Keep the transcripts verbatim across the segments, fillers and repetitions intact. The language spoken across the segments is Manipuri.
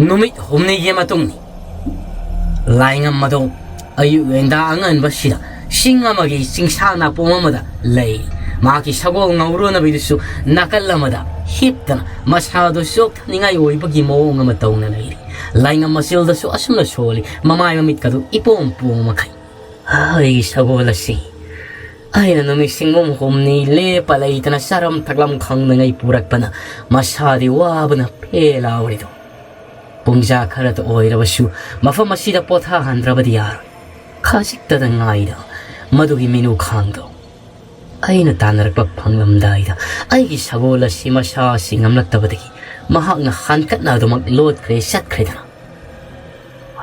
ꯅꯨꯃꯤꯠ ꯍꯨꯝꯅꯤꯒꯤ ꯃꯇꯨꯡꯅꯤ꯫ ꯂꯥꯏꯉꯝ ꯑꯗꯣ ꯑꯌꯨꯛ ꯉꯟꯇꯥ ꯑꯉꯟꯕꯁꯤꯗ ꯆꯤꯡ ꯑꯃꯒꯤ ꯆꯤꯡꯁꯥ ꯅꯥꯄꯣꯝ ꯑꯃꯗ ꯂꯩ꯫ ꯃꯍꯥꯛꯀꯤ ꯁꯒꯣꯜ ꯉꯧꯔꯨꯅꯕꯤꯗꯨꯁꯨ ꯅꯥꯀꯜ ꯑꯃꯗ ꯍꯤꯞꯇꯅ ꯃꯁꯥꯗꯨ ꯆꯣꯛꯊꯅꯤꯡꯉꯥꯏ ꯑꯣꯏꯕꯒꯤ ꯃꯑꯣꯡ ꯑꯃ ꯇꯧꯅ ꯂꯩꯔꯤ꯫ ꯂꯥꯏꯉꯝ ꯃꯆꯤꯜꯗꯁꯨ ꯑꯁꯨꯝꯅ ꯁꯣꯜꯂꯤ, ꯃꯃꯥꯏ ꯃꯃꯤꯠꯀꯗꯨ ꯏꯄꯣꯝ ꯄꯣꯝ ꯃꯈꯩ꯫ ꯑꯩꯒꯤ ꯁꯒꯣꯜ ꯑꯁꯤ ꯑꯩꯅ ꯅꯨꯃꯤꯠ ꯁꯤꯡꯒꯨꯝ ꯍꯨꯝꯅꯤ ꯂꯦꯞꯄ ꯂꯩꯇꯅ ꯆꯥꯔꯝ ꯊꯛꯂꯝ ꯈꯪꯗꯉꯩ ꯄꯨꯔꯛꯄꯅ ꯃꯁꯥꯗꯤ ꯋꯥꯕꯅ ꯐꯦ ꯂꯥꯎꯔꯤꯗꯣ꯫ ꯄꯨꯡꯖꯥ ꯈꯔꯇ ꯑꯣꯏꯔꯕꯁꯨ ꯃꯐꯝ ꯑꯁꯤꯗ ꯄꯣꯊꯥꯍꯟꯗ꯭ꯔꯕꯗꯤ ꯌꯥꯔꯣꯏ꯫ ꯈꯖꯤꯛꯇꯗ ꯉꯥꯏꯗ ꯃꯗꯨꯒꯤ ꯃꯤꯅꯨ ꯈꯥꯡꯗꯣ꯫ ꯑꯩꯅ ꯇꯥꯟꯅꯔꯛꯄ ꯐꯪꯂꯝꯗꯥꯏꯗ ꯑꯩꯒꯤ ꯁꯒꯣꯜ ꯑꯁꯤ ꯃꯁꯥ ꯑꯁꯤ ꯉꯝꯂꯛꯇꯕꯗꯒꯤ ꯃꯍꯥꯛꯅ ꯍꯥꯟꯀꯠꯅ ꯑꯗꯨꯃꯛ ꯂꯣꯠꯈ꯭ꯔꯦ, ꯆꯠꯈ꯭ꯔꯦꯗꯅ꯫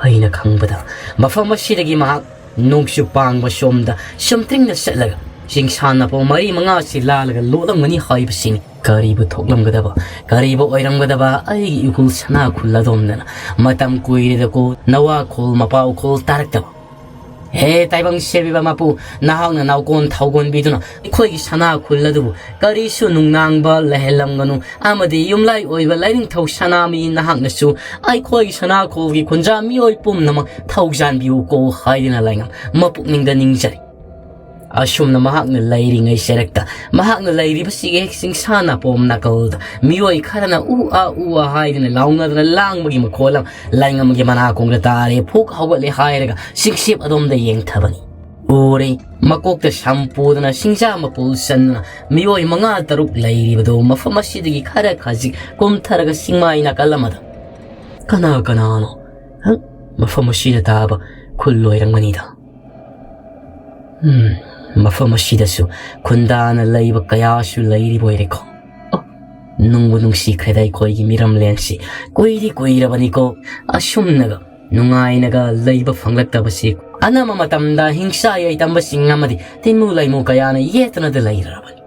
ꯑꯩꯅ ꯈꯪꯕꯗ ꯃꯐꯝ ꯑꯁꯤꯗꯒꯤ ꯃꯍꯥꯛ ꯅꯣꯡꯆꯨꯞ ꯄꯥꯡꯕ ꯁꯣꯝꯗ ꯆꯨꯝꯇ꯭ꯔꯤꯡꯅ ꯆꯠꯂꯒ ꯆꯤꯡꯁꯥꯟꯅꯕ ꯃꯔꯤ ꯃꯉꯥꯁꯤ ꯂꯥꯜꯂꯒ ꯂꯣꯠꯂꯝꯒꯅꯤ ꯍꯥꯏꯕꯁꯤꯅꯤ꯫ ꯀꯔꯤꯕꯨ ꯊꯣꯛꯂꯝꯒꯗꯕ, ꯀꯔꯤꯕꯨ ꯑꯣꯏꯔꯝꯒꯗꯕ ꯑꯩꯒꯤ ꯏꯍꯨꯜ ꯁꯅꯥ ꯈꯨꯜ ꯑꯗꯣꯝꯗꯅ ꯃꯇꯝ ꯀꯨꯏꯔꯦꯗꯀꯣ ꯅꯋꯥ ꯈꯣꯜ ꯃꯄꯥꯎ ꯈꯣꯜ ꯇꯥꯔꯛꯇꯕ꯫ ꯍꯦ ꯇꯥꯏꯕꯪ ꯁꯦꯝꯕꯤꯕ ꯃꯄꯨ, ꯅꯍꯥꯛꯅ ꯅꯥꯎꯀꯣꯟ ꯊꯧꯒꯣꯟꯕꯤꯗꯨꯅ ꯑꯩꯈꯣꯏꯒꯤ ꯁꯅꯥ ꯈꯨꯜ ꯑꯗꯨꯕꯨ ꯀꯔꯤꯁꯨ ꯅꯨꯡꯅꯥꯡꯕ ꯂꯩꯍꯜꯂꯝꯒꯅꯨ ꯑꯃꯗꯤ ꯌꯨꯝꯂꯥꯏ ꯑꯣꯏꯕ ꯂꯥꯏꯅꯤꯡꯊꯧ ꯁꯅꯥꯃꯍꯤ ꯅꯍꯥꯛꯅꯁꯨ ꯑꯩꯈꯣꯏꯒꯤ ꯁꯅꯥ ꯈꯨꯜꯒꯤ ꯈꯨꯟꯖꯥ ꯃꯤꯑꯣꯏ ꯄꯨꯝꯅꯃꯛ ꯊꯧꯖꯥꯟꯕꯤꯌꯨꯀꯣ ꯍꯥꯏꯗꯨꯅ ꯂꯥꯏꯉꯝ ꯃꯄꯨꯛꯅꯤꯡꯗ ꯅꯤꯡꯖꯔꯤ꯫ ꯑꯁꯨꯝꯅ ꯃꯍꯥꯛꯅ ꯂꯩꯔꯤꯉꯩ ꯆꯩꯔꯛꯇ ꯃꯍꯥꯛꯅ ꯂꯩꯔꯤꯕꯁꯤꯒꯤ ꯍꯦꯛ ꯆꯤꯡꯁꯥ ꯅꯥꯄꯣꯝ ꯅꯥꯀꯜꯗ ꯃꯤꯑꯣꯏ ꯈꯔꯅ ꯎ ꯑꯥ ꯎ ꯑꯥ ꯍꯥꯏꯗꯨꯅ ꯂꯥꯎꯅꯗꯅ ꯂꯥꯡꯕꯒꯤ ꯃꯈꯣꯜ ꯑꯃ ꯂꯥꯏꯉꯝꯒꯤ ꯃꯅꯥꯀꯣꯡꯗ ꯇꯥꯔꯦ꯫ ꯐꯨꯛ ꯍꯧꯒꯠꯂꯦ ꯍꯥꯏꯔꯒ ꯆꯤꯡꯁꯤꯞ ꯑꯗꯣꯝꯗ ꯌꯦꯡꯊꯕꯅꯤ꯫ ꯎꯔꯦ, ꯃꯀꯣꯛꯇ ꯁꯝ ꯄꯨꯗꯅ ꯁꯤꯡꯖꯥ ꯃꯄꯨꯜ ꯆꯟꯗꯅ ꯃꯤꯑꯣꯏ ꯃꯉꯥ ꯇꯔꯨꯛ ꯂꯩꯔꯤꯕꯗꯨ ꯃꯐꯝ ꯑꯁꯤꯗꯒꯤ ꯈꯔ ꯈꯖꯤꯛ ꯀꯨꯝꯊꯔꯒ ꯆꯤꯡꯃꯥꯏ ꯅꯥꯀꯜ ꯑꯃꯗ꯫ ꯀꯅꯥ ꯀꯅꯥꯅꯣ? ꯍ? ꯃꯐꯝ ꯑꯁꯤꯗ ꯇꯥꯕ ꯈꯨꯜ ꯑꯣꯏꯔꯝꯒꯅꯤꯗ꯫ ꯎꯝ, ꯃꯐꯝ ꯑꯁꯤꯗꯁꯨ ꯈꯨꯟꯗꯥꯅ ꯂꯩꯕ ꯀꯌꯥꯁꯨ ꯂꯩꯔꯤꯕ ꯑꯣꯏꯔꯦꯀꯣ꯫ ꯑꯣ, ꯅꯨꯡꯕꯨ ꯅꯨꯡꯁꯤꯈ꯭ꯔꯦꯗ ꯑꯩꯈꯣꯏꯒꯤ ꯃꯤꯔꯝꯂꯦꯟꯁꯤ꯫ ꯀꯨꯏꯗꯤ ꯀꯨꯏꯔꯕꯅꯤꯀꯣ ꯑꯁꯨꯝꯅꯒ ꯅꯨꯡꯉꯥꯏꯅꯒ ꯂꯩꯕ ꯐꯪꯂꯛꯇꯕꯁꯤ꯫ ꯑꯅꯝꯕ ꯃꯇꯝꯗ ꯍꯤꯡꯁꯥ ꯌꯥꯏꯇꯝꯕꯁꯤꯡ ꯑꯃꯗꯤ ꯇꯤꯟꯃꯨ ꯂꯩꯃꯨ ꯀꯌꯥꯅ ꯌꯦꯠꯇꯅꯗ ꯂꯩꯔꯕꯅꯤ꯫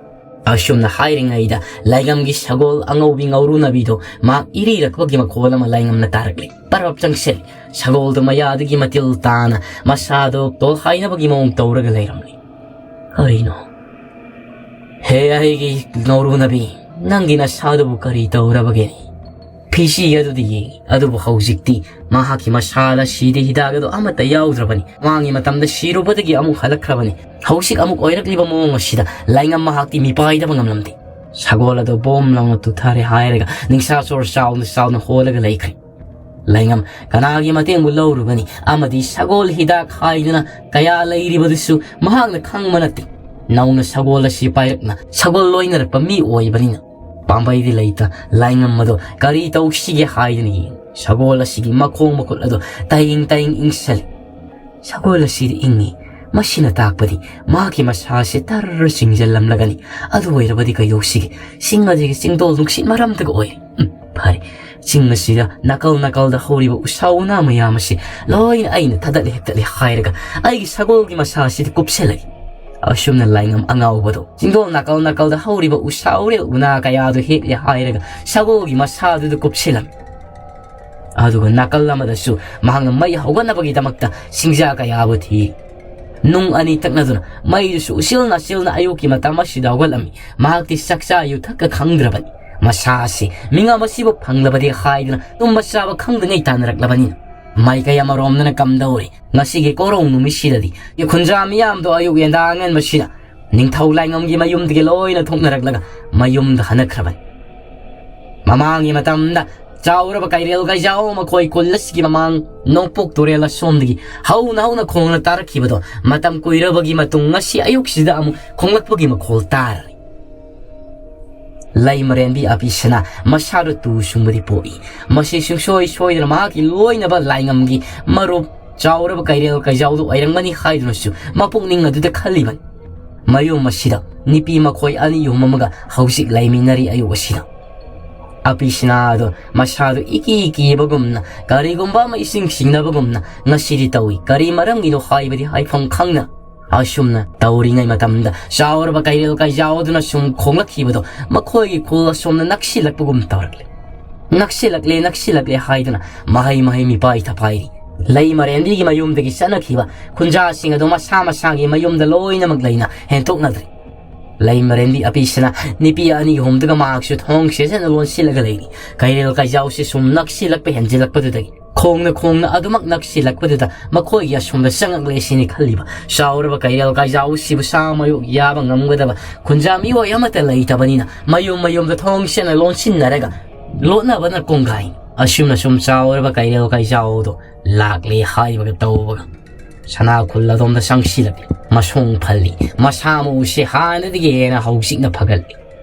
ꯑꯁꯨꯝꯅ ꯍꯥꯏꯔꯤꯉꯩꯗ ꯂꯥꯏꯉꯝꯒꯤ ꯁꯒꯣꯜ ꯑꯉꯧꯕꯤ ꯉꯧꯔꯨꯅꯕꯤꯗꯣ ꯃꯍꯥꯛ ꯏꯔꯤꯔꯛꯄꯒꯤ ꯃꯈꯣꯜ ꯑꯃ ꯂꯥꯏꯉꯝꯅ ꯇꯥꯔꯛꯂꯦ꯫ ꯄꯔꯞ ꯆꯪꯁꯤꯜꯂꯤ꯫ ꯁꯒꯣꯜꯗꯨ ꯃꯌꯥꯗꯒꯤ ꯃꯇꯤꯜ ꯇꯥꯅ ꯃꯁꯥꯗꯨ ꯇꯣꯜꯍꯥꯏꯅꯕꯒꯤ ꯃꯑꯣꯡ ꯇꯧꯔꯒ ꯂꯩꯔꯝꯂꯤ꯫ ꯀꯔꯤꯅꯣ? ꯍꯦ ꯑꯩꯒꯤ ꯉꯧꯔꯨꯅꯕꯤ, ꯅꯪꯒꯤ ꯅꯁꯥꯗꯨꯕꯨ ꯀꯔꯤ ꯇꯧꯔꯕꯒꯦ? ꯐꯤꯁꯤ ꯑꯗꯨꯗꯤ ꯌꯦꯡꯉꯤ꯫ ꯑꯗꯨꯕꯨ ꯍꯧꯖꯤꯛꯇꯤ ꯃꯍꯥꯛꯀꯤ ꯃꯁꯥꯗ ꯁꯤꯗꯤ ꯍꯤꯗꯥꯛ ꯑꯗꯨ ꯑꯃꯠꯇ ꯌꯥꯎꯗ꯭ꯔꯕꯅꯤ꯫ ꯃꯃꯥꯡꯒꯤ ꯃꯇꯝꯗ ꯁꯤꯔꯨꯕꯗꯒꯤ ꯑꯃꯨꯛ ꯍꯜꯂꯛꯈ꯭ꯔꯕꯅꯤ꯫ ꯍꯧꯖꯤꯛ ꯑꯃꯨꯛ ꯑꯣꯏꯔꯛꯂꯤꯕ ꯃꯑꯣꯡ ꯑꯁꯤꯗ ꯂꯥꯏꯉꯝ ꯃꯍꯥꯛꯇꯤ ꯃꯤꯄꯥꯏꯗꯕ ꯉꯝꯂꯝꯗꯦ꯫ ꯁꯒꯣꯜ ꯑꯗꯨ ꯕꯣꯝ ꯂꯥꯎꯅ ꯇꯨꯊꯔꯦ ꯍꯥꯏꯔꯒ ꯅꯤꯡꯁꯥ ꯁꯣꯔ ꯆꯥꯎꯅ ꯆꯥꯎꯅ ꯍꯣꯜꯂꯒ ꯂꯩꯈ꯭ꯔꯦ꯫ ꯂꯥꯏꯉꯝ ꯀꯅꯥꯒꯤ ꯃꯇꯦꯡꯕꯨ ꯂꯧꯔꯨꯒꯅꯤ? ꯑꯃꯗꯤ ꯁꯒꯣꯜ ꯍꯤꯗꯥꯛ ꯍꯥꯏꯗꯨꯅ ꯀꯌꯥ ꯂꯩꯔꯤꯕꯗꯨꯁꯨ ꯃꯍꯥꯛꯅ ꯈꯪꯕ ꯅꯠꯇꯦ꯫ ꯅꯧꯅ ꯁꯒꯣꯜ ꯑꯁꯤ ꯄꯥꯏꯔꯛꯅ ꯁꯒꯣꯜ ꯂꯣꯏꯅꯔꯛꯄ ꯃꯤ ꯑꯣꯏꯕꯅꯤꯅ ꯄꯥꯝꯕꯩꯗꯤ ꯂꯩꯇ꯫ ꯂꯥꯏꯉꯝ ꯑꯗꯣ ꯀꯔꯤ ꯇꯧꯁꯤꯒꯦ ꯍꯥꯏꯗꯨꯅ ꯌꯦꯡꯉꯤ꯫ ꯁꯒꯣꯜ ꯑꯁꯤꯒꯤ ꯃꯈꯣꯡ ꯃꯈꯨꯠ ꯑꯗꯣ ꯇꯌꯤꯡ ꯇꯌꯤꯡ ꯏꯪꯁꯜꯂꯤ꯫ ꯁꯒꯣꯜ ꯑꯁꯤꯗꯤ ꯏꯪꯉꯤ꯫ ꯃꯁꯤꯅ ꯇꯥꯛꯄꯗꯤ ꯃꯍꯥꯛꯀꯤ ꯃꯁꯥꯁꯦ ꯇꯔ ꯆꯤꯡꯁꯤꯜꯂꯝꯂꯒꯅꯤ꯫ ꯑꯗꯨ ꯑꯣꯏꯔꯕꯗꯤ ꯀꯩꯗꯧꯁꯤꯒꯦ? ꯆꯤꯡ ꯑꯁꯤꯒꯤ ꯆꯤꯡꯗꯣꯜ ꯅꯨꯡꯁꯤꯠ ꯃꯔꯝꯇꯒ ꯑꯣꯏꯔꯦ꯫ ꯎꯝ, ꯐꯔꯦ꯫ ꯆꯤꯡ ꯑꯁꯤꯗ ꯅꯥꯀꯜ ꯅꯥꯀꯜꯗ ꯍꯧꯔꯤꯕ ꯎꯁꯥ ꯎꯅꯥ ꯃꯌꯥꯝ ꯑꯁꯤ ꯂꯣꯏꯅ ꯑꯩꯅ ꯊꯥꯗꯠꯂꯦ ꯍꯦꯛꯇꯠꯂꯦ ꯍꯥꯏꯔꯒ ꯑꯩꯒꯤ ꯁꯒꯣꯜꯒꯤ ꯃꯁꯥ ꯑꯁꯤꯗ ꯀꯨꯞꯁꯤꯜꯂꯒꯦ꯫ ꯑꯁꯨꯝꯅ ꯂꯥꯏꯉꯝ ꯑꯉꯥꯎꯕꯗꯣ ꯆꯤꯡꯗꯣꯜ ꯅꯥꯀꯜ ꯅꯥꯀꯜꯗ ꯍꯧꯔꯤꯕ ꯎꯁꯥ ꯎꯔꯦꯜ ꯎꯅꯥ ꯀꯌꯥꯗꯨ ꯍꯦꯛꯂꯦ ꯍꯥꯏꯔꯒ ꯁꯒꯣꯜꯒꯤ ꯃꯁꯥꯗꯨꯗ ꯀꯨꯞꯁꯤꯜꯂꯝꯃꯤ꯫ ꯑꯗꯨꯒ ꯅꯥꯀꯜ ꯑꯃꯗꯁꯨ ꯃꯍꯥꯛꯅ ꯃꯩ ꯍꯧꯒꯠꯅꯕꯒꯤꯗꯃꯛꯇ ꯁꯤꯡꯖꯥ ꯀꯌꯥꯕꯨ ꯊꯤ꯫ ꯅꯨꯡ ꯑꯅꯤ ꯇꯛꯅꯗꯨꯅ ꯃꯩꯗꯨꯁꯨ ꯎꯆꯤꯜ ꯅꯥꯆꯤꯜꯅ ꯑꯌꯨꯛꯀꯤ ꯃꯇꯝ ꯑꯁꯤꯗ ꯍꯧꯒꯠꯂꯝꯃꯤ꯫ ꯃꯍꯥꯛꯇꯤ ꯆꯥꯛꯆꯥ ꯌꯨꯊꯛꯀ ꯈꯪꯗ꯭ꯔꯕꯅꯤ꯫ ꯃꯁꯥ ꯑꯁꯤ ꯃꯤꯉꯝ ꯑꯁꯤꯕꯨ ꯐꯪꯂꯕꯗꯤ ꯍꯥꯏꯗꯨꯅ ꯇꯨꯝꯕ ꯆꯥꯕ ꯈꯪꯗꯉꯩ ꯇꯥꯟꯅꯔꯛꯂꯕꯅꯤꯅ ꯃꯥꯏꯀꯩ ꯑꯃꯔꯣꯝꯗꯅ ꯀꯝꯗꯧꯔꯤ꯫ ꯉꯁꯤꯒꯤ ꯀꯣꯔꯧ ꯅꯨꯃꯤꯠꯁꯤꯗꯗꯤ ꯈꯨꯟꯖꯥ ꯃꯤꯌꯥꯝꯗꯣ ꯑꯌꯨꯛ ꯌꯦꯟꯗꯥ ꯑꯉꯟꯕꯁꯤꯗ ꯅꯤꯡꯊꯧ ꯂꯥꯏꯉꯝꯒꯤ ꯃꯌꯨꯝꯗꯒꯤ ꯂꯣꯏꯅ ꯊꯣꯛꯅꯔꯛꯂꯒ ꯃꯌꯨꯝꯗ ꯍꯟꯅꯈ꯭ꯔꯕꯅꯤ꯫ ꯃꯃꯥꯡꯒꯤ ꯃꯇꯝꯗ ꯆꯥꯎꯔꯕ ꯀꯩꯔꯦꯜ ꯀꯩꯖꯥꯎ ꯃꯈꯣꯏ ꯀꯨꯜ ꯑꯁꯤꯒꯤ ꯃꯃꯥꯡ ꯅꯣꯡꯄꯣꯛ ꯇꯨꯔꯦꯜ ꯑꯁꯣꯝꯗꯒꯤ ꯍꯧꯅ ꯍꯧꯅ ꯈꯣꯡꯅ ꯇꯥꯔꯛꯈꯤꯕꯗꯣ ꯃꯇꯝ ꯀꯨꯏꯔꯕꯒꯤ ꯃꯇꯨꯡ ꯉꯁꯤ ꯑꯌꯨꯛꯁꯤꯗ ꯑꯃꯨꯛ ꯈꯣꯡꯂꯛꯄꯒꯤ ꯃꯈꯣꯜ ꯇꯥꯔꯔꯤ꯫ ꯂꯩꯃꯔꯦꯟꯕꯤ ꯑꯄꯤꯁꯅꯥ ꯃꯁꯥꯗ ꯇꯨ ꯁꯨꯡꯕꯗꯤ ꯄꯣꯛꯏ꯫ ꯃꯁꯤ ꯁꯨꯡꯁꯣꯏ ꯁꯣꯏꯗꯅ ꯃꯍꯥꯛꯀꯤ ꯂꯣꯏꯅꯕ ꯂꯥꯏꯉꯝꯒꯤ ꯃꯔꯨꯞ ꯆꯥꯎꯔꯕ ꯀꯩꯔꯦꯜ ꯀꯩꯖꯥꯎꯗꯨ ꯑꯣꯏꯔꯝꯒꯅꯤ ꯍꯥꯏꯗꯨꯅꯁꯨ ꯃꯄꯨꯛꯅꯤꯡ ꯑꯗꯨꯗ ꯈꯜꯂꯤꯕꯅꯤ꯫ ꯃꯌꯨꯝ ꯑꯁꯤꯗ ꯅꯨꯄꯤ ꯃꯈꯣꯏ ꯑꯅꯤ ꯌꯨꯝ ꯑꯃꯒ ꯍꯧꯖꯤꯛ ꯂꯩꯃꯤꯟꯅꯔꯤ ꯑꯌꯨꯛ ꯑꯁꯤꯗ꯫ ꯑꯄꯤꯁꯅꯥ ꯑꯗꯣ ꯃꯁꯥꯗꯨ ꯏꯀꯤ ꯀꯤꯕꯒꯨꯝꯅ ꯀꯔꯤꯒꯨꯝꯕ ꯑꯃ ꯏꯁꯤꯡ ꯁꯤꯡꯅꯕꯒꯨꯝꯅ ꯉꯁꯤꯗꯤ ꯇꯧꯏ꯫ ꯀꯔꯤ ꯃꯔꯝꯒꯤꯅꯣ ꯍꯥꯏꯕꯗꯤ ꯍꯥꯏꯐꯝ ꯈꯪꯗꯅ ꯑꯁꯨꯝꯅ ꯇꯧꯔꯤꯉꯩ ꯃꯇꯝꯗ ꯆꯥꯎꯔꯕ ꯀꯩꯔꯦꯜ ꯀꯩꯖꯥꯎ ꯑꯗꯨꯅ ꯁꯨꯝ ꯈꯣꯡꯂꯛꯈꯤꯕꯗꯣ ꯃꯈꯣꯏꯒꯤ ꯈꯨꯜ ꯑꯁꯣꯝꯅ ꯅꯛꯁꯤꯜꯂꯛꯄꯒꯨꯝ ꯇꯧꯔꯛꯂꯦ꯫ ꯅꯛꯁꯤꯜꯂꯛꯂꯦ, ꯅꯛꯁꯤꯜꯂꯛꯂꯦ ꯍꯥꯏꯗꯨꯅ ꯃꯍꯩ ꯃꯍꯩ ꯃꯤꯄꯥꯏ ꯊꯄꯥꯏꯔꯤ꯫ ꯂꯩꯃꯔꯦꯟꯕꯤꯒꯤ ꯃꯌꯨꯝꯗꯒꯤ ꯆꯠꯅꯈꯤꯕ ꯈꯨꯟꯖꯥꯁꯤꯡ ꯑꯗꯨ ꯃꯁꯥ ꯃꯁꯥꯒꯤ ꯃꯌꯨꯝꯗ ꯂꯣꯏꯅꯃꯛ ꯂꯩꯅ ꯍꯦꯟꯇꯣꯛꯅꯗ꯭ꯔꯦ꯫ ꯂꯩꯃꯔꯦꯟꯕꯤ ꯑꯄꯤꯁꯤꯅ ꯅꯨꯄꯤ ꯑꯅꯤ ꯑꯍꯨꯝꯗꯨꯒ ꯃꯍꯥꯛꯁꯨ ꯊꯣꯡ ꯁꯦꯖꯅ ꯂꯣꯟꯁꯤꯜꯂꯒ ꯂꯩꯔꯤ꯫ ꯀꯩꯔꯦꯜ ꯀꯩꯖꯥꯎꯁꯤ ꯁꯨꯝ ꯅꯛꯁꯤꯜꯂꯛꯄ ꯍꯦꯟꯖꯤꯜꯂꯛꯄꯗꯨꯗꯒꯤ, ꯈꯣꯡꯅ ꯈꯣꯡꯅ ꯑꯗꯨꯃꯛ ꯅꯛꯁꯤꯜꯂꯛꯄꯗꯨꯗ ꯃꯈꯣꯏꯒꯤ ꯑꯁꯣꯝꯗ ꯆꯪꯉꯛꯂꯦ ꯁꯤꯅꯤ ꯈꯜꯂꯤꯕ ꯆꯥꯎꯔꯕ ꯀꯩꯔꯦꯜ ꯀꯩꯖꯥꯎꯁꯤꯕꯨ ꯁꯥ ꯃꯌꯣꯛ ꯌꯥꯕ ꯉꯝꯒꯗꯕ ꯈꯨꯟꯖꯥ ꯃꯤꯑꯣꯏ ꯑꯃꯠꯇ ꯂꯩꯇꯕꯅꯤꯅ, ꯃꯌꯨꯝ ꯃꯌꯨꯝꯗ ꯊꯣꯡ ꯁꯦꯟꯅ ꯂꯣꯟꯁꯤꯟꯅꯔꯒ ꯂꯣꯠꯅꯕꯅ ꯀꯣꯡꯒꯥꯏꯅꯤ꯫ ꯑꯁꯨꯝꯅ ꯁꯨꯝ ꯆꯥꯎꯔꯕ ꯀꯩꯔꯦꯜ ꯀꯩꯖꯥꯎꯗꯣ ꯂꯥꯛꯂꯦ ꯍꯥꯏꯕꯒ ꯇꯧꯕꯒ ꯁꯅꯥ ꯈꯨꯜ ꯑꯗꯣꯝꯗ ꯆꯪꯁꯤꯜꯂꯛꯂꯤ꯫ ꯃꯁꯣꯡ ꯐꯜꯂꯤ꯫ ꯃꯁꯥ ꯃꯎꯁꯦ ꯍꯥꯟꯅꯗꯒꯤ ꯍꯦꯟꯅ ꯍꯧꯖꯤꯛꯅ ꯐꯒꯠꯂꯤ꯫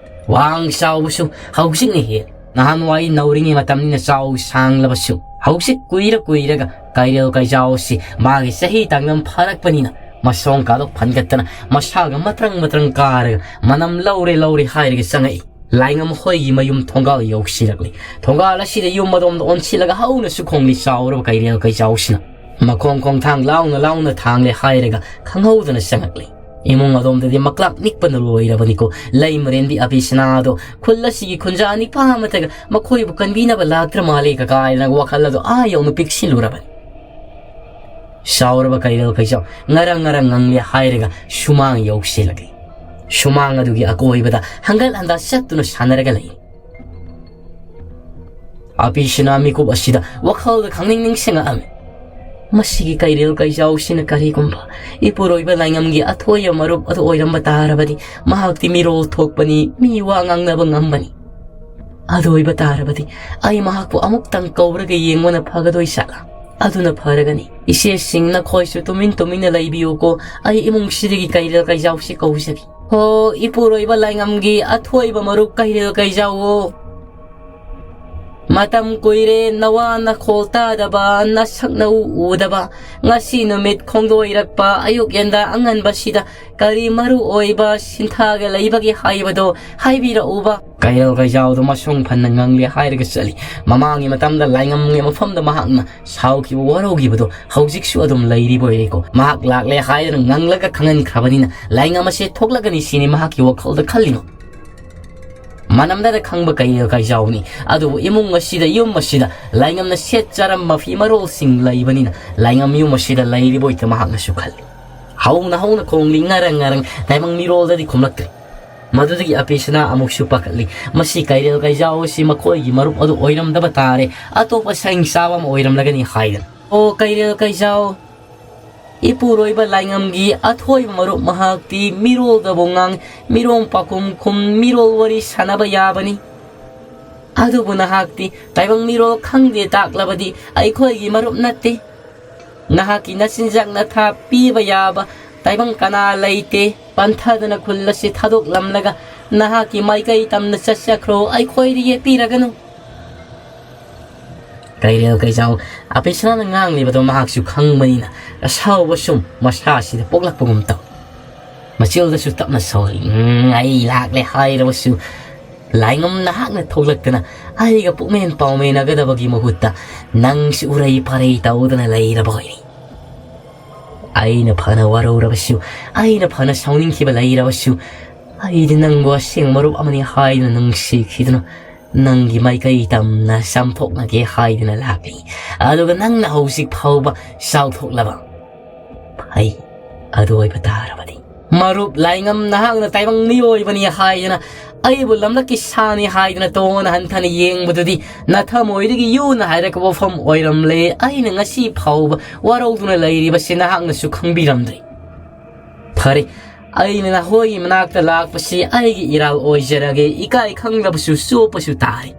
ꯋꯥꯡ ꯆꯥꯎꯕꯁꯨ ꯍꯧꯖꯤꯛꯅ ꯍꯦꯜꯂꯤ꯫ ꯅꯍꯥꯟꯋꯥꯏ ꯅꯧꯔꯤꯉꯩ ꯃꯇꯝꯅꯤꯅ ꯆꯥꯎ ꯁꯥꯡꯂꯕꯁꯨ, ꯍꯧꯖꯤꯛ ꯀꯨꯏꯔ ꯀꯨꯏꯔꯒ ꯀꯩꯔꯦꯜ ꯀꯩꯖꯥꯎꯁꯤ ꯃꯥꯒꯤ ꯆꯍꯤ ꯇꯥꯡꯂꯝ ꯐꯥꯔꯛꯄꯅꯤꯅ ꯃꯁꯣꯡ ꯀꯥꯗꯣ ꯐꯟꯒꯠꯇꯅ ꯃꯁꯥꯒ ꯃꯇ꯭ꯔꯪ ꯃꯇ꯭ꯔꯪ ꯀꯥꯔꯒ ꯃꯅꯝ ꯂꯧꯔꯦ ꯂꯧꯔꯦ ꯍꯥꯏꯔꯒ ꯆꯪꯉꯛꯏ꯫ ꯂꯥꯏꯉꯝ ꯍꯣꯏꯒꯤ ꯃꯌꯨꯝ ꯊꯣꯡꯒꯥꯜ ꯌꯧꯁꯤꯜꯂꯛꯂꯤ꯫ ꯊꯣꯡꯒꯥꯜ ꯑꯁꯤꯗ ꯌꯨꯝ ꯑꯗꯣꯝꯗ ꯑꯣꯟꯁꯤꯜꯂꯒ ꯍꯧꯅꯁꯨ ꯈꯣꯡꯂꯤ ꯆꯥꯎꯔꯕ ꯀꯩꯔꯦꯜ ꯀꯩꯖꯥꯎꯁꯤꯅ꯫ ꯃꯈꯣꯡ ꯈꯣꯡꯊꯥꯡ ꯂꯥꯎꯅ ꯂꯥꯎꯅ ꯊꯥꯡꯂꯦ ꯍꯥꯏꯔꯒ ꯈꯪꯍꯧꯗꯅ ꯆꯪꯉꯛꯂꯤ꯫ ꯏꯃꯨꯡ ꯑꯗꯣꯝꯗꯗꯤ ꯃꯀ꯭ꯂꯥꯛ ꯅꯤꯛꯄꯅ ꯂꯣꯏꯔꯕꯅꯤꯀꯣ꯫ ꯂꯩꯃꯔꯦꯟꯕꯤ ꯑꯕꯤꯁꯅꯥꯗꯣ ꯈꯨꯜ ꯑꯁꯤꯒꯤ ꯈꯨꯟꯖꯥ ꯅꯤꯄꯥ ꯑꯃꯠꯇꯒ ꯃꯈꯣꯏꯕꯨ ꯀꯟꯕꯤꯅꯕ ꯂꯥꯛꯇ꯭ꯔ ꯃꯥꯜꯂꯦ ꯀꯀꯥ ꯍꯥꯏꯅ ꯋꯥꯈꯜ ꯑꯗꯣ ꯑꯥ ꯌꯧꯅ ꯄꯤꯛꯁꯤꯜꯂꯨꯔꯕꯅꯤ꯫ ꯆꯥꯎꯔꯕ ꯀꯩꯔꯦꯜ ꯀꯩꯖꯥꯎ ꯉꯔꯪ ꯉꯔꯪ ꯉꯪꯂꯦ ꯍꯥꯏꯔꯒ ꯁꯨꯃꯥꯡ ꯌꯧꯁꯤꯜꯂꯛꯂꯤ꯫ ꯁꯨꯃꯥꯡ ꯑꯗꯨꯒꯤ ꯑꯀꯣꯏꯕꯗ ꯍꯪꯒꯠ ꯍꯟꯗꯥ ꯆꯠꯇꯨꯅ ꯁꯥꯟꯅꯔꯒ ꯂꯩ꯫ ꯑꯕꯤꯁꯅꯥ ꯃꯤꯀꯨꯞ ꯑꯁꯤꯗ ꯋꯥꯈꯜꯗ ꯈꯪꯅꯤꯡ ꯅꯤꯡꯁꯤꯡꯉꯛꯑꯝꯃꯤ꯫ ꯃꯁꯤꯒꯤ ꯀꯩꯔꯦꯜ ꯀꯩꯖꯥꯎꯁꯤꯅ ꯀꯔꯤꯒꯨꯝꯕ ꯏꯄꯨꯔꯣꯏꯕ ꯂꯥꯏꯉꯝꯒꯤ ꯑꯊꯣꯏꯕ ꯃꯔꯨꯞ ꯑꯗꯨ ꯑꯣꯏꯔꯝꯕ ꯇꯥꯔꯕꯗꯤ ꯃꯍꯥꯛꯇꯤ ꯃꯤꯔꯣꯜ ꯊꯣꯛꯄꯅꯤ, ꯃꯤ ꯋꯥ ꯉꯥꯡꯅꯕ ꯉꯝꯕꯅꯤ꯫ ꯑꯗꯨ ꯑꯣꯏꯕ ꯇꯥꯔꯕꯗꯤ ꯑꯩ ꯃꯍꯥꯛꯄꯨ ꯑꯃꯨꯛꯇꯪ ꯀꯧꯔꯒ ꯌꯦꯡꯕꯅ ꯐꯒꯗꯣꯏ ꯖꯥꯠꯂꯥ? ꯑꯗꯨꯅ ꯐꯔꯒꯅꯤ꯫ ꯏꯆꯦꯁꯤꯡ, ꯅꯈꯣꯏꯁꯨ ꯇꯨꯃꯤꯟ ꯇꯨꯃꯤꯟꯅ ꯂꯩꯕꯤꯌꯨꯀꯣ꯫ ꯑꯩ ꯏꯃꯨꯡꯁꯤꯗꯒꯤ ꯀꯩꯔꯦꯜ ꯀꯩꯖꯥꯎꯁꯤ ꯀꯧꯖꯒꯦ꯫ ꯍꯣ, ꯏꯄꯨꯔꯣꯏꯕ ꯂꯥꯏꯉꯝꯒꯤ ꯑꯊꯣꯏꯕ ꯃꯔꯨꯞ ꯀꯩꯔꯦꯜ ꯀꯩꯖꯥꯎꯋꯣ꯫ ꯃꯇꯝ ꯀꯨꯏꯔꯦ ꯅꯋꯥ ꯅꯈꯣꯜ ꯇꯥꯗꯕ, ꯅꯁꯛ ꯅꯎ ꯎꯗꯕ꯫ ꯉꯁꯤ ꯅꯨꯃꯤꯠ ꯈꯣꯡꯗꯣꯏꯔꯛꯄ ꯑꯌꯨꯛ ꯌꯦꯟꯗꯥ ꯑꯉꯟꯕꯁꯤꯗ ꯀꯔꯤ ꯃꯔꯨ ꯑꯣꯏꯕ ꯁꯤꯟꯊꯥꯒ ꯂꯩꯕꯒꯦ ꯍꯥꯏꯕꯗꯣ ꯍꯥꯏꯕꯤꯔꯛꯎꯕ꯫ ꯀꯩꯔꯦꯜ ꯀꯩꯖꯥꯎꯗꯣ ꯃꯁꯣꯡ ꯐꯟꯅ ꯉꯪꯂꯦ ꯍꯥꯏꯔꯒ ꯆꯠꯂꯤ꯫ ꯃꯃꯥꯡꯒꯤ ꯃꯇꯝꯗ ꯂꯥꯏꯉꯝꯒꯤ ꯃꯐꯝꯗ ꯃꯍꯥꯛꯅ ꯁꯥꯎꯈꯤꯕ ꯋꯥꯔꯧꯈꯤꯕꯗꯣ ꯍꯧꯖꯤꯛꯁꯨ ꯑꯗꯨꯝ ꯂꯩꯔꯤꯕ ꯑꯣꯏꯔꯦꯀꯣ꯫ ꯃꯍꯥꯛ ꯂꯥꯛꯂꯦ ꯍꯥꯏꯗꯨꯅ ꯉꯪꯂꯒ ꯈꯪꯍꯟꯈ꯭ꯔꯕꯅꯤꯅ ꯂꯥꯏꯉꯝ ꯑꯁꯦ ꯊꯣꯛꯂꯒꯅꯤ ꯁꯤꯅꯤ ꯃꯍꯥꯛꯀꯤ ꯋꯥꯈꯜꯗ ꯈꯜꯂꯤꯅꯣ꯫ ꯃꯅꯝꯗꯗ ꯈꯪꯕ ꯀꯩꯔꯦꯜ ꯀꯩꯖꯥꯎꯅꯤ꯫ ꯑꯗꯨꯕꯨ ꯏꯃꯨꯡ ꯑꯁꯤꯗ, ꯌꯨꯝ ꯑꯁꯤꯗ ꯂꯥꯏꯉꯝꯅ ꯁꯦꯠ ꯆꯥꯔꯝꯕ ꯐꯤ ꯃꯔꯣꯜꯁꯤꯡ ꯂꯩꯕꯅꯤꯅ ꯂꯥꯏꯉꯝ ꯌꯨꯝ ꯑꯁꯤꯗ ꯂꯩꯔꯤꯕꯣꯏꯇ ꯃꯍꯥꯛꯅꯁꯨ ꯈꯜꯂꯤ꯫ ꯍꯧꯅ ꯍꯧꯅ ꯈꯣꯡꯂꯤ ꯉꯔꯪ ꯉꯔꯪ꯫ ꯇꯥꯏꯕꯪ ꯃꯤꯔꯣꯜꯗꯗꯤ ꯈꯨꯝꯂꯛꯇ꯭ꯔꯦ꯫ ꯃꯗꯨꯗꯒꯤ ꯑꯄꯤꯁꯅꯥ ꯑꯃꯨꯛꯁꯨ ꯄꯥꯈꯠꯂꯤ꯫ ꯃꯁꯤ ꯀꯩꯔꯦꯜ ꯀꯩꯖꯥꯎ ꯑꯁꯤ ꯃꯈꯣꯏꯒꯤ ꯃꯔꯨꯞ ꯑꯗꯨ ꯑꯣꯏꯔꯝꯗꯕ ꯇꯥꯔꯦ, ꯑꯇꯣꯞꯄ ꯁꯩ ꯆꯥꯕ ꯑꯃ ꯑꯣꯏꯔꯝꯂꯒꯅꯤ ꯍꯥꯏꯗꯅ꯫ "ꯑꯣ ꯀꯩꯔꯦꯜ ꯀꯩꯖꯥꯎ, ꯏꯄꯨꯔꯣꯏꯕ ꯂꯥꯏꯉꯝꯒꯤ ꯑꯊꯣꯏꯕ ꯃꯔꯨꯞ ꯃꯍꯥꯛꯇꯤ ꯃꯤꯔꯣꯜꯗꯕꯨ ꯉꯥꯡ, ꯃꯤꯔꯣꯡ ꯄꯥꯎꯈꯨꯝ ꯈꯨꯝ, ꯃꯤꯔꯣꯜ ꯋꯥꯔꯤ ꯁꯥꯟꯅꯕ ꯌꯥꯕꯅꯤ꯫ ꯑꯗꯨꯕꯨ ꯅꯍꯥꯛꯇꯤ ꯇꯥꯏꯕꯪ ꯃꯤꯔꯣꯜ ꯈꯪꯗꯦ ꯇꯥꯛꯂꯕꯗꯤ ꯑꯩꯈꯣꯏꯒꯤ ꯃꯔꯨꯞ ꯅꯠꯇꯦ꯫ ꯅꯍꯥꯛꯀꯤ ꯅꯆꯤꯟꯖꯥꯛ ꯅꯊꯥ ꯄꯤꯕ ꯌꯥꯕ ꯇꯥꯏꯕꯪ ꯀꯅꯥ ꯂꯩꯇꯦ꯫ ꯄꯟꯊꯗꯅ ꯈꯨꯜ ꯑꯁꯤ ꯊꯥꯗꯣꯛꯂꯝꯂꯒ ꯅꯍꯥꯛꯀꯤ ꯃꯥꯏꯀꯩ ꯇꯝꯅ ꯆꯠꯆꯈ꯭ꯔꯣ, ꯑꯩꯈꯣꯏꯗ ꯌꯦꯠꯄꯤꯔꯒꯅꯨ"꯫ ꯀꯩꯔꯦꯜ ꯀꯩꯖꯥꯎ ꯑꯄꯤꯁꯅꯥꯅ ꯉꯥꯡꯂꯤꯕꯗꯣ ꯃꯍꯥꯛꯁꯨ ꯈꯪꯕꯅꯤꯅ ꯑꯁꯥꯎꯕ ꯁꯨꯝ ꯃꯁꯥꯁꯤꯗ ꯄꯣꯛꯂꯛꯄꯒꯨꯝ ꯇꯧ꯫ ꯃꯆꯤꯜꯗꯁꯨ ꯇꯞꯅ ꯁꯧꯏ꯫ "ꯎꯝ, ꯑꯩ ꯂꯥꯛꯂꯦ ꯍꯥꯏꯔꯕꯁꯨ ꯂꯥꯏꯉꯝ ꯅꯍꯥꯛꯅ ꯊꯣꯛꯂꯛꯇꯅ ꯑꯩꯒ ꯄꯨꯛꯃꯦꯟ ꯄꯥꯎꯃꯦꯟꯅꯒꯗꯕꯒꯤ ꯃꯍꯨꯠꯇ ꯅꯪꯁꯨ ꯎꯔꯩ ꯐꯔꯩ ꯇꯧꯗꯨꯅ ꯂꯩꯔꯕ ꯑꯣꯏꯔꯦ꯫ ꯑꯩꯅ ꯐꯅ ꯋꯥꯔꯧꯔꯕꯁꯨ, ꯑꯩꯅ ꯐꯅ ꯁꯥꯎꯅꯤꯡꯈꯤꯕ ꯂꯩꯔꯕꯁꯨ, ꯑꯩꯗꯤ ꯅꯪꯕꯨ ꯑꯁꯦꯡꯕ ꯃꯔꯨꯞ ꯑꯃꯅꯤ ꯍꯥꯏꯗꯨꯅ ꯅꯨꯡꯁꯤꯈꯤꯗꯨꯅ ꯅꯪꯒꯤ ꯃꯥꯏꯀꯩ ꯇꯝꯅ ꯆꯥꯝꯊꯣꯛꯅꯒꯦ ꯍꯥꯏꯗꯨꯅ ꯂꯥꯛꯂꯤ꯫ ꯑꯗꯨꯒ ꯅꯪꯅ ꯍꯧꯖꯤꯛ ꯐꯥꯎꯕ ꯆꯥꯎꯊꯣꯛꯂꯕ꯫ ꯐꯩ, ꯑꯗꯨ ꯑꯣꯏꯕ ꯇꯥꯔꯕꯗꯤ꯫ ꯃꯔꯨꯞ ꯂꯥꯏꯉꯝ, ꯅꯍꯥꯛꯅ ꯇꯥꯏꯕꯪ ꯃꯤꯑꯣꯏꯕꯅꯤ ꯍꯥꯏꯗꯅ, ꯑꯩꯕꯨ ꯂꯝꯂꯛꯀꯤ ꯁꯥꯅꯤ ꯍꯥꯏꯗꯅ ꯇꯣꯟꯅ ꯍꯟꯊꯅ ꯌꯦꯡꯕꯗꯨꯗꯤ ꯅꯊꯃꯣꯏꯗꯒꯤ ꯌꯨꯅ ꯍꯥꯏꯔꯛꯄ ꯋꯥꯐꯝ ꯑꯣꯏꯔꯝꯂꯦ꯫ ꯑꯩꯅ ꯉꯁꯤ ꯐꯥꯎꯕ ꯋꯥꯔꯧꯗꯨꯅ ꯂꯩꯔꯤꯕꯁꯤ ꯅꯍꯥꯛꯅꯁꯨ ꯈꯪꯕꯤꯔꯝꯗ꯭ꯔꯦ꯫ ꯐꯔꯦ, ꯑꯩꯅ ꯅꯈꯣꯏꯒꯤ ꯃꯅꯥꯛꯇ ꯂꯥꯛꯄꯁꯤ ꯑꯩꯒꯤ ꯏꯔꯥꯜ ꯑꯣꯏꯖꯔꯒꯦ, ꯏꯀꯥꯏ ꯈꯪꯗꯕꯁꯨ ꯆꯣꯞꯄꯁꯨ ꯇꯥꯔꯦ꯫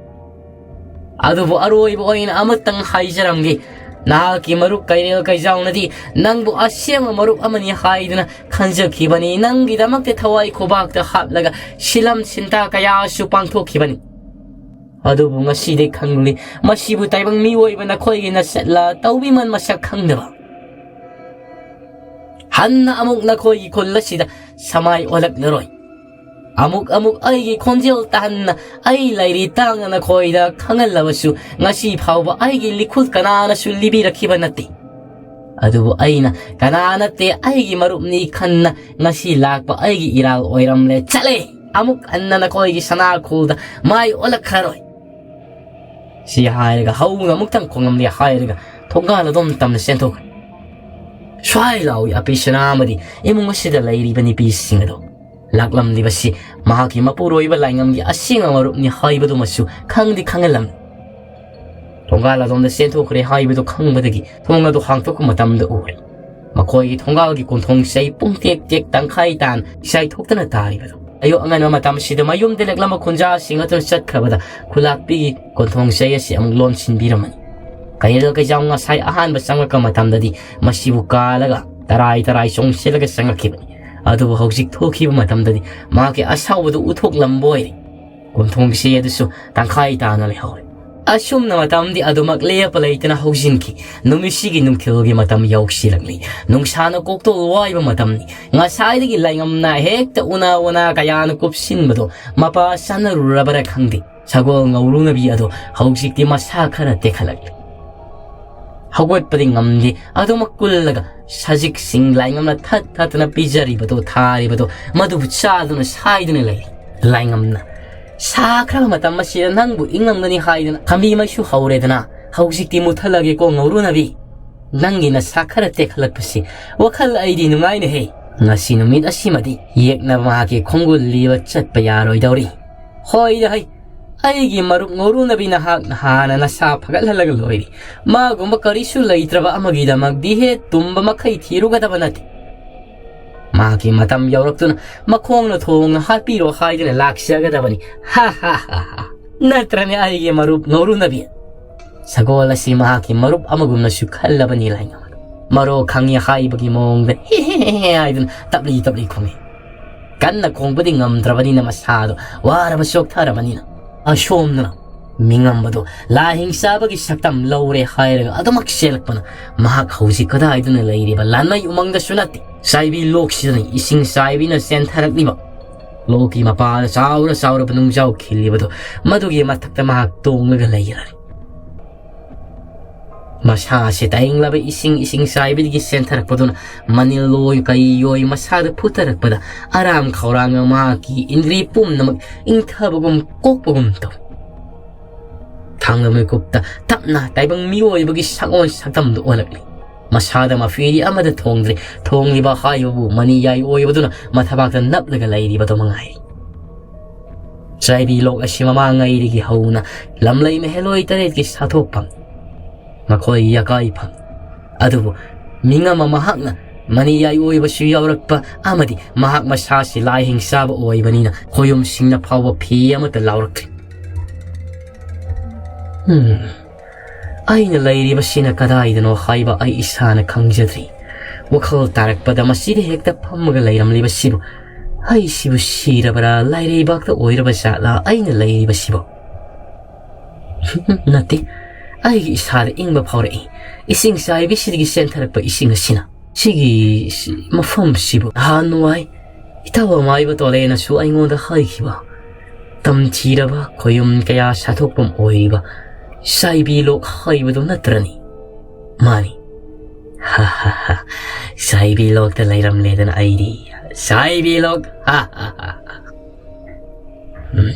ꯑꯗꯨꯕꯨ ꯑꯔꯣꯏꯕ ꯑꯣꯏꯅ ꯑꯃꯇꯪ ꯍꯥꯏꯖꯔꯝꯒꯦ, ꯅꯍꯥꯛꯀꯤ ꯃꯔꯨꯞ ꯀꯩꯔꯦꯜ ꯀꯩꯖꯥꯎꯅꯗꯤ ꯅꯪꯕꯨ ꯑꯁꯦꯡꯕ ꯃꯔꯨꯞ ꯑꯃꯅꯤ ꯍꯥꯏꯗꯨꯅ ꯈꯟꯖꯈꯤꯕꯅꯤ, ꯅꯪꯒꯤꯗꯃꯛꯇ ꯊꯋꯥꯏ ꯈꯨꯕꯥꯛꯇ ꯍꯥꯞꯂꯒ ꯁꯤꯂꯝ ꯁꯤꯟꯇꯥ ꯀꯌꯥꯁꯨ ꯄꯥꯡꯊꯣꯛꯈꯤꯕꯅꯤ꯫ ꯑꯗꯨꯕꯨ ꯉꯁꯤꯗꯤ ꯈꯪꯂꯤ, ꯃꯁꯤꯕꯨ ꯇꯥꯏꯕꯪ ꯃꯤꯑꯣꯏꯕ ꯅꯈꯣꯏꯒꯤ ꯅꯆꯠꯂ ꯇꯧꯕꯤꯃꯟ ꯃꯁꯛ ꯈꯪꯗꯕ꯫ ꯍꯟꯅ ꯑꯃꯨꯛ ꯅꯈꯣꯏꯒꯤ ꯈꯨꯜ ꯑꯁꯤꯗ ꯁꯃꯥꯏ ꯑꯣꯜꯂꯛꯂꯔꯣꯏ꯫ ꯑꯃꯨꯛ ꯑꯃꯨꯛ ꯑꯩꯒꯤ ꯈꯣꯟꯖꯦꯜ ꯇꯥꯍꯟꯅ ꯑꯩ ꯂꯩꯔꯤ ꯇꯥꯡꯅ ꯅꯈꯣꯏꯗ ꯈꯪꯍꯜꯂꯕꯁꯨ ꯉꯁꯤ ꯐꯥꯎꯕ ꯑꯩꯒꯤ ꯂꯤꯈꯨꯜ ꯀꯅꯥꯅꯁꯨ ꯂꯤꯕꯤꯔꯛꯈꯤꯕ ꯅꯠꯇꯦ꯫ ꯑꯗꯨꯕꯨ ꯑꯩꯅ ꯀꯅꯥ ꯅꯠꯇꯦ, ꯑꯩꯒꯤ ꯃꯔꯨꯞꯅꯤ ꯈꯟꯅ ꯉꯁꯤ ꯂꯥꯛꯄ ꯑꯩꯒꯤ ꯏꯔꯥꯜ ꯑꯣꯏꯔꯝꯂꯦ꯫ ꯆꯠꯂꯦ! ꯑꯃꯨꯛ ꯍꯟꯅ ꯅꯈꯣꯏꯒꯤ ꯁꯅꯥꯈꯣꯜꯗ ꯃꯥꯏ ꯑꯣꯜꯂꯛꯈ꯭ꯔꯔꯣꯏ꯫ ꯁꯤ ꯍꯥꯏꯔꯒ ꯍꯧꯅ ꯑꯃꯨꯛꯇꯪ ꯈꯣꯡꯉꯝꯂꯦ ꯍꯥꯏꯔꯒ ꯊꯣꯡꯒꯥꯜ ꯑꯗꯣꯝ ꯇꯝꯅ ꯆꯦꯟꯊꯣꯛꯈ꯭ꯔꯦ꯫ ꯁ꯭ꯋꯥꯏ ꯂꯥꯎꯏ ꯑꯄꯤꯁꯅꯥ ꯑꯃꯗꯤ ꯏꯃꯨꯡ ꯑꯁꯤꯗ ꯂꯩꯔꯤꯕ ꯅꯨꯄꯤꯁꯤꯡ ꯑꯗꯣ꯫ ꯂꯥꯛꯂꯝꯂꯤꯕꯁꯤ ꯃꯍꯥꯛꯀꯤ ꯃꯄꯨꯔꯣꯏꯕ ꯂꯥꯏꯉꯝꯒꯤ ꯑꯁꯦꯡꯕ ꯃꯔꯨꯞꯅꯤ ꯍꯥꯏꯕꯗꯨꯃꯁꯨ ꯈꯪꯗꯤ ꯈꯪꯍꯜꯂꯝꯃꯤ꯫ ꯊꯣꯡꯒꯥꯜ ꯑꯗꯣꯝꯗ ꯆꯦꯟꯊꯣꯛꯈ꯭ꯔꯦ ꯍꯥꯏꯕꯗꯨ ꯈꯪꯕꯗꯒꯤ ꯊꯣꯡ ꯑꯗꯨ ꯍꯥꯡꯗꯣꯛꯄ ꯃꯇꯝꯗ ꯎꯔꯦ꯫ ꯃꯈꯣꯏꯒꯤ ꯊꯣꯡꯒꯥꯜꯒꯤ ꯀꯣꯟꯊꯣꯡ ꯆꯩ ꯄꯨꯡ ꯇꯦꯛ ꯇꯦꯛ ꯇꯪꯈꯥꯏ ꯇꯥꯟ ꯏꯁꯥꯏ ꯊꯣꯛꯇꯅ ꯇꯥꯔꯤꯕꯗꯨ꯫ ꯑꯌꯨꯛ ꯑꯉꯟꯕ ꯃꯇꯝꯁꯤꯗ ꯃꯌꯨꯝꯗ ꯂꯦꯛꯂꯝꯕ ꯈꯨꯟꯖꯥꯁꯤꯡ ꯑꯗꯨꯅ ꯆꯠꯈ꯭ꯔꯕꯗ ꯈꯨꯂꯥꯛꯄꯤꯒꯤ ꯀꯣꯟꯊꯣꯡ ꯆꯩ ꯑꯁꯤ ꯑꯃꯨꯛ ꯂꯣꯟꯁꯤꯟꯕꯤꯔꯝꯃꯅꯤ꯫ ꯀꯩꯔꯦꯜ ꯀꯩꯖꯥꯎ ꯉꯁꯥꯏ ꯑꯍꯥꯟꯕ ꯆꯪꯂꯛꯄ ꯃꯇꯝꯗꯗꯤ ꯃꯁꯤꯕꯨ ꯀꯥꯜꯂꯒ ꯇꯔꯥꯏ ꯇꯔꯥꯏ ꯆꯣꯡꯁꯤꯜꯂꯒ ꯆꯪꯂꯛꯈꯤꯕꯅꯤ꯫ ꯑꯗꯨꯕꯨ ꯍꯧꯖꯤꯛ ꯊꯣꯛꯈꯤꯕ ꯃꯇꯝꯗꯗꯤ ꯃꯍꯥꯛꯀꯤ ꯑꯁꯥꯎꯕꯗꯨ ꯎꯠꯊꯣꯛꯂꯝꯕ ꯑꯣꯏꯔꯦ꯫ ꯀꯣꯟꯊꯣꯡꯒꯤ ꯆꯩ ꯑꯗꯨꯁꯨ ꯇꯪꯈꯥꯏ ꯇꯥꯅ ꯂꯩꯍꯧꯔꯦ꯫ ꯑꯁꯨꯝꯅ ꯃꯇꯝꯗꯤ ꯑꯗꯨꯃꯛ ꯂꯦꯞꯄ ꯂꯩꯇꯅ ꯍꯧꯖꯤꯟꯈꯤ꯫ ꯅꯨꯃꯤꯠꯁꯤꯒꯤ ꯅꯨꯡꯊꯤꯜꯒꯤ ꯃꯇꯝ ꯌꯧꯁꯤꯜꯂꯛꯂꯤ꯫ ꯅꯨꯡꯁꯥꯅ ꯀꯣꯛꯇꯣꯜ ꯋꯥꯏꯕ ꯃꯇꯝꯅꯤ꯫ ꯉꯁꯥꯏꯗꯒꯤ ꯂꯥꯏꯉꯝꯅ ꯍꯦꯛꯇ ꯎꯅꯥ ꯎꯅꯥ ꯀꯌꯥꯅ ꯀꯨꯞꯁꯤꯟꯕꯗꯣ ꯃꯄꯥ ꯆꯥꯅꯔꯨꯔꯕꯔꯥ ꯈꯪꯗꯦ꯫ ꯁꯒꯣꯜ ꯉꯧꯔꯨꯅꯕꯤ ꯑꯗꯣ ꯍꯧꯖꯤꯛꯇꯤ ꯃꯁꯥ ꯈꯔ ꯇꯦꯛꯈꯠꯂꯛꯂꯤ꯫ ꯍꯧꯒꯠꯄꯗꯤ ꯉꯝꯗꯦ꯫ ꯑꯗꯨꯃꯛ ꯀꯨꯜꯂꯒ ꯁꯖꯤꯛꯁꯤꯡ ꯂꯥꯏꯉꯝꯅ ꯊꯠ ꯊꯠꯇꯅ ꯄꯤꯖꯔꯤꯕꯗꯣ, ꯊꯥꯔꯤꯕꯗꯣ, ꯃꯗꯨꯕꯨ ꯆꯥꯗꯨꯅ ꯁꯥꯏꯗꯨꯅ ꯂꯩ꯫ ꯂꯥꯏꯉꯝꯅ, "ꯁꯥꯈ꯭ꯔꯕ ꯃꯇꯝ ꯑꯁꯤꯗ ꯅꯪꯕꯨ ꯏꯪꯉꯝꯒꯅꯤ ꯍꯥꯏꯗꯨꯅ ꯈꯝꯕꯤ ꯃꯩꯁꯨ ꯍꯧꯔꯦꯗꯅ, ꯍꯧꯖꯤꯛꯇꯤ ꯃꯨꯠꯊꯠꯂꯒꯦꯀꯣ ꯉꯧꯔꯨꯅꯕꯤ꯫ ꯅꯪꯒꯤ ꯅꯁꯥ ꯈꯔ ꯇꯦꯛꯈꯠꯂꯛꯄꯁꯤ ꯋꯥꯈꯜ ꯑꯩꯗꯤ ꯅꯨꯡꯉꯥꯏꯅꯦꯍꯦ꯫ ꯉꯁꯤ ꯅꯨꯃꯤꯠ ꯑꯁꯤꯃꯗꯤ ꯌꯦꯛꯅꯕ ꯃꯍꯥꯛꯀꯤ ꯈꯣꯡꯒꯨꯜ ꯂꯤꯕ ꯆꯠꯄ ꯌꯥꯔꯣꯏꯗꯧꯔꯤ꯫ ꯍꯣꯏꯗ ꯍꯩ, ꯑꯩꯒꯤ ꯃꯔꯨꯞ ꯉꯧꯔꯨꯅꯕꯤ ꯅꯍꯥꯛꯅ ꯍꯥꯟꯅ ꯅꯁꯥ ꯐꯒꯠꯍꯜꯂꯒ ꯂꯣꯏꯔꯤ꯫ ꯃꯥꯒꯨꯝꯕ ꯀꯔꯤꯁꯨ ꯂꯩꯇ꯭ꯔꯕ ꯑꯃꯒꯤꯗꯃꯛ ꯗꯤꯍꯦ ꯇꯨꯝꯕ ꯃꯈꯩ ꯊꯤꯔꯨꯒꯗꯕ ꯅꯠꯇꯦ꯫ ꯃꯍꯥꯛꯀꯤ ꯃꯇꯝ ꯌꯧꯔꯛꯇꯨꯅ ꯃꯈꯣꯡꯅ ꯊꯣꯡꯅ ꯍꯥꯠꯄꯤꯔꯣ ꯍꯥꯏꯗꯨꯅ ꯂꯥꯛꯆꯒꯗꯕꯅꯤ꯫ ꯍꯥ ꯍꯥ ꯍꯥ ꯍꯥ꯫ ꯅꯠꯇ꯭ꯔꯅꯦ ꯑꯩꯒꯤ ꯃꯔꯨꯞ ꯉꯧꯔꯨꯅꯕꯤ?" ꯁꯒꯣꯜ ꯑꯁꯤ ꯃꯍꯥꯛꯀꯤ ꯃꯔꯨꯞ ꯑꯃꯒꯨꯝꯅꯁꯨ ꯈꯜꯂꯕꯅꯤ ꯂꯥꯏꯉꯝ꯫ ꯃꯔꯣ ꯈꯪꯉꯤ ꯍꯥꯏꯕꯒꯤ ꯃꯑꯣꯡꯗ "ꯍꯦ ꯍꯦ ꯍꯦ ꯍꯦ" ꯍꯥꯏꯗꯨꯅ ꯇꯞꯂꯤ ꯇꯞꯂꯤ ꯈꯨꯝꯃꯤ꯫ ꯀꯟꯅ ꯈꯣꯡꯕꯗꯤ ꯉꯝꯗ꯭ꯔꯕꯅꯤꯅ ꯃꯁꯥꯗꯣ ꯋꯥꯔꯕ ꯆꯣꯛꯊꯔꯕꯅꯤꯅ ꯑꯁꯣꯝꯗꯅ ꯃꯤꯉꯝꯕꯗꯣ ꯂꯥꯏꯍꯤꯡ ꯆꯥꯕꯒꯤ ꯁꯛꯇꯝ ꯂꯧꯔꯦ ꯍꯥꯏꯔꯒ ꯑꯗꯨꯃꯛ ꯆꯦꯜꯂꯛꯄꯅ ꯃꯍꯥꯛ ꯍꯧꯖꯤꯛ ꯀꯗꯥꯏꯗꯨꯅ ꯂꯩꯔꯤꯕ ꯂꯥꯟꯃꯩ ꯎꯃꯪꯗꯁꯨ ꯅꯠꯇꯦ꯫ ꯆꯥꯏꯕꯤ ꯂꯣꯛꯁꯤꯗꯅꯤ ꯏꯁꯤꯡ ꯆꯥꯏꯕꯤꯅ ꯆꯦꯟꯊꯔꯛꯂꯤꯕ ꯂꯣꯛꯀꯤ ꯃꯄꯥꯗ ꯆꯥꯎꯔ ꯆꯥꯎꯔꯕ ꯅꯨꯡꯖꯥꯎ ꯈꯤꯜꯂꯤꯕꯗꯣ ꯃꯗꯨꯒꯤ ꯃꯊꯛꯇ ꯃꯍꯥꯛ ꯇꯣꯡꯂꯒ ꯂꯩꯔꯔꯤ꯫ ꯃꯁꯥꯁꯦ ꯇꯥꯏꯪꯂꯕ ꯏꯁꯤꯡ ꯏꯁꯤꯡ ꯆꯥꯏꯕꯤꯗꯒꯤ ꯆꯦꯟꯊꯔꯛꯄꯗꯨꯅ ꯃꯅꯤꯜ ꯂꯣꯏ ꯀꯩ ꯌꯣꯏ ꯃꯁꯥꯗ ꯐꯨꯊꯔꯛꯄꯗ ꯑꯔꯥꯝ ꯈꯧꯔꯥꯡꯅ ꯃꯍꯥꯛꯀꯤ ꯏꯟꯗ꯭ꯔꯤ ꯄꯨꯝꯅꯃꯛ ꯏꯪꯊꯕꯒꯨꯝ ꯀꯣꯛꯄꯒꯨꯝ ꯇꯧꯏ꯫ ꯊꯥꯡꯂ ꯃꯤꯀꯨꯞꯇ ꯇꯞꯅ ꯇꯥꯏꯕꯪ ꯃꯤꯑꯣꯏꯕꯒꯤ ꯁꯛꯑꯣꯟ ꯁꯛꯇꯝꯗꯨ ꯑꯣꯜꯂꯛꯂꯤ꯫ ꯃꯁꯥꯗ ꯃꯐꯤꯗꯤ ꯑꯃꯠꯇ ꯊꯣꯡꯗ꯭ꯔꯤ꯫ ꯊꯣꯡꯂꯤꯕ ꯍꯥꯏꯕꯕꯨ ꯃꯅꯤꯌꯥꯏ ꯑꯣꯏꯕꯗꯨꯅ ꯃꯊꯕꯥꯛꯇ ꯅꯞꯂꯒ ꯂꯩꯔꯤꯕꯗꯨ ꯃꯉꯥꯏ꯫ ꯆꯥꯏꯕꯤ ꯂꯣꯛ ꯑꯁꯤ ꯃꯃꯥꯡꯉꯩꯗꯒꯤ ꯍꯧꯅ ꯂꯝꯂꯩ ꯃꯍꯦꯂꯣꯏ ꯇꯔꯦꯠꯀꯤ ꯁꯥꯊꯣꯛꯐꯝ, ꯃꯈꯣꯏ ꯌꯥꯀꯥꯏꯐꯝ꯫ ꯑꯗꯨꯕꯨ ꯃꯤꯉꯝ ꯑꯃ ꯃꯍꯥꯛꯅ ꯃꯅꯤꯌꯥꯏ ꯑꯣꯏꯕꯁꯨ ꯌꯥꯎꯔꯛꯄ ꯑꯃꯗꯤ ꯃꯍꯥꯛ ꯃꯁꯥꯁꯤ ꯂꯥꯏ ꯍꯤꯡꯆꯥꯕ ꯑꯣꯏꯕꯅꯤꯅ ꯈꯣꯌꯨꯝꯁꯤꯡꯅ ꯐꯥꯎꯕ ꯐꯤ ꯑꯃꯠꯇ ꯂꯥꯎꯔꯛꯇ꯭ꯔꯤ꯫ ꯎꯝ, ꯑꯩꯅ ꯂꯩꯔꯤꯕꯁꯤꯅ ꯀꯗꯥꯏꯗꯅꯣ ꯍꯥꯏꯕ ꯑꯩ ꯏꯁꯥꯅ ꯈꯪꯖꯗ꯭ꯔꯤ꯫ ꯋꯥꯈꯜ ꯇꯥꯔꯛꯄꯗ ꯃꯁꯤꯗ ꯍꯦꯛꯇ ꯐꯝꯃꯒ ꯂꯩꯔꯝꯂꯤꯕꯁꯤꯕꯨ, ꯑꯩꯁꯤꯕꯨ ꯁꯤꯔꯕ꯭ꯔꯥ, ꯂꯥꯏꯔꯩꯕꯥꯛꯇ ꯑꯣꯏꯔꯕ ꯖꯥꯠꯂꯥ ꯑꯩꯅ ꯂꯩꯔꯤꯕꯁꯤꯕꯨ? ꯅꯠꯇꯦ, ꯑꯩꯒꯤ ꯏꯁꯥꯗ ꯏꯪꯕ ꯐꯥꯎꯔꯛꯏ꯫ ꯏꯁꯤꯡ ꯆꯥꯏꯕꯤꯁꯤꯗꯒꯤ ꯆꯦꯟꯊꯔꯛꯄ ꯏꯁꯤꯡ ꯑꯁꯤꯅ꯫ ꯁꯤꯒꯤ ꯁꯤ-, ꯃꯐꯝꯁꯤꯕꯨ ꯅꯍꯥꯟꯋꯥꯏ ꯏꯇꯥꯎ ꯑꯃꯥꯏꯕ ꯇꯣꯂꯦꯅꯁꯨ ꯑꯩꯉꯣꯟꯗ ꯍꯥꯏꯈꯤꯕ ꯇꯝꯊꯤꯔꯕ ꯈꯣꯌꯨꯝ ꯀꯌꯥ ꯁꯥꯊꯣꯛꯐꯝ ꯑꯣꯏꯔꯤꯕ ꯆꯥꯏꯕꯤ ꯂꯣꯛ ꯍꯥꯏꯕꯗꯨ ꯅꯠꯇ꯭ꯔꯅꯤ? ꯃꯥꯅꯤ꯫ ꯍꯥ ꯍꯥ ꯍꯥ꯫ ꯆꯥꯏꯕꯤ ꯂꯣꯛꯇ ꯂꯩꯔꯝꯂꯦꯗꯅ ꯑꯩꯗꯤ꯫ ꯆꯥꯏꯕꯤ ꯂꯣꯛ꯫ ꯍꯥ ꯍꯥ ꯍꯥ ꯍꯥ꯫ ꯎꯝ꯫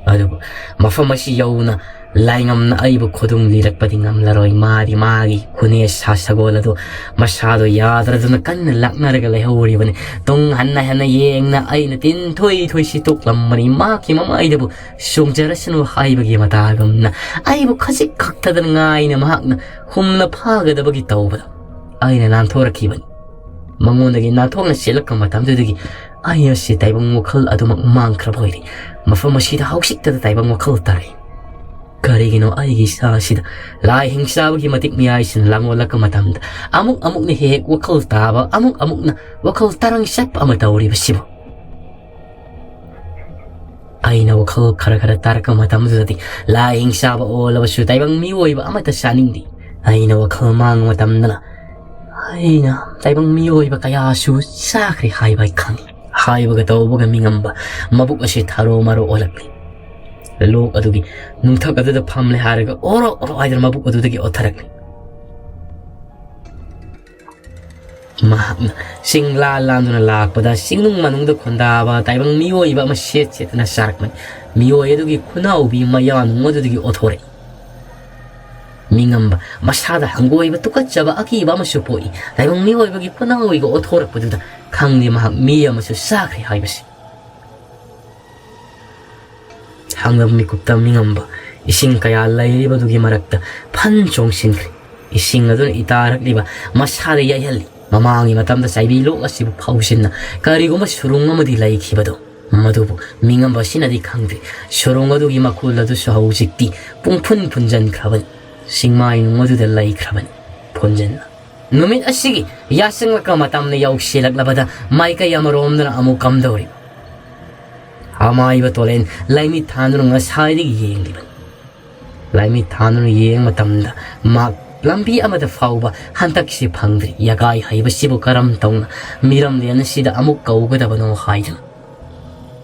ꯑꯗꯨꯕꯨ ꯃꯐꯝ ꯑꯁꯤ ꯌꯧꯅ ꯂꯥꯏꯉꯝꯅ ꯑꯩꯕꯨ ꯈꯨꯗꯨꯝ ꯂꯤꯔꯛꯄꯗꯤ ꯉꯝꯂꯔꯣꯏ꯫ ꯃꯥꯗꯤ ꯃꯥꯒꯤ ꯈꯨꯅꯦ ꯁꯥ ꯁꯒꯣꯜ ꯑꯗꯨ ꯃꯁꯥꯗꯣ ꯌꯥꯗ꯭ꯔꯗꯨꯅ ꯀꯟꯅ ꯂꯥꯛꯅꯔꯒ ꯂꯩꯍꯧꯔꯤꯕꯅꯤ꯫ ꯇꯨꯡ ꯍꯟꯅ ꯍꯟꯅ ꯌꯦꯡꯅ ꯑꯩꯅ ꯇꯤꯟ ꯊꯣꯏ ꯊꯣꯏ ꯁꯤꯠꯇꯣꯛꯂꯝꯕꯅꯤ꯫ ꯃꯍꯥꯛꯀꯤ ꯃꯃꯥꯏꯗꯕꯨ ꯆꯣꯡꯖꯔꯁꯅꯨ ꯍꯥꯏꯕꯒꯤ ꯃꯇꯥꯒꯨꯝꯅ ꯑꯩꯕꯨ ꯈꯖꯤꯛ ꯈꯛꯇꯗ ꯉꯥꯏꯅ ꯃꯍꯥꯛꯅ ꯍꯨꯝꯅ ꯐꯥꯒꯗꯕꯒꯤ ꯇꯧꯕꯗ ꯑꯩꯅ ꯅꯥꯟꯊꯣꯔꯛꯈꯤꯕꯅꯤ꯫ ꯃꯉꯣꯟꯗꯒꯤ ꯅꯥꯟꯊꯣꯛꯅ ꯆꯦꯜꯂꯛꯄ ꯃꯇꯝꯗꯨꯗꯒꯤ ꯑꯩ ꯑꯁꯤ ꯇꯥꯏꯕꯪ ꯋꯥꯈꯜ ꯑꯗꯨꯃꯛ ꯃꯥꯡꯈ꯭ꯔꯕ ꯑꯣꯏꯔꯦ꯫ ꯃꯐꯝ ꯑꯁꯤꯗ ꯍꯧꯖꯤꯛꯇꯗ ꯇꯥꯏꯕꯪ ꯋꯥꯈꯜ ꯇꯥꯔꯛꯏ꯫ ꯀꯔꯤꯒꯤꯅꯣ ꯑꯩꯒꯤ ꯏꯁꯥ ꯑꯁꯤꯗ ꯂꯥꯏ ꯍꯤꯡꯆꯥꯕꯒꯤ ꯃꯇꯤꯛ ꯃꯌꯥꯏꯁꯤꯅ ꯂꯥꯡꯑꯣꯜꯂꯛꯄ ꯃꯇꯝꯗ ꯑꯃꯨꯛ ꯑꯃꯨꯛꯅ ꯍꯦꯛ ꯍꯦꯛ ꯋꯥꯈꯜ ꯇꯥꯕ, ꯑꯃꯨꯛ ꯑꯃꯨꯛꯅ ꯋꯥꯈꯜ ꯇꯔꯪ ꯆꯠꯄ ꯑꯃ ꯇꯧꯔꯤꯕꯁꯤꯕꯨ? ꯑꯩꯅ ꯋꯥꯈꯜ ꯈꯔ ꯈꯔ ꯇꯥꯔꯛꯄ ꯃꯇꯝꯗꯨꯗꯗꯤ ꯂꯥꯏ ꯍꯤꯡꯆꯥꯕ ꯑꯣꯜꯂꯕꯁꯨ ꯇꯥꯏꯕꯪ ꯃꯤꯑꯣꯏꯕ ꯑꯃꯠꯇ ꯆꯥꯅꯤꯡꯗꯦ꯫ ꯑꯩꯅ ꯋꯥꯈꯜ ꯃꯥꯡꯕ ꯃꯇꯝꯗꯅ ꯑꯩꯅ ꯇꯥꯏꯕꯪ ꯃꯤꯑꯣꯏꯕ ꯀꯌꯥꯁꯨ ꯆꯥꯈ꯭ꯔꯦ ꯍꯥꯏꯕ ꯑꯩ ꯈꯪꯏ꯫ ꯍꯥꯏꯕꯒ ꯇꯧꯕꯒ ꯃꯤꯉꯝꯕ ꯃꯕꯨꯛ ꯑꯁꯤ ꯊꯥꯔꯣ ꯃꯥꯔꯣ ꯑꯣꯜꯂꯛꯂꯤ꯫ ꯂꯣꯛ ꯑꯗꯨꯒꯤ ꯅꯨꯡꯊꯛ ꯑꯗꯨꯗ ꯐꯝꯂꯦ ꯍꯥꯏꯔꯒ ꯑꯣꯔꯣ ꯑꯣꯔꯣ ꯍꯥꯏꯗꯨꯅ ꯃꯕꯨꯛ ꯑꯗꯨꯗꯒꯤ ꯑꯣꯠꯊꯔꯛꯂꯤ꯫ ꯃꯍꯥꯛꯅ ꯆꯤꯡ ꯂꯥꯟ ꯂꯥꯟꯗꯨꯅ ꯂꯥꯛꯄꯗ ꯆꯤꯡꯅꯨꯡ ꯃꯅꯨꯡꯗ ꯈꯨꯟꯗꯥꯕ ꯇꯥꯏꯕꯪ ꯃꯤꯑꯣꯏꯕ ꯑꯃ ꯁꯦꯠ ꯁꯦꯠꯇꯅ ꯆꯥꯔꯛꯄꯅꯤ꯫ ꯃꯤꯑꯣꯏ ꯑꯗꯨꯒꯤ ꯈꯨꯅꯥꯎꯕꯤ ꯃꯌꯥ ꯅꯨꯡ ꯑꯗꯨꯗꯒꯤ ꯑꯣꯊꯣꯔꯛꯏ꯫ ꯃꯤꯉꯝꯕ, ꯃꯁꯥꯗ ꯍꯪꯒꯣꯏꯕ, ꯇꯨꯀꯠꯆꯕ, ꯑꯀꯤꯕ ꯑꯃꯁꯨ ꯄꯣꯛꯏ꯫ ꯇꯥꯏꯕꯪ ꯃꯤꯑꯣꯏꯕꯒꯤ ꯄꯨꯟꯅꯥꯎꯏꯒ ꯑꯣꯟꯊꯣꯔꯛꯄꯗꯨꯗ ꯈꯪꯂꯦ ꯃꯍꯥꯛ ꯃꯤ ꯑꯃꯁꯨ ꯆꯥꯈ꯭ꯔꯦ ꯍꯥꯏꯕꯁꯤ꯫ ꯍꯥꯡꯂꯕ ꯃꯤꯀꯨꯞꯇ ꯃꯤꯉꯝꯕ ꯏꯁꯤꯡ ꯀꯌꯥ ꯂꯩꯔꯤꯕꯗꯨꯒꯤ ꯃꯔꯛꯇ ꯐꯟ ꯆꯣꯡꯁꯤꯟꯈ꯭ꯔꯦ꯫ ꯏꯁꯤꯡ ꯑꯗꯨꯅ ꯏꯇꯥꯔꯛꯂꯤꯕ ꯃꯁꯥꯗ ꯌꯩꯍꯜꯂꯤ꯫ ꯃꯃꯥꯡꯒꯤ ꯃꯇꯝꯗ ꯆꯥꯏꯕꯤ ꯂꯣꯛ ꯑꯁꯤꯕꯨ ꯐꯥꯎꯖꯤꯟꯅ ꯀꯔꯤꯒꯨꯝꯕ ꯁꯨꯔꯨꯡ ꯑꯃꯗꯤ ꯂꯩꯈꯤꯕꯗꯣ, ꯃꯗꯨꯕꯨ ꯃꯤꯉꯝꯕ ꯑꯁꯤꯅꯗꯤ ꯈꯪꯗ꯭ꯔꯤ꯫ ꯁꯨꯔꯨꯡ ꯑꯗꯨꯒꯤ ꯃꯈꯨꯜ ꯑꯗꯨꯁꯨ ꯍꯧꯖꯤꯛꯇꯤ ꯄꯨꯡꯐꯨꯟ ꯐꯨꯟꯖꯟꯈ꯭ꯔꯕꯅꯤ꯫ ꯆꯤꯡꯃꯥꯏ ꯅꯨꯡ ꯑꯗꯨꯗ ꯂꯩꯈ꯭ꯔꯕꯅꯤ ꯐꯨꯟꯖꯟꯅ꯫ ꯅꯨꯃꯤꯠ ꯑꯁꯤꯒꯤ ꯌꯥꯆꯪꯂꯛꯄ ꯃꯇꯝꯗ ꯌꯧꯁꯤꯜꯂꯛꯂꯕꯗ ꯃꯥꯏꯀꯩ ꯑꯃꯔꯣꯝꯗꯅ ꯑꯃꯨꯛ ꯀꯝꯗꯧꯔꯤꯕ? ꯑꯃꯥꯏꯕ ꯇꯣꯂꯦꯟ ꯂꯥꯏꯃꯤꯠ ꯊꯥꯟꯗꯨꯅ ꯉꯁꯥꯏꯗꯒꯤ ꯌꯦꯡꯂꯤꯕꯅꯤ꯫ ꯂꯥꯏꯃꯤꯠ ꯊꯥꯟꯗꯨꯅ ꯌꯦꯡꯕ ꯃꯇꯝꯗ ꯃꯍꯥꯛ ꯂꯝꯕꯤ ꯑꯃꯗ ꯐꯥꯎꯕ ꯍꯟꯗꯛꯁꯤ ꯐꯪꯗ꯭ꯔꯤ꯫ ꯌꯥꯒꯥꯏ ꯍꯩꯕꯁꯤꯕꯨ ꯀꯔꯝ ꯇꯧꯅ ꯃꯤꯔꯝꯂꯦꯟ ꯑꯁꯤꯗ ꯑꯃꯨꯛ ꯀꯧꯒꯗꯕꯅꯣ ꯍꯥꯏꯗꯨꯅ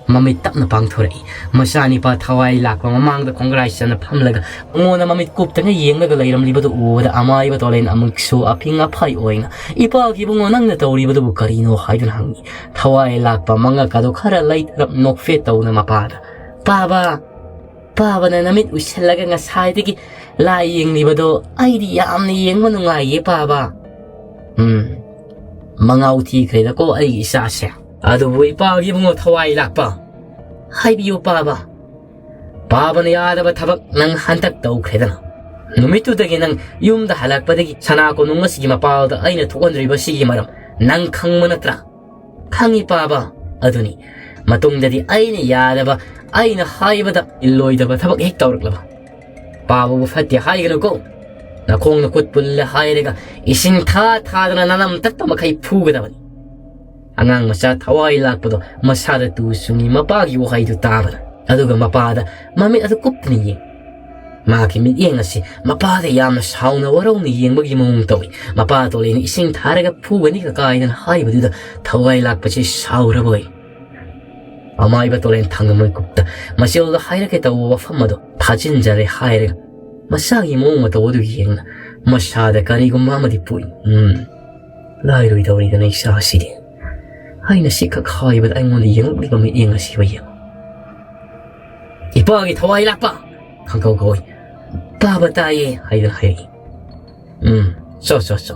ꯃꯃꯤꯠ ꯇꯞꯅ ꯄꯥꯡꯊꯣꯔꯛꯏ꯫ ꯃꯆꯥꯅꯤꯄꯥ ꯊꯋꯥꯏ ꯂꯥꯛꯄ ꯃꯃꯥꯡꯗ ꯈꯣꯡꯒ꯭ꯔꯥꯏ ꯆꯟꯅ ꯐꯝꯂꯒ ꯃꯉꯣꯟꯗ ꯃꯃꯤꯠ ꯀꯨꯞꯇꯅ ꯌꯦꯡꯂꯒ ꯂꯩꯔꯝꯂꯤꯕꯗꯨ ꯎꯕꯗ ꯑꯃꯥꯏꯕ ꯇꯣꯂꯦꯟ ꯑꯃꯨꯛꯁꯨ ꯑꯐꯤꯡ ꯑꯐꯥꯏ ꯑꯣꯏꯅ, "ꯏꯄꯥꯒꯤ ꯏꯕꯨꯡꯉꯣ, ꯅꯪꯅ ꯇꯧꯔꯤꯕꯗꯨꯕꯨ ꯀꯔꯤꯅꯣ?" ꯍꯥꯏꯗꯨꯅ ꯍꯪꯉꯤ꯫ ꯊꯋꯥꯏ ꯂꯥꯛꯄ ꯃꯉꯛ ꯑꯗꯨ ꯈꯔ ꯂꯩꯊꯔꯞ ꯅꯣꯛꯐꯦꯠ ꯇꯧꯅ ꯃꯄꯥꯗ, "ꯄꯥꯕ, ꯄꯥꯕꯅ ꯅꯃꯤꯠ ꯎꯏꯁꯤꯜꯂꯒ ꯉꯁꯥꯏꯗꯒꯤ ꯂꯥꯏ ꯌꯦꯡꯂꯤꯕꯗꯣ ꯑꯩꯗꯤ ꯌꯥꯝꯅ ꯌꯦꯡꯕ ꯅꯨꯡꯉꯥꯏꯌꯦ ꯄꯥꯕ꯫ ꯎꯝ, ꯃꯉꯥꯎ ꯊꯤꯈ꯭ꯔꯦꯗꯀꯣ ꯑꯩꯒꯤ ꯏꯆꯥꯁꯦ꯫ ꯑꯗꯨꯕꯨ ꯏꯄꯥꯒꯤ ꯏꯕꯨꯡꯉꯣ ꯊꯋꯥꯏ ꯂꯥꯛꯄ, ꯍꯥꯏꯕꯤꯌꯨ ꯄꯥꯕ, ꯄꯥꯕꯅ ꯌꯥꯗꯕ ꯊꯕꯛ ꯅꯪ ꯍꯟꯗꯛ ꯇꯧꯈ꯭ꯔꯦꯗꯅ꯫ ꯅꯨꯃꯤꯠꯇꯨꯗꯒꯤ ꯅꯪ ꯌꯨꯝꯗ ꯍꯜꯂꯛꯄꯗꯒꯤ ꯁꯅꯥ ꯀꯣꯅꯨꯡ ꯑꯁꯤꯒꯤ ꯃꯄꯥꯜꯗ ꯑꯩꯅ ꯊꯣꯛꯍꯟꯗ꯭ꯔꯤꯕꯁꯤꯒꯤ ꯃꯔꯝ ꯅꯪ ꯈꯪꯕ ꯅꯠꯇ꯭ꯔꯥ?" "ꯈꯪꯉꯤ ꯄꯥꯕ꯫ ꯑꯗꯨꯅꯤ, ꯃꯇꯨꯡꯗꯗꯤ ꯑꯩꯅ ꯌꯥꯗꯕ, ꯑꯩꯅ ꯍꯥꯏꯕꯗ ꯏꯜꯂꯣꯏꯗꯕ ꯊꯕꯛ ꯍꯦꯛ ꯇꯧꯔꯛꯂꯕ, ꯄꯥꯕꯕꯨ ꯐꯠꯇꯦ ꯍꯥꯏꯒꯅꯨꯀꯣ꯫ ꯅꯈꯣꯡ ꯅꯈꯨꯠ ꯄꯨꯜꯂꯦ ꯍꯥꯏꯔꯒ ꯏꯁꯤꯡ ꯊꯥ ꯊꯥꯗꯅ ꯅꯅꯝ ꯇꯠꯄ ꯃꯈꯩ ꯐꯨꯒꯗꯕꯅꯤ꯫" ꯑꯉꯥꯡ ꯃꯆꯥ ꯊꯋꯥꯏ ꯂꯥꯛꯄꯗꯣ ꯃꯁꯥꯗ ꯇꯨ ꯆꯨꯡꯉꯤ ꯃꯄꯥꯒꯤ ꯋꯥꯍꯩꯗꯨ ꯇꯥꯕꯗ꯫ ꯑꯗꯨꯒ ꯃꯄꯥꯗ ꯃꯃꯤꯠ ꯑꯗꯨ ꯀꯨꯞꯇꯅ ꯌꯦꯡ꯫ ꯃꯍꯥꯛꯀꯤ ꯃꯤꯠꯌꯦꯡ ꯑꯁꯤ ꯃꯄꯥꯗ ꯌꯥꯝꯅ ꯁꯥꯎꯅ ꯋꯥꯔꯧꯅ ꯌꯦꯡꯕꯒꯤ ꯃꯑꯣꯡ ꯇꯧꯏ꯫ ꯃꯄꯥ ꯇꯣꯂꯦꯟ ꯏꯁꯤꯡ ꯊꯥꯔꯒ ꯐꯨꯒꯅꯤ ꯀꯀꯥꯏꯗꯅ ꯍꯥꯏꯕꯗꯨꯗ ꯊꯋꯥꯏ ꯂꯥꯛꯄꯁꯤ ꯁꯥꯎꯔꯕꯣꯏ꯫ ꯑꯃꯥꯏꯕ ꯇꯣꯂꯦꯟ ꯊꯥꯡꯒꯃꯣꯏ ꯀꯨꯞꯇ ꯃꯆꯦꯜꯗ ꯍꯥꯏꯔꯛꯀꯦ ꯇꯧꯕ ꯋꯥꯐꯝ ꯑꯗꯣ ꯊꯥꯖꯤꯟꯖꯔꯦ ꯍꯥꯏꯔꯒ ꯃꯆꯥꯒꯤ ꯃꯑꯣꯡ ꯃꯇꯧ ꯑꯗꯨ ꯌꯦꯡꯅ ꯃꯁꯥꯗ ꯀꯔꯤꯒꯨꯝꯕ ꯑꯃꯗꯤ ꯄꯣꯛꯏ꯫ ꯎꯝ, ꯂꯥꯏꯔꯣꯏꯗꯧꯔꯤꯗꯅ ꯏꯆꯥꯁꯤꯗꯤ꯫ ꯑꯩꯅ ꯁꯤꯈꯛ ꯍꯥꯏꯕꯗ ꯑꯩꯉꯣꯟꯗ ꯌꯦꯡꯂꯛꯂꯤꯕ ꯃꯤꯠꯌꯦꯡ ꯑꯁꯤꯕꯨ ꯌꯦꯡꯉꯨ꯫ "ꯏꯄꯥꯒꯤ ꯊꯋꯥꯏ ꯂꯥꯛꯄ!" ꯈꯪꯀꯧ ꯀꯧꯏ꯫ "ꯄꯥꯕ ꯇꯥꯏꯌꯦ" ꯍꯥꯏꯗꯨꯅ ꯍꯥꯏꯔꯛꯏ꯫ "ꯎꯝ, ꯆꯣ, ꯆꯣ, ꯆꯣ꯫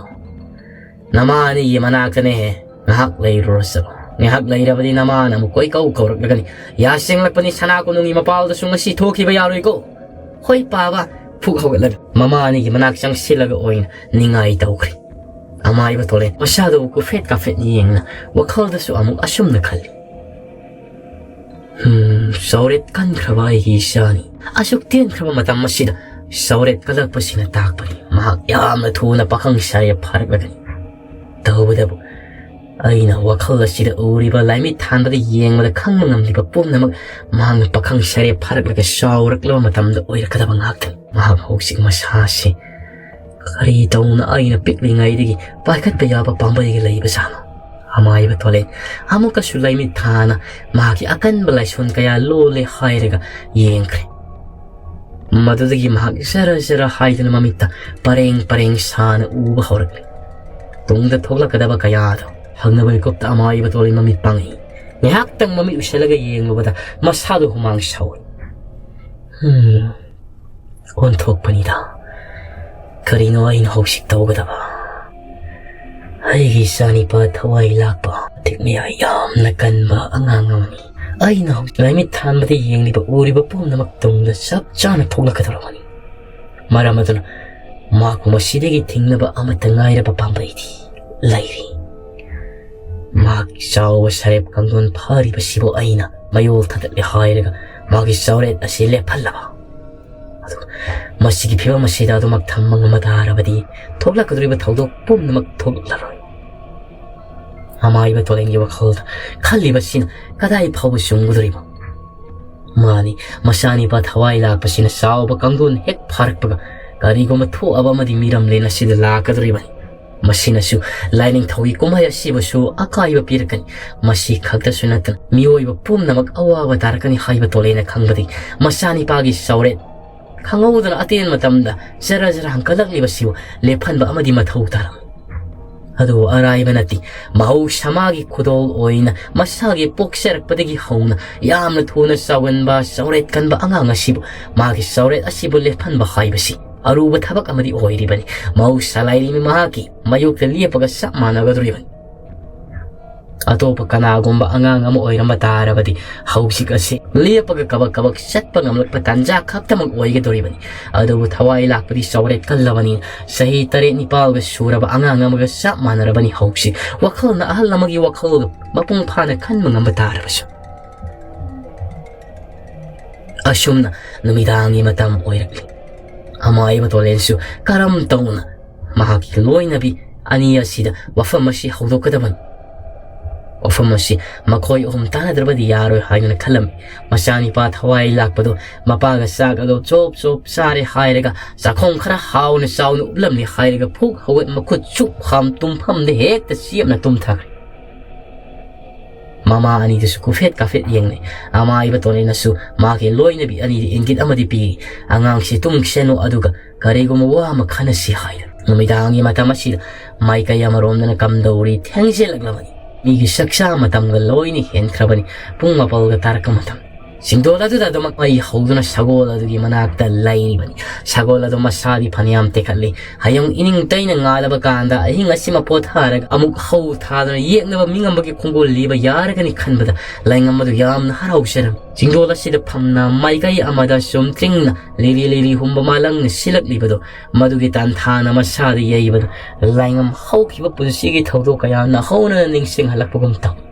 ꯅꯃꯥ ꯑꯅꯤꯒꯤ ꯃꯅꯥꯛꯇꯅꯦ ꯉꯥꯏꯍꯥꯛ ꯂꯩꯔꯨꯔꯁꯤꯔꯣ꯫ ꯉꯥꯏꯍꯥꯛ ꯂꯩꯔꯕꯗꯤ ꯅꯃꯥꯅ ꯑꯃꯨꯛ ꯀꯣꯏꯀꯧ ꯀꯧꯔꯛꯂꯒꯅꯤ꯫ ꯌꯥ ꯁꯦꯡꯂꯛꯄꯅꯤ, ꯁꯅꯥ ꯀꯣꯅꯨꯡꯒꯤ ꯃꯄꯥꯜꯗꯁꯨ ꯉꯁꯤ ꯊꯣꯛꯈꯤꯕ ꯌꯥꯔꯣꯏꯀꯣ꯫ ꯍꯣꯏ ꯄꯥꯕ"꯫ ꯐꯨꯛ ꯍꯧꯒꯠꯂꯒ ꯃꯃꯥ ꯑꯅꯤꯒꯤ ꯃꯅꯥꯛ ꯆꯪꯁꯤꯜꯂꯒ ꯑꯣꯏꯅ ꯅꯤꯡꯉꯥꯏ ꯇꯧꯈ꯭ꯔꯦ꯫ ꯑꯃꯥꯏꯕ ꯊꯣꯂꯦꯟ ꯃꯁꯥꯗꯨꯕꯨ ꯀꯨꯐꯦꯠ ꯀꯥꯐꯦꯠ ꯌꯦꯡꯅ ꯋꯥꯈꯜꯗꯁꯨ ꯑꯃꯨꯛ ꯑꯁꯨꯝꯅ ꯈꯜꯂꯤ꯫ "ꯍꯝ, ꯆꯥꯎꯔꯦꯠ ꯀꯟꯈ꯭ꯔꯕ ꯑꯩꯒꯤ ꯏꯆꯥꯅꯤ꯫ ꯑꯁꯨꯛ ꯇꯦꯟꯈ꯭ꯔꯕ ꯃꯇꯝ ꯑꯁꯤꯗ ꯆꯥꯎꯔꯦꯠ ꯀꯜꯂꯛꯄꯁꯤꯅ ꯇꯥꯛꯄꯅꯤ ꯃꯍꯥꯛ ꯌꯥꯝꯅ ꯊꯨꯅ ꯄꯥꯈꯪ ꯁꯥꯔꯦ ꯐꯥꯔꯛꯂꯒꯅꯤ꯫ ꯇꯧꯕꯇꯕꯨ ꯑꯩꯅ ꯋꯥꯈꯜ ꯑꯁꯤꯗ ꯎꯔꯤꯕ ꯂꯥꯏꯃꯤꯠ ꯊꯥꯟꯕꯗ ꯌꯦꯡꯕꯗ ꯈꯪꯕ ꯉꯝꯂꯤꯕ ꯄꯨꯝꯅꯃꯛ ꯃꯍꯥꯛꯅ ꯄꯥꯈꯪ ꯁꯥꯔꯦ ꯐꯥꯔꯛꯂꯒ ꯆꯥꯎꯔꯛꯂꯕ ꯃꯇꯝꯗ ꯑꯣꯏꯔꯛꯀꯗꯕ ꯉꯥꯛꯇꯅꯤ꯫ ꯃꯍꯥꯛ ꯍꯧꯖꯤꯛ ꯃꯁꯥꯁꯤ ꯀꯔꯤ ꯇꯧꯅ ꯑꯩꯅ ꯄꯤꯛꯂꯤꯉꯩꯗꯒꯤ ꯄꯥꯏꯈꯠꯄ ꯌꯥꯕ ꯄꯥꯝꯕꯩꯒ ꯂꯩꯕꯖꯥꯠꯅꯣ?" ꯑꯃꯥꯏꯕ ꯊꯣꯂꯦꯟ ꯑꯃꯨꯛꯀꯁꯨ ꯂꯥꯏꯃꯤꯠ ꯊꯥꯅ ꯃꯍꯥꯛꯀꯤ ꯑꯀꯟꯕ ꯂꯥꯏꯁꯣꯟ ꯀꯌꯥ ꯂꯣꯜꯂꯦ ꯍꯥꯏꯔꯒ ꯌꯦꯡꯈ꯭ꯔꯦ꯫ ꯃꯗꯨꯗꯒꯤ ꯃꯍꯥꯛ ꯖꯔ ꯖꯔ ꯍꯥꯏꯗꯨꯅ ꯃꯃꯤꯠꯇ ꯄꯔꯦꯡ ꯄꯔꯦꯡ ꯁꯥꯅ ꯎꯕ ꯍꯧꯔꯛꯂꯦ꯫ ꯇꯨꯡꯗ ꯊꯣꯛꯂꯛꯀꯗꯕ ꯀꯌꯥꯗꯣ ꯍꯪꯅꯕ ꯃꯤꯀꯨꯞꯇ ꯑꯃꯥꯏꯕ ꯊꯣꯂꯦꯟ ꯃꯃꯤꯠ ꯄꯥꯡꯉꯤ꯫ ꯉꯥꯏꯍꯥꯛꯇꯪ ꯃꯃꯤꯠ ꯎꯏꯁꯜꯂꯒ ꯌꯦꯡꯂꯨꯕꯗ ꯃꯁꯥꯗꯣ ꯍꯨꯃꯥꯡ ꯁꯧꯏ꯫ "ꯍꯝ, ꯑꯣꯟꯊꯣꯛꯄꯅꯤꯗ꯫ ꯀꯔꯤꯅꯣ ꯑꯩꯅ ꯍꯧꯖꯤꯛ ꯇꯧꯒꯗꯕ? ꯑꯩꯒꯤ ꯏꯆꯥꯅꯤꯄꯥ ꯊꯋꯥꯏ ꯂꯥꯛꯄ, ꯃꯇꯤꯛ ꯃꯌꯥꯏ ꯌꯥꯝꯅ ꯀꯟꯕ ꯑꯉꯥꯡ ꯑꯃꯅꯤ꯫ ꯑꯩꯅ ꯍꯧꯖꯤꯛ ꯂꯥꯏꯃꯤꯠ ꯊꯥꯟꯕꯗ ꯌꯦꯡꯂꯤꯕ ꯎꯔꯤꯕ ꯄꯨꯝꯅꯃꯛ ꯇꯨꯡꯗ ꯆꯞ ꯆꯥꯅ ꯊꯣꯛꯂꯛꯀꯗꯧꯔꯕꯅꯤ꯫ ꯃꯔꯝ ꯑꯗꯨꯅ ꯃꯍꯥꯛꯄꯨ ꯃꯁꯤꯗꯒꯤ ꯊꯤꯡꯅꯕ ꯑꯃꯠꯇ ꯉꯥꯏꯔꯕ ꯄꯥꯝꯕꯩꯗꯤ ꯂꯩꯔꯤ꯫ ꯃꯍꯥꯛ ꯆꯥꯎꯕ ꯁꯔꯦꯞ ꯀꯥꯡꯊꯣꯟ ꯐꯥꯔꯤꯕꯁꯤꯕꯨ ꯑꯩꯅ ꯃꯌꯣꯜ ꯊꯗꯠꯂꯦ ꯍꯥꯏꯔꯒ ꯃꯥꯒꯤ ꯆꯥꯎꯔꯦꯠ ꯑꯁꯤ ꯂꯦꯞꯍꯜꯂꯕ꯫ ꯑꯗꯨꯒ ꯃꯁꯤꯒꯤ ꯐꯤꯕꯝ ꯑꯁꯤꯗ ꯑꯗꯨꯃꯛ ꯊꯝꯕ ꯉꯝꯕ ꯇꯥꯔꯕꯗꯤ ꯊꯣꯛꯂꯛꯀꯗꯧꯔꯤꯕ ꯊꯧꯗꯣꯛ ꯄꯨꯝꯅꯃꯛ ꯊꯣꯛꯂꯛꯂꯔꯣꯏ"꯫ ꯑꯃꯥꯏꯕ ꯊꯣꯂꯦꯟꯒꯤ ꯋꯥꯈꯜꯗ ꯈꯜꯂꯤꯕꯁꯤꯅ ꯀꯗꯥꯏ ꯐꯥꯎꯕ ꯆꯨꯝꯒꯗꯧꯔꯤꯕ? ꯃꯥꯅꯤ, ꯃꯆꯥꯅꯤꯄꯥ ꯊꯋꯥꯏ ꯂꯥꯛꯄꯁꯤꯅ ꯆꯥꯎꯕ ꯀꯥꯡꯊꯣꯟ ꯍꯦꯛ ꯐꯥꯔꯛꯄꯒ ꯀꯔꯤꯒꯨꯝꯕ ꯊꯣꯛꯑꯕ ꯑꯃꯗꯤ ꯃꯤꯔꯝꯂꯦꯟ ꯑꯁꯤꯗ ꯂꯥꯛꯀꯗꯧꯔꯤꯕꯅꯤ꯫ ꯃꯁꯤꯅꯁꯨ ꯂꯥꯏꯅꯤꯡꯊꯧꯒꯤ ꯀꯨꯝꯍꯩ ꯑꯁꯤꯕꯨꯁꯨ ꯑꯀꯥꯏꯕ ꯄꯤꯔꯛꯀꯅꯤ꯫ ꯃꯁꯤ ꯈꯛꯇꯁꯨ ꯅꯠꯇꯅ ꯃꯤꯑꯣꯏꯕ ꯄꯨꯝꯅꯃꯛ ꯑꯋꯥꯕ ꯇꯥꯔꯛꯀꯅꯤ ꯍꯥꯏꯕ ꯊꯣꯂꯦꯟꯅ ꯈꯪꯕꯗꯒꯤ ꯃꯆꯥꯅꯤꯄꯥꯒꯤ ꯆꯥꯎꯔꯦꯠ ꯈꯪꯍꯧꯗꯅ ꯑꯇꯦꯟ ꯃꯇꯝꯗ ꯖꯔ ꯖꯔ ꯍꯟꯀꯠꯂꯛꯂꯤꯕꯁꯤꯕꯨ ꯂꯦꯞꯍꯟꯕ ꯑꯃꯗꯤ ꯃꯊꯧ ꯇꯥꯔꯝꯃꯤ꯫ ꯑꯗꯨꯕꯨ ꯑꯔꯥꯏꯕ ꯅꯠꯇꯦ꯫ ꯃꯍꯧꯁꯥ ꯃꯥꯒꯤ ꯈꯨꯗꯣꯜ ꯑꯣꯏꯅ ꯃꯁꯥꯒꯤ ꯄꯣꯛꯆꯔꯛꯄꯗꯒꯤ ꯍꯧꯅ ꯌꯥꯝꯅ ꯊꯨꯅ ꯆꯥꯎꯒꯟꯕ ꯆꯥꯎꯔꯦꯠ ꯀꯟꯕ ꯑꯉꯥꯡ ꯑꯁꯤꯕꯨ, ꯃꯥꯒꯤ ꯆꯥꯎꯔꯦꯠ ꯑꯁꯤꯕꯨ ꯂꯦꯞꯍꯟꯕ ꯍꯥꯏꯕꯁꯤ ꯑꯔꯨꯕ ꯊꯕꯛ ꯑꯃꯗꯤ ꯑꯣꯏꯔꯤꯕꯅꯤ꯫ ꯃꯍꯧꯁꯥ ꯂꯥꯏꯔꯦꯝꯕꯤ ꯃꯍꯥꯛꯀꯤ ꯃꯥꯌꯣꯛꯇ ꯂꯦꯞꯄꯒ ꯆꯞ ꯃꯥꯟꯅꯒꯗꯧꯔꯤꯕꯅꯤ꯫ ꯑꯇꯣꯞꯄ ꯀꯅꯥꯒꯨꯝꯕ ꯑꯉꯥꯡ ꯑꯃ ꯑꯣꯏꯔꯝꯕ ꯇꯥꯔꯕꯗꯤ ꯍꯧꯖꯤꯛ ꯑꯁꯤ ꯂꯦꯞꯄꯒ ꯀꯕꯛ ꯀꯕꯛ ꯆꯠꯄ ꯉꯝꯂꯛꯄ ꯇꯥꯟꯖꯥ ꯈꯛꯇꯃꯛ ꯑꯣꯏꯒꯗꯧꯔꯤꯕꯅꯤ꯫ ꯑꯗꯨꯕꯨ ꯊꯋꯥꯏ ꯂꯥꯛꯄꯗꯤ ꯆꯥꯎꯔꯦꯠ ꯀꯜꯂꯕꯅꯤ꯫ ꯆꯍꯤ ꯇꯔꯦꯠ ꯅꯤꯄꯥꯜꯒ ꯁꯨꯔꯕ ꯑꯉꯥꯡ ꯑꯃꯒ ꯆꯞ ꯃꯥꯟꯅꯔꯕꯅꯤ ꯍꯧꯖꯤꯛ꯫ ꯋꯥꯈꯜꯅ ꯑꯍꯜ ꯑꯃꯒꯤ ꯋꯥꯈꯜꯒ ꯃꯄꯨꯡ ꯐꯥꯅ ꯈꯟꯕ ꯉꯝꯕ ꯇꯥꯔꯕꯁꯨ꯫ ꯑꯁꯨꯝꯅ ꯅꯨꯃꯤꯗꯥꯡꯒꯤ ꯃꯇꯝ ꯑꯣꯏꯔꯛꯂꯤ꯫ ꯑꯃꯥꯏꯕ ꯇꯣꯂꯦꯟꯁꯨ ꯀꯔꯝ ꯇꯧꯅ ꯃꯍꯥꯛꯀꯤ ꯂꯣꯏꯅꯕꯤ ꯑꯅꯤ ꯑꯁꯤꯗ ꯋꯥꯐꯝ ꯑꯁꯤ ꯍꯧꯗꯣꯛꯀꯗꯕꯅꯤ? ꯋꯥꯐꯝ ꯑꯁꯤ ꯃꯈꯣꯏ ꯑꯍꯨꯝ ꯇꯥꯟꯅꯗ꯭ꯔꯕꯗꯤ ꯌꯥꯔꯣꯏ ꯍꯥꯏꯗꯨꯅ ꯈꯜꯂꯝꯃꯤ꯫ ꯃꯆꯥꯅꯤꯄꯥ ꯊꯋꯥꯏ ꯂꯥꯛꯄꯗꯨ ꯃꯄꯥꯒ ꯆꯥꯛ ꯑꯗꯨ ꯆꯣꯞ ꯆꯣꯞ ꯆꯥꯔꯦ ꯍꯥꯏꯔꯒ, ꯆꯥꯛꯈꯣꯝ ꯈꯔ ꯍꯥꯎꯅ ꯆꯥꯎꯅ ꯎꯞꯂꯝꯂꯦ ꯍꯥꯏꯔꯒ, ꯐꯨꯛ ꯍꯧꯒꯠ ꯃꯈꯨꯠ ꯆꯨꯞ ꯍꯥꯝ ꯇꯨꯝꯐꯝꯗ ꯍꯦꯛꯇ ꯆꯦꯞꯅ ꯇꯨꯝꯊꯈ꯭ꯔꯦ꯫ ꯃꯃꯥ ꯑꯅꯤꯗꯨꯁꯨ ꯀꯨꯐꯦꯠ ꯀꯥꯐꯦꯠ ꯌꯦꯡꯅꯩ꯫ ꯑꯃꯥꯏꯕ ꯇꯣꯂꯦꯟꯅꯁꯨ ꯃꯥꯒꯤ ꯂꯣꯏꯅꯕꯤ ꯑꯅꯤꯗ ꯏꯪꯒꯤꯠ ꯑꯃꯗꯤ ꯄꯤꯔꯤ꯫ "ꯑꯉꯥꯡꯁꯤ ꯇꯨꯝꯈꯤꯁꯅꯨ, ꯑꯗꯨꯒ ꯀꯔꯤꯒꯨꯝꯕ ꯋꯥ ꯑꯃ ꯈꯟꯅꯁꯤ" ꯍꯥꯏꯗꯨꯅ꯫ ꯅꯨꯃꯤꯗꯥꯡꯒꯤ ꯃꯇꯝ ꯑꯁꯤꯗ ꯃꯥꯏꯀꯩ ꯑꯃꯔꯣꯝꯗꯅ ꯀꯝꯗꯧꯔꯤ, ꯊꯦꯡꯖꯤꯜꯂꯛꯂꯕꯅꯤ꯫ ꯃꯤꯒꯤ ꯆꯥꯛꯆꯥ ꯃꯇꯝꯒ ꯂꯣꯏꯅ ꯍꯦꯟꯈ꯭ꯔꯕꯅꯤ꯫ ꯄꯨꯡ ꯃꯥꯄꯜꯒ ꯇꯥꯔꯛꯄ ꯃꯇꯝ꯫ ꯆꯤꯡꯗꯣꯜ ꯑꯗꯨꯗ ꯑꯗꯨꯃꯛ ꯃꯩ ꯍꯧꯗꯨꯅ ꯁꯒꯣꯜ ꯑꯗꯨꯒꯤ ꯃꯅꯥꯛꯇ ꯂꯩꯔꯤꯕꯅꯤ꯫ ꯁꯒꯣꯜ ꯑꯗꯨ ꯃꯁꯥꯗꯤ ꯐꯅꯌꯥꯝ ꯇꯦꯛꯈꯠꯂꯤ꯫ ꯍꯌꯦꯡ ꯏꯅꯤꯡ ꯇꯩꯅ ꯉꯥꯜꯂꯕ ꯀꯥꯟꯗ ꯑꯍꯤꯡ ꯑꯁꯤꯃ ꯄꯣꯊꯥꯔꯒ ꯑꯃꯨꯛ ꯍꯧ ꯊꯥꯗꯨꯅ ꯌꯦꯛꯅꯕ ꯃꯤꯉꯝꯕꯒꯤ ꯈꯣꯡꯒꯨꯜ ꯂꯤꯕ ꯌꯥꯔꯒꯅꯤ ꯈꯟꯕꯗ ꯂꯥꯏꯉꯝ ꯑꯗꯨ ꯌꯥꯝꯅ ꯍꯔꯥꯎꯖꯔꯝꯃꯤ꯫ ꯆꯤꯡꯗꯣꯜ ꯑꯁꯤꯗ ꯐꯝꯅ ꯃꯥꯏꯀꯩ ꯑꯃꯗ ꯆꯨꯝꯇ꯭ꯔꯤꯡꯅ ꯂꯤꯔꯤ ꯂꯤꯔꯤ ꯍꯨꯝꯕ ꯃꯥꯂꯪꯅ ꯁꯤꯜꯂꯛꯂꯤꯕꯗꯣ, ꯃꯗꯨꯒꯤ ꯇꯥꯟꯊꯥꯅ ꯃꯁꯥꯗ ꯌꯩꯕꯗ ꯂꯥꯏꯉꯝ ꯍꯧꯈꯤꯕ ꯄꯨꯟꯁꯤꯒꯤ ꯊꯧꯗꯣꯛ ꯀꯌꯥ ꯅꯧꯍꯧꯅꯅ ꯅꯤꯡꯁꯤꯡꯍꯜꯂꯛꯄꯒꯨꯝ ꯇꯧꯏ꯫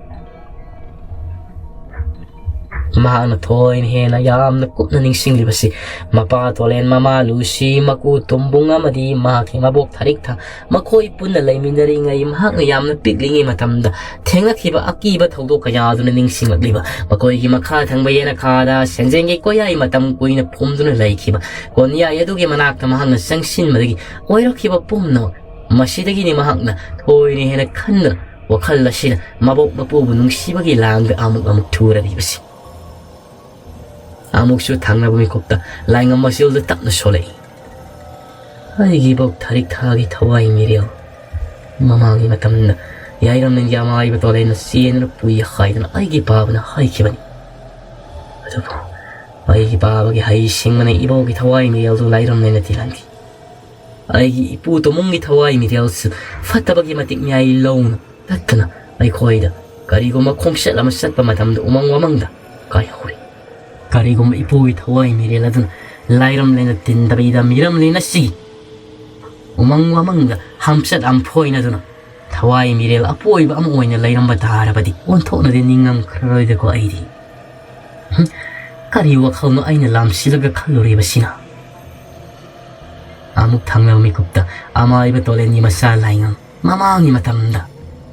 ꯃꯍꯥꯛꯅ ꯊꯣꯏꯅ ꯍꯦꯟꯅ ꯌꯥꯝꯅ ꯀꯨꯞꯅ ꯅꯤꯡꯁꯤꯡꯂꯤꯕꯁꯤ ꯃꯄꯥ ꯇꯣꯂꯦꯟ, ꯃꯃꯥ ꯂꯨꯁꯤ, ꯃꯀꯨ ꯇꯨꯝꯕꯨꯡ ꯑꯃꯗꯤ ꯃꯍꯥꯛꯀꯤ ꯃꯕꯣꯛ ꯊꯥꯔꯤꯛꯊꯥ, ꯃꯈꯣꯏ ꯄꯨꯟꯅ ꯂꯩꯃꯤꯟꯅꯔꯤꯉꯩ, ꯃꯍꯥꯛꯅ ꯌꯥꯝꯅ ꯄꯤꯛꯂꯤꯉꯩ ꯃꯇꯝꯗ ꯊꯦꯡꯅꯈꯤꯕ ꯑꯀꯤꯕ ꯊꯧꯗꯣꯛ ꯀꯌꯥꯗꯨꯅ ꯅꯤꯡꯁꯤꯡꯂꯛꯂꯤꯕ, ꯃꯈꯣꯏꯒꯤ ꯃꯈꯥ ꯊꯪꯕ ꯌꯦꯅꯈꯥꯗ ꯁꯦꯟꯖꯦꯡꯒꯤ ꯀꯣꯌꯥꯏ ꯃꯇꯝ ꯀꯨꯏꯅ ꯐꯨꯝꯗꯨꯅ ꯂꯩꯈꯤꯕ, ꯀꯣꯟꯌꯥꯏ ꯑꯗꯨꯒꯤ ꯃꯅꯥꯛꯇ ꯃꯍꯥꯛꯅ ꯆꯪꯁꯤꯟꯕꯗꯒꯤ ꯑꯣꯏꯔꯛꯈꯤꯕ ꯄꯨꯝꯅꯃꯛ, ꯃꯁꯤꯗꯒꯤꯅꯤ ꯃꯍꯥꯛꯅ ꯊꯣꯏꯅ ꯍꯦꯟꯅ ꯈꯟꯗꯨꯅ ꯋꯥꯈꯜ ꯑꯁꯤꯗ ꯃꯕꯣꯛ ꯃꯄꯨꯕꯨ ꯅꯨꯡꯁꯤꯕꯒꯤ ꯂꯥꯡꯗ ꯑꯃꯨꯛ ꯑꯃꯨꯛ ꯊꯨꯔꯛꯂꯤꯕꯁꯤ꯫ ꯑꯃꯨꯛꯁꯨ ꯊꯪꯅꯕ ꯃꯤꯀꯨꯞꯇ ꯂꯥꯏꯉꯝ ꯃꯆꯤꯜꯗ ꯇꯞꯅ ꯁꯣꯜꯂꯛꯏ꯫ "ꯑꯩꯒꯤ ꯏꯕꯣꯛ ꯊꯥꯔꯤꯛ ꯊꯥꯒꯤ ꯊꯋꯥꯏ ꯃꯤꯔꯦꯜ, ꯃꯃꯥꯡꯒꯤ ꯃꯇꯝꯗ ꯂꯥꯏꯔꯝꯂꯦꯟꯒꯤ ꯑꯃꯥꯏꯕ ꯇꯣꯂꯦꯟꯅ ꯆꯦꯟꯗꯨꯅ ꯄꯨꯏ ꯍꯥꯏꯗꯨꯅ ꯑꯩꯒꯤ ꯄꯥꯕꯅ ꯍꯥꯏꯈꯤꯕꯅꯤ꯫ ꯑꯗꯨꯕꯨ ꯑꯩꯒꯤ ꯄꯥꯕꯒꯤ ꯍꯩ ꯁꯤꯡꯕꯅ ꯏꯕꯣꯒꯤ ꯊꯋꯥꯏ ꯃꯤꯔꯦꯜꯗꯨ ꯂꯥꯏꯔꯝꯂꯦꯟꯅ ꯊꯤꯜꯍꯟꯈꯤ꯫ ꯑꯩꯒꯤ ꯏꯄꯨ ꯇꯣꯃꯨꯡꯒꯤ ꯊꯋꯥꯏ ꯃꯤꯔꯦꯜꯁꯨ ꯐꯠꯇꯕꯒꯤ ꯃꯇꯤꯛ ꯃꯌꯥꯏ ꯂꯧꯅ ꯇꯠꯇꯅ ꯑꯩꯈꯣꯏꯗ ꯀꯔꯤꯒꯨꯝꯕ ꯈꯣꯡꯆꯠ ꯑꯃ ꯆꯠꯄ ꯃꯇꯝꯗ ꯎꯃꯪ ꯋꯥꯃꯪꯗ ꯀꯥꯏꯍꯧꯔꯤ꯫ ꯀꯔꯤꯒꯨꯝꯕ ꯏꯄꯨꯒꯤ ꯊꯋꯥꯏ ꯃꯤꯔꯦꯜ ꯑꯗꯨꯅ ꯂꯥꯏꯔꯝꯂꯦꯟꯅ ꯇꯤꯟꯗꯕꯤꯗ ꯃꯤꯔꯝꯂꯦꯟ ꯑꯁꯤꯒꯤ ꯎꯃꯪ ꯋꯥꯃꯪꯗ ꯍꯝꯆꯠ ꯑꯝꯐꯣꯏꯅꯗꯨꯅ ꯊꯋꯥꯏ ꯃꯤꯔꯦꯜ ꯑꯄꯣꯏꯕ ꯑꯃ ꯑꯣꯏꯅ ꯂꯩꯔꯝꯕ ꯇꯥꯔꯕꯗꯤ ꯑꯣꯟꯊꯣꯛꯅꯗꯤ ꯅꯤꯡꯉꯝꯈ꯭ꯔꯔꯣꯏꯗꯀꯣ ꯑꯩꯗꯤ꯫ ꯍꯨꯝ, ꯀꯔꯤ ꯋꯥꯈꯜꯅꯣ ꯑꯩꯅ ꯂꯥꯝꯁꯤꯜꯂꯒ ꯈꯜꯂꯨꯔꯤꯕꯁꯤꯅ? ꯑꯃꯨꯛ ꯊꯪꯅꯕ ꯃꯤꯀꯨꯞꯇ ꯑꯃꯥꯏꯕ ꯇꯣꯂꯦꯟꯒꯤ ꯃꯆꯥ ꯂꯥꯏꯉꯝ ꯃꯃꯥꯡꯒꯤ ꯃꯇꯝꯗ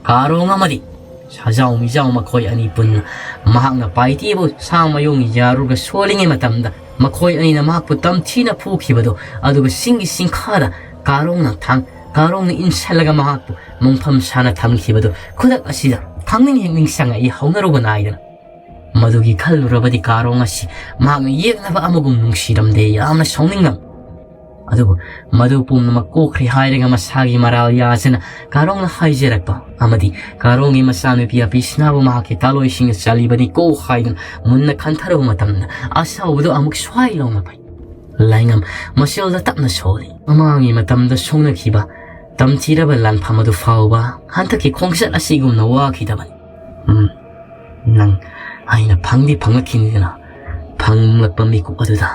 ꯀꯥꯔꯣꯡ ꯑꯃꯗꯤ ꯁꯥꯖꯥꯎ ꯃꯤꯖꯥꯎ ꯃꯈꯣꯏ ꯑꯅꯤ ꯄꯨꯟꯅ ꯃꯍꯥꯛꯅ ꯄꯥꯏꯇꯤꯕꯨ ꯁꯥ ꯃꯌꯣꯡꯒꯤ ꯌꯥꯔꯨꯒ ꯁꯣꯜꯂꯤꯉꯩ ꯃꯇꯝꯗ ꯃꯈꯣꯏ ꯑꯅꯤꯅ ꯃꯍꯥꯛꯄꯨ ꯇꯝꯊꯤꯅ ꯐꯨꯈꯤꯕꯗꯣ, ꯑꯗꯨꯒ ꯆꯤꯡꯒꯤ ꯆꯤꯡꯈꯥꯗ ꯀꯥꯔꯣꯡꯅ ꯊꯥꯡ ꯀꯥꯔꯣꯡꯅ ꯏꯟꯁꯤꯜꯂꯒ ꯃꯍꯥꯛꯄꯨ ꯃꯣꯡꯐꯝ ꯁꯥꯅ ꯊꯝꯈꯤꯕꯗꯨ ꯈꯨꯗꯛ ꯑꯁꯤꯗ ꯈꯪꯅꯤꯡ ꯍꯦꯛ ꯅꯤꯡꯁꯤꯡꯉꯛꯏ ꯍꯧꯅꯔꯨꯕ ꯅꯥꯏꯗꯅ꯫ ꯃꯗꯨꯒꯤ ꯈꯜꯂꯨꯔꯕꯗꯤ ꯀꯥꯔꯣꯡ ꯑꯁꯤ ꯃꯍꯥꯛꯅ ꯌꯦꯛꯅꯕ ꯑꯃꯒꯨꯝ ꯅꯨꯡꯁꯤꯔꯝꯗꯦ, ꯌꯥꯝꯅ ꯁꯥꯎꯅꯤꯡꯉꯝ꯫ ꯑꯗꯨꯕꯨ ꯃꯗꯨ ꯄꯨꯝꯅꯃꯛ ꯀꯣꯛꯈ꯭ꯔꯦ ꯍꯥꯏꯔꯒ ꯃꯁꯥꯒꯤ ꯃꯔꯥꯜ ꯌꯥꯖꯅ ꯀꯥꯔꯣꯡꯅ ꯍꯥꯏꯖꯔꯛꯄ ꯑꯃꯗꯤ ꯀꯥꯔꯣꯡꯒꯤ ꯃꯆꯥꯅꯨꯄꯤ ꯑꯄꯤꯁꯅꯥꯕꯨ ꯃꯍꯥꯛꯀꯤ ꯇꯥꯂꯣꯏꯁꯤꯡꯅ ꯆꯥꯜꯂꯤꯕꯅꯤꯀꯣ ꯍꯥꯏꯗꯨꯅ ꯃꯨꯟꯅ ꯈꯟꯊꯔꯨꯕ ꯃꯇꯝꯗ ꯑꯁꯥꯎꯕꯗꯨ ꯑꯃꯨꯛ ꯁ꯭ꯋꯥꯏ ꯂꯥꯎꯅ ꯐꯩ꯫ ꯂꯥꯏꯉꯝ ꯃꯁꯦꯜꯗ ꯇꯞꯅ ꯁꯣꯜꯂꯤ꯫ ꯃꯃꯥꯡꯒꯤ ꯃꯇꯝꯗ ꯁꯣꯛꯅꯈꯤꯕ ꯇꯝꯊꯤꯔꯕ ꯂꯥꯟꯐꯝ ꯑꯗꯨ ꯐꯥꯎꯕ ꯍꯟꯗꯛꯀꯤ ꯈꯣꯡꯆꯠ ꯑꯁꯤꯒꯨꯝꯅ ꯋꯥꯈꯤꯗꯕꯅꯤ꯫ ꯎꯝ, ꯅꯪ ꯑꯩꯅ ꯐꯪꯗꯤ ꯐꯪꯂꯛꯈꯤꯅꯤꯗꯅ, ꯐꯪꯂꯛꯄ ꯃꯤꯀꯨꯞ ꯑꯗꯨꯗ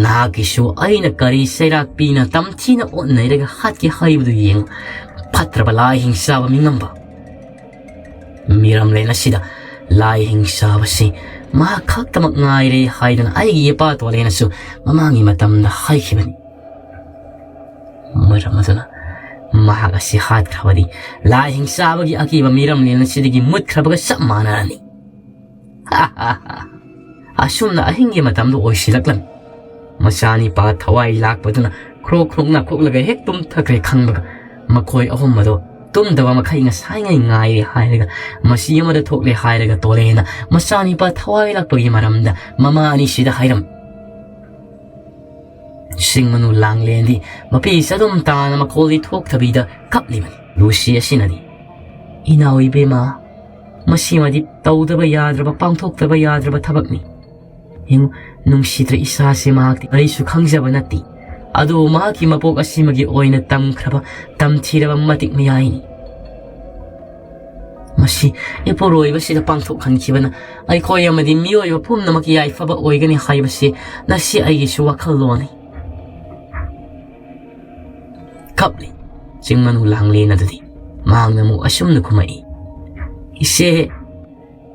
ꯅꯍꯥꯛꯀꯤꯁꯨ ꯑꯩꯅ ꯀꯔꯤ ꯆꯩꯔꯥꯛ ꯄꯤꯅ ꯇꯝꯊꯤꯅ ꯑꯣꯠꯅꯩꯔꯒ ꯍꯥꯠꯀꯦ ꯍꯥꯏꯕꯗꯨ ꯌꯦꯡꯉꯨ꯫ ꯐꯠꯇ꯭ꯔꯕ ꯂꯥꯏ ꯍꯤꯡꯆꯥꯕ ꯃꯤꯉꯝꯕ꯫ ꯃꯤꯔꯝꯂꯦꯟ ꯑꯁꯤꯗ ꯂꯥꯏ ꯍꯤꯡꯆꯥꯕꯁꯤ ꯃꯍꯥꯛ ꯈꯛꯇꯃꯛ ꯉꯥꯏꯔꯦ ꯍꯥꯏꯗꯨꯅ ꯑꯩꯒꯤ ꯏꯄꯥ ꯇꯣꯂꯦꯅꯁꯨ ꯃꯃꯥꯡꯒꯤ ꯃꯇꯝꯗ ꯍꯥꯏꯈꯤꯕꯅꯤ꯫ ꯃꯔꯝ ꯑꯗꯨꯅ ꯃꯍꯥꯛ ꯑꯁꯤ ꯍꯥꯠꯈ꯭ꯔꯕꯗꯤ ꯂꯥꯏ ꯍꯤꯡꯆꯥꯕꯒꯤ ꯑꯀꯤꯕ ꯃꯤꯔꯝꯂꯦꯟ ꯑꯁꯤꯗꯒꯤ ꯃꯨꯠꯈ꯭ꯔꯕꯒ ꯆꯞ ꯃꯥꯟꯅꯔꯅꯤ꯫ ꯑꯁꯨꯝꯅ ꯑꯍꯤꯡꯒꯤ ꯃꯇꯝꯗ ꯑꯣꯏꯁꯤꯜꯂꯛꯂꯝꯃꯤ꯫ ꯃꯆꯥꯅꯤꯄꯥ ꯊꯋꯥꯏ ꯂꯥꯛꯄꯗꯨꯅ ꯈ꯭ꯔꯣꯛ ꯈ꯭ꯔꯣꯛ ꯅꯥꯈꯣꯛꯂꯒ ꯍꯦꯛ ꯇꯨꯝꯊꯈ꯭ꯔꯦ ꯈꯪꯕꯒ ꯃꯈꯣꯏ ꯑꯍꯨꯝ ꯑꯗꯣ ꯇꯨꯝꯗꯕ ꯃꯈꯩ ꯉꯁꯥꯏꯉꯩ ꯉꯥꯏꯔꯦ ꯍꯥꯏꯔꯒ ꯃꯁꯤ ꯑꯃꯗ ꯊꯣꯛꯂꯦ ꯍꯥꯏꯔꯒ ꯇꯣꯂꯦꯅ ꯃꯆꯥꯅꯤꯄꯥ ꯊꯋꯥꯏ ꯂꯥꯛꯄꯒꯤ ꯃꯔꯝꯗ ꯃꯃꯥ ꯑꯅꯤꯁꯤꯗ ꯍꯥꯏꯔꯝꯃꯤ꯫ ꯆꯤꯡ ꯃꯅꯨ ꯂꯥꯡꯂꯦꯟꯗꯤ ꯃꯄꯤ ꯆꯗꯨꯝ ꯇꯥꯅ ꯃꯈꯣꯜꯗꯤ ꯊꯣꯛꯇꯕꯤꯗ ꯀꯞꯂꯤꯕꯅꯤ꯫ ꯂꯨꯁꯤ ꯑꯁꯤꯅꯗꯤ, "ꯏꯅꯥꯎ ꯏꯕꯦꯝꯃ, ꯃꯁꯤꯃꯗꯤ ꯇꯧꯗꯕ ꯌꯥꯗ꯭ꯔꯕ, ꯄꯥꯡꯊꯣꯛꯇꯕ ꯌꯥꯗ꯭ꯔꯕ ꯊꯕꯛꯅꯤ꯫ ꯌꯦꯡꯉꯨ, ꯅꯨꯡꯁꯤꯗ꯭ꯔ ꯏꯆꯥꯁꯦ, ꯃꯍꯥꯛꯇꯤ ꯀꯔꯤꯁꯨ ꯈꯪꯖꯕ ꯅꯠꯇꯦ꯫ ꯑꯗꯨꯕꯨ ꯃꯍꯥꯛꯀꯤ ꯃꯄꯣꯛ ꯑꯁꯤꯃꯒꯤ ꯑꯣꯏꯅ ꯇꯝꯈ꯭ꯔꯕ, ꯇꯝꯊꯤꯔꯕ ꯃꯇꯤꯛ ꯃꯌꯥꯏꯅꯤ꯫ ꯃꯁꯤ ꯏꯄꯨꯔꯣꯏꯕꯁꯤꯗ ꯄꯥꯡꯊꯣꯛꯍꯟꯈꯤꯕꯅ ꯑꯩꯈꯣꯏ ꯑꯃꯗꯤ ꯃꯤꯑꯣꯏꯕ ꯄꯨꯝꯅꯃꯛꯀꯤ ꯌꯥꯏꯐꯕ ꯑꯣꯏꯒꯅꯤ ꯍꯥꯏꯕꯁꯤ ꯉꯁꯤ ꯑꯩꯒꯤꯁꯨ ꯋꯥꯈꯜꯂꯣꯟꯅꯤ"꯫ ꯀꯞꯂꯤ꯫ ꯆꯤꯡꯃꯅꯨ ꯂꯥꯡꯂꯦꯟ ꯑꯗꯨꯗꯤ ꯃꯍꯥꯛꯅ ꯑꯃꯨꯛ ꯑꯁꯨꯝꯅ ꯈꯨꯝꯃꯛꯏ, "ꯏꯆꯦ,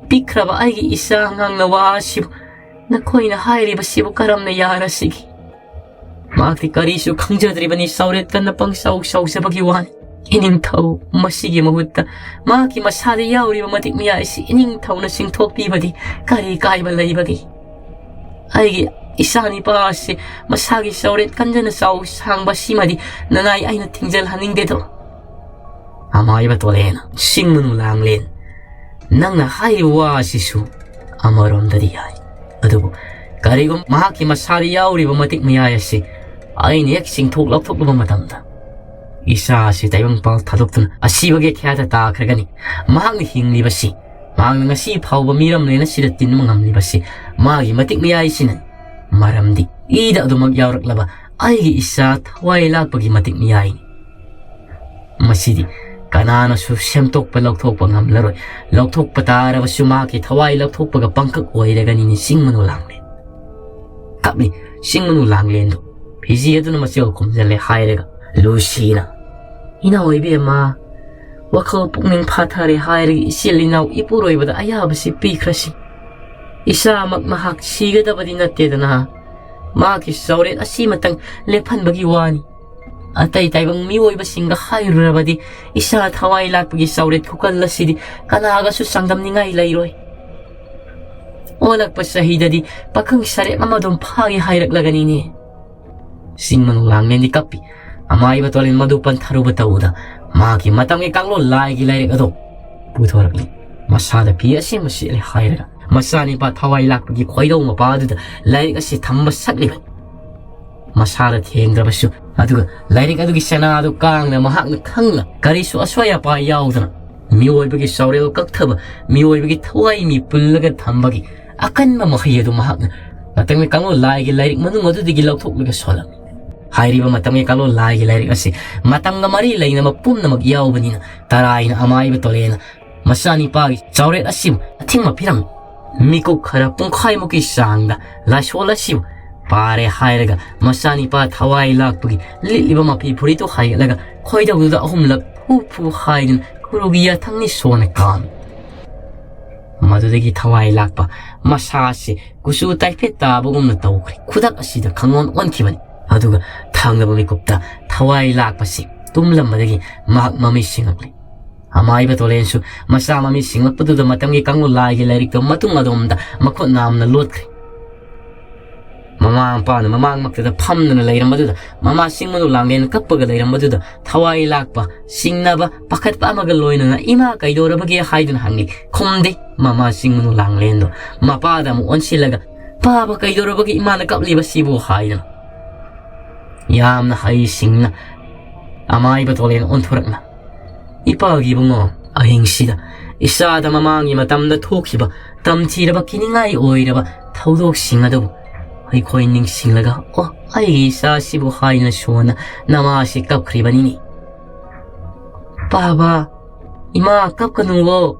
ꯄꯤꯛꯈ꯭ꯔꯕ ꯑꯩꯒꯤ ꯏꯆꯥ ꯑꯉꯥꯡ ꯅꯋꯥ ꯑꯁꯤꯕꯨ ꯅꯈꯣꯏꯅ ꯍꯥꯏꯔꯤꯕꯁꯤꯕꯨ ꯀꯔꯝꯅ ꯌꯥꯔꯁꯤꯒꯦ? ꯃꯍꯥꯛꯇꯤ ꯀꯔꯤꯁꯨ ꯈꯪꯖꯗ꯭ꯔꯤꯕꯅꯤ, ꯆꯥꯎꯔꯦꯠ ꯀꯟꯅ ꯄꯪꯆꯥꯎ ꯆꯥꯎꯖꯕꯒꯤ ꯋꯥꯅꯤ꯫ ꯏꯅꯤꯡꯊꯧ, ꯃꯁꯤꯒꯤ ꯃꯍꯨꯠꯇ ꯃꯍꯥꯛꯀꯤ ꯃꯁꯥꯗ ꯌꯥꯎꯔꯤꯕ ꯃꯇꯤꯛ ꯃꯌꯥꯏ ꯑꯁꯤ ꯏꯅꯤꯡꯊꯧꯅ ꯆꯤꯡꯊꯣꯛꯄꯤꯕꯗꯤ ꯀꯔꯤ ꯀꯥꯏꯕ ꯂꯩꯕꯒꯦ? ꯑꯩꯒꯤ ꯏꯆꯥ ꯅꯤꯄꯥ ꯑꯁꯤ ꯃꯁꯥꯒꯤ ꯆꯥꯎꯔꯦꯠ ꯀꯟꯖꯅ ꯆꯥꯎ ꯁꯥꯡꯕ ꯁꯤꯃꯗꯤ ꯅꯅꯥꯏ ꯑꯩꯅ ꯊꯤꯡꯖꯤꯜꯍꯟꯅꯤꯡꯗꯦꯗꯣ"꯫ ꯑꯃꯥꯏꯕ ꯇꯣꯂꯦꯅ, "ꯆꯤꯡꯃꯅꯨ ꯂꯥꯡꯂꯦꯟ, ꯅꯪꯅ ꯍꯥꯏꯔꯤꯕ ꯋꯥ ꯑꯁꯤꯁꯨ ꯑꯃꯔꯣꯝꯗꯗꯤ ꯌꯥꯏ꯫ ꯑꯗꯨꯕꯨ ꯀꯔꯤꯒꯨꯝꯕ ꯃꯍꯥꯛꯀꯤ ꯃꯁꯥꯗ ꯌꯥꯎꯔꯤꯕ ꯃꯇꯤꯛ ꯃꯌꯥꯏ ꯑꯁꯤ ꯑꯩꯅ ꯍꯦꯛ ꯆꯤꯡꯊꯣꯛ ꯂꯧꯊꯣꯛꯂꯨꯕ ꯃꯇꯝꯗ, ꯏꯆꯥ ꯑꯁꯤ ꯇꯥꯏꯕꯪꯄꯥꯜ ꯊꯥꯗꯣꯛꯇꯨꯅ ꯑꯁꯤꯕꯒꯤ ꯑꯈ꯭ꯌꯥꯗ ꯇꯥꯈ꯭ꯔꯒꯅꯤ꯫ ꯃꯍꯥꯛꯅ ꯍꯤꯡꯂꯤꯕꯁꯤ, ꯃꯍꯥꯛꯅ ꯉꯁꯤ ꯐꯥꯎꯕ ꯃꯤꯔꯝꯂꯦꯟ ꯑꯁꯤꯗ ꯇꯤꯟꯕ ꯉꯝꯂꯤꯕꯁꯤ ꯃꯥꯒꯤ ꯃꯇꯤꯛ ꯃꯌꯥꯏꯁꯤꯅꯅꯤ꯫ ꯃꯔꯝꯗꯤ ꯏꯗ ꯑꯗꯨꯃꯛ ꯌꯥꯎꯔꯛꯂꯕ ꯑꯩꯒꯤ ꯏꯆꯥ ꯊꯋꯥꯏ ꯂꯥꯛꯄꯒꯤ ꯃꯇꯤꯛ ꯃꯌꯥꯏꯅꯤ꯫ ꯃꯁꯤꯗꯤ ꯀꯅꯥꯅꯁꯨ ꯁꯦꯝꯗꯣꯛꯄ ꯂꯧꯊꯣꯛꯄ ꯉꯝꯂꯔꯣꯏ꯫ ꯂꯧꯊꯣꯛꯄ ꯇꯥꯔꯕꯁꯨ ꯃꯍꯥꯛꯀꯤ ꯊꯋꯥꯏ ꯂꯧꯊꯣꯛꯄꯒ ꯄꯪꯀꯛ ꯑꯣꯏꯔꯒꯅꯤꯅꯦ ꯆꯤꯡꯃꯅꯨ ꯂꯥꯡꯂꯦꯟ"꯫ ꯀꯞꯂꯤ꯫ ꯆꯤꯡꯃꯅꯨ ꯂꯥꯡꯂꯦꯟꯗꯨ ꯐꯤꯖꯤ ꯑꯗꯨꯅ ꯃꯆꯦꯜ ꯈꯨꯝꯖꯤꯜꯂꯦ ꯍꯥꯏꯔꯒ ꯂꯨꯁꯤꯅ, "ꯏꯅꯥꯎ ꯏꯕꯦꯝꯃ, ꯋꯥꯈꯜ ꯄꯨꯛꯅꯤꯡ ꯐꯥꯊꯔꯦ ꯍꯥꯏꯔꯒ ꯏꯆꯤꯜ ꯏꯅꯥꯎ ꯏꯄꯨꯔꯣꯏꯕꯗ ꯑꯌꯥꯕꯁꯤ ꯄꯤꯈ꯭ꯔꯁꯤ꯫ ꯏꯆꯥꯃꯛ ꯃꯍꯥꯛ ꯁꯤꯒꯗꯕꯗꯤ ꯅꯠꯇꯦꯗꯅ, ꯃꯍꯥꯛꯀꯤ ꯆꯥꯎꯔꯦꯠ ꯑꯁꯤꯃꯇꯪ ꯂꯦꯞꯍꯟꯕꯒꯤ ꯋꯥꯅꯤ꯫ ꯑꯇꯩ ꯇꯥꯏꯕꯪ ꯃꯤꯑꯣꯏꯕꯁꯤꯡꯒ ꯍꯥꯏꯔꯨꯔꯕꯗꯤ ꯏꯆꯥ ꯊꯋꯥꯏ ꯂꯥꯛꯄꯒꯤ ꯆꯥꯎꯔꯦꯠ ꯈꯨꯀꯜ ꯑꯁꯤꯗꯤ ꯀꯅꯥꯒꯁꯨ ꯆꯥꯡꯗꯝꯅꯤꯡꯉꯥꯏ ꯂꯩꯔꯣꯏ꯫ ꯑꯣꯜꯂꯛꯄ ꯆꯍꯤꯗꯗꯤ ꯄꯥꯈꯪ ꯁꯔꯦꯞ ꯑꯃ ꯑꯗꯨꯝ ꯐꯥꯒꯦ ꯍꯥꯏꯔꯛꯂꯒꯅꯤꯅꯦ"꯫ ꯆꯤꯡꯃꯅꯨ ꯂꯥꯡꯂꯦꯟꯗꯤ ꯀꯞꯄꯤ꯫ ꯑꯃꯥꯏꯕ ꯇꯣꯂꯦꯟ ꯃꯗꯨ ꯄꯟꯊꯔꯨꯕ ꯇꯧꯕꯗ ꯃꯍꯥꯛꯀꯤ ꯃꯇꯝꯒꯤ ꯀꯥꯡꯂꯣꯟ ꯂꯥꯏꯒꯤ ꯂꯥꯏꯔꯤꯛ ꯑꯗꯨ ꯄꯨꯊꯣꯔꯛꯂꯤ꯫ ꯃꯁꯥꯗ ꯐꯤ ꯑꯁꯦꯡꯕ ꯁꯦꯠꯂꯦ ꯍꯥꯏꯔꯒ ꯃꯆꯥꯅꯤꯄꯥ ꯊꯋꯥꯏ ꯂꯥꯛꯄꯒꯤ ꯈꯣꯏꯗꯧ ꯃꯄꯥ ꯑꯗꯨꯗ ꯂꯥꯏꯔꯤꯛ ꯑꯁꯤ ꯊꯝꯕ ꯁꯛꯂꯤꯕꯅꯤ꯫ ꯃꯁꯥꯗ ꯊꯦꯡꯗ꯭ꯔꯕꯁꯨ꯫ ꯑꯗꯨꯒ ꯂꯥꯏꯔꯤꯛ ꯑꯗꯨꯒꯤ ꯆꯅꯥꯗꯨ ꯀꯥꯡꯅ ꯃꯍꯥꯛꯅ ꯈꯪꯅ ꯀꯔꯤꯁꯨ ꯑꯁꯣꯏ ꯑꯄꯥ ꯌꯥꯎꯗꯅ ꯃꯤꯑꯣꯏꯕꯒꯤ ꯆꯥꯎꯔꯦꯜ ꯀꯛꯊꯕ, ꯃꯤꯑꯣꯏꯕꯒꯤ ꯊꯋꯥꯏ ꯃꯤ ꯄꯨꯜꯂꯒ ꯊꯝꯕꯒꯤ ꯑꯀꯟꯕ ꯃꯍꯩ ꯑꯗꯨ ꯃꯍꯥꯛꯅ ꯃꯇꯝꯒꯤ ꯀꯥꯡꯂꯣꯟ ꯂꯥꯏꯒꯤ ꯂꯥꯏꯔꯤꯛ ꯃꯅꯨꯡ ꯑꯗꯨꯗꯒꯤ ꯂꯧꯊꯣꯛꯂꯒ ꯁꯣꯜꯂꯝꯃꯤ꯫ ꯍꯥꯏꯔꯤꯕ ꯃꯇꯝꯒꯤ ꯀꯥꯡꯂꯣꯟ ꯂꯥꯏꯒꯤ ꯂꯥꯏꯔꯤꯛ ꯑꯁꯤ ꯃꯇꯝꯒ ꯃꯔꯤ ꯂꯩꯅꯕ ꯄꯨꯝꯅꯃꯛ ꯌꯥꯎꯕꯅꯤꯅ ꯇꯔꯥꯏꯅ ꯑꯃꯥꯏꯕ ꯇꯣꯂꯦꯅ ꯃꯆꯥꯅꯤꯄꯥꯒꯤ ꯆꯥꯎꯔꯦꯜ ꯑꯁꯤꯕꯨ ꯑꯊꯤꯡꯕ ꯄꯤꯔꯝꯃꯤ꯫ ꯃꯤꯀꯨꯞ ꯈꯔ ꯄꯨꯡꯈꯥꯏꯃꯨꯛꯀꯤ ꯆꯥꯡꯗ ꯂꯥꯏꯁꯣꯜ ꯑꯁꯤꯕꯨ ꯄꯥꯔꯦ ꯍꯥꯏꯔꯒ ꯃꯆꯥꯅꯤꯄꯥ ꯊꯋꯥꯏ ꯂꯥꯛꯄꯒꯤ ꯂꯤꯠꯂꯤꯕ ꯃꯐꯤ ꯐꯨꯔꯤꯠꯇꯨ ꯍꯥꯏꯒꯠꯂꯒ ꯈꯣꯏꯗꯧꯗꯨꯗ ꯑꯍꯨꯝꯂꯛ ꯐꯨ ꯐꯨ ꯍꯥꯏꯗꯨꯅ ꯈꯨꯔꯨꯒꯤ ꯌꯥꯊꯪꯅꯤ ꯁꯣꯟꯅ ꯀꯥꯝꯃꯤ꯫ ꯃꯗꯨꯗꯒꯤ ꯊꯋꯥꯏ ꯂꯥꯛꯄ ꯃꯁꯥ ꯑꯁꯤ ꯀꯨꯆꯨ ꯇꯥꯏꯐꯦꯠ ꯇꯥꯕꯒꯨꯝꯅ ꯇꯧꯈ꯭ꯔꯦ꯫ ꯈꯨꯗꯛ ꯑꯁꯤꯗ ꯈꯪꯑꯣꯟ ꯑꯣꯟꯈꯤꯕꯅꯤ꯫ ꯑꯗꯨꯒ ꯊꯪꯅꯕ ꯃꯤꯀꯨꯞꯇ ꯊꯋꯥꯏ ꯂꯥꯛꯄꯁꯤ ꯇꯨꯝꯂꯝꯕꯗꯒꯤ ꯃꯍꯥꯛ ꯃꯃꯤꯠ ꯁꯤꯡꯂꯛꯂꯦ꯫ ꯑꯃꯥꯏꯕ ꯇꯣꯂꯦꯟꯁꯨ ꯃꯆꯥ ꯃꯃꯤꯠ ꯁꯤꯡꯂꯛꯄꯗꯨꯗ ꯃꯇꯝꯒꯤ ꯀꯥꯡꯂꯣꯟ ꯂꯥꯏꯒꯤ ꯂꯥꯏꯔꯤꯛꯇꯣ ꯃꯇꯨꯡ ꯑꯗꯣꯝꯗ ꯃꯈꯨꯠ ꯅꯥꯝꯅ ꯂꯣꯠꯈ꯭ꯔꯦ꯫ ꯃꯃꯥ ꯃꯄꯥꯅ ꯃꯃꯥꯡꯃꯛꯇꯗ ꯐꯝꯗꯅ ꯂꯩꯔꯝꯕꯗꯨꯗ, ꯃꯃꯥ ꯆꯤꯡꯃꯅꯨ ꯂꯥꯡꯂꯦꯟ ꯀꯞꯄꯒ ꯂꯩꯔꯝꯕꯗꯨꯗ ꯊꯋꯥꯏ ꯂꯥꯛꯄ, ꯆꯤꯡꯅꯕ, ꯄꯥꯈꯠꯄ ꯑꯃꯒ ꯂꯣꯏꯅꯅ "ꯏꯃꯥ, ꯀꯩꯗꯧꯔꯕꯒꯦ?" ꯍꯥꯏꯗꯨꯅ ꯍꯪꯉꯤ꯫ ꯈꯨꯝꯗꯦ ꯃꯃꯥ ꯆꯤꯡꯃꯅꯨ ꯂꯥꯡꯂꯦꯟꯗꯣ꯫ ꯃꯄꯥꯗ ꯑꯃꯨꯛ ꯑꯣꯟꯁꯤꯜꯂꯒ, "ꯄꯥꯕ, ꯀꯩꯗꯧꯔꯕꯒꯦ ꯏꯃꯥꯅ ꯀꯞꯂꯤꯕꯁꯤꯕꯨ?" ꯍꯥꯏꯗꯅ ꯌꯥꯝꯅ ꯍꯩꯁꯤꯡꯅ ꯑꯃꯥꯏꯕ ꯇꯣꯂꯦꯟ ꯑꯣꯟꯊꯣꯔꯛꯅ, "ꯏꯄꯥꯒꯤ ꯏꯕꯨꯡꯉꯣ, ꯑꯍꯤꯡꯁꯤꯗ ꯏꯆꯥꯗ ꯃꯃꯥꯡꯒꯤ ꯃꯇꯝꯗ ꯊꯣꯛꯈꯤꯕ ꯇꯝꯊꯤꯔꯕ ꯀꯤꯅꯤꯡꯉꯥꯏ ꯑꯣꯏꯔꯕ ꯊꯧꯗꯣꯛꯁꯤꯡ ꯑꯗꯨꯕꯨ ꯑꯩꯈꯣꯏ ꯅꯤꯡꯁꯤꯡꯂꯒ, ꯑꯣ, ꯑꯩꯒꯤ ꯏꯆꯥꯁꯤꯕꯨ" ꯍꯥꯏꯅ ꯁꯣꯟꯅ ꯅꯃꯥꯁꯤ ꯀꯞꯈ꯭ꯔꯤꯕꯅꯤꯅꯦ꯫ "ꯄꯥꯕ, ꯏꯃꯥ ꯀꯞꯀꯅꯨꯋꯣ꯫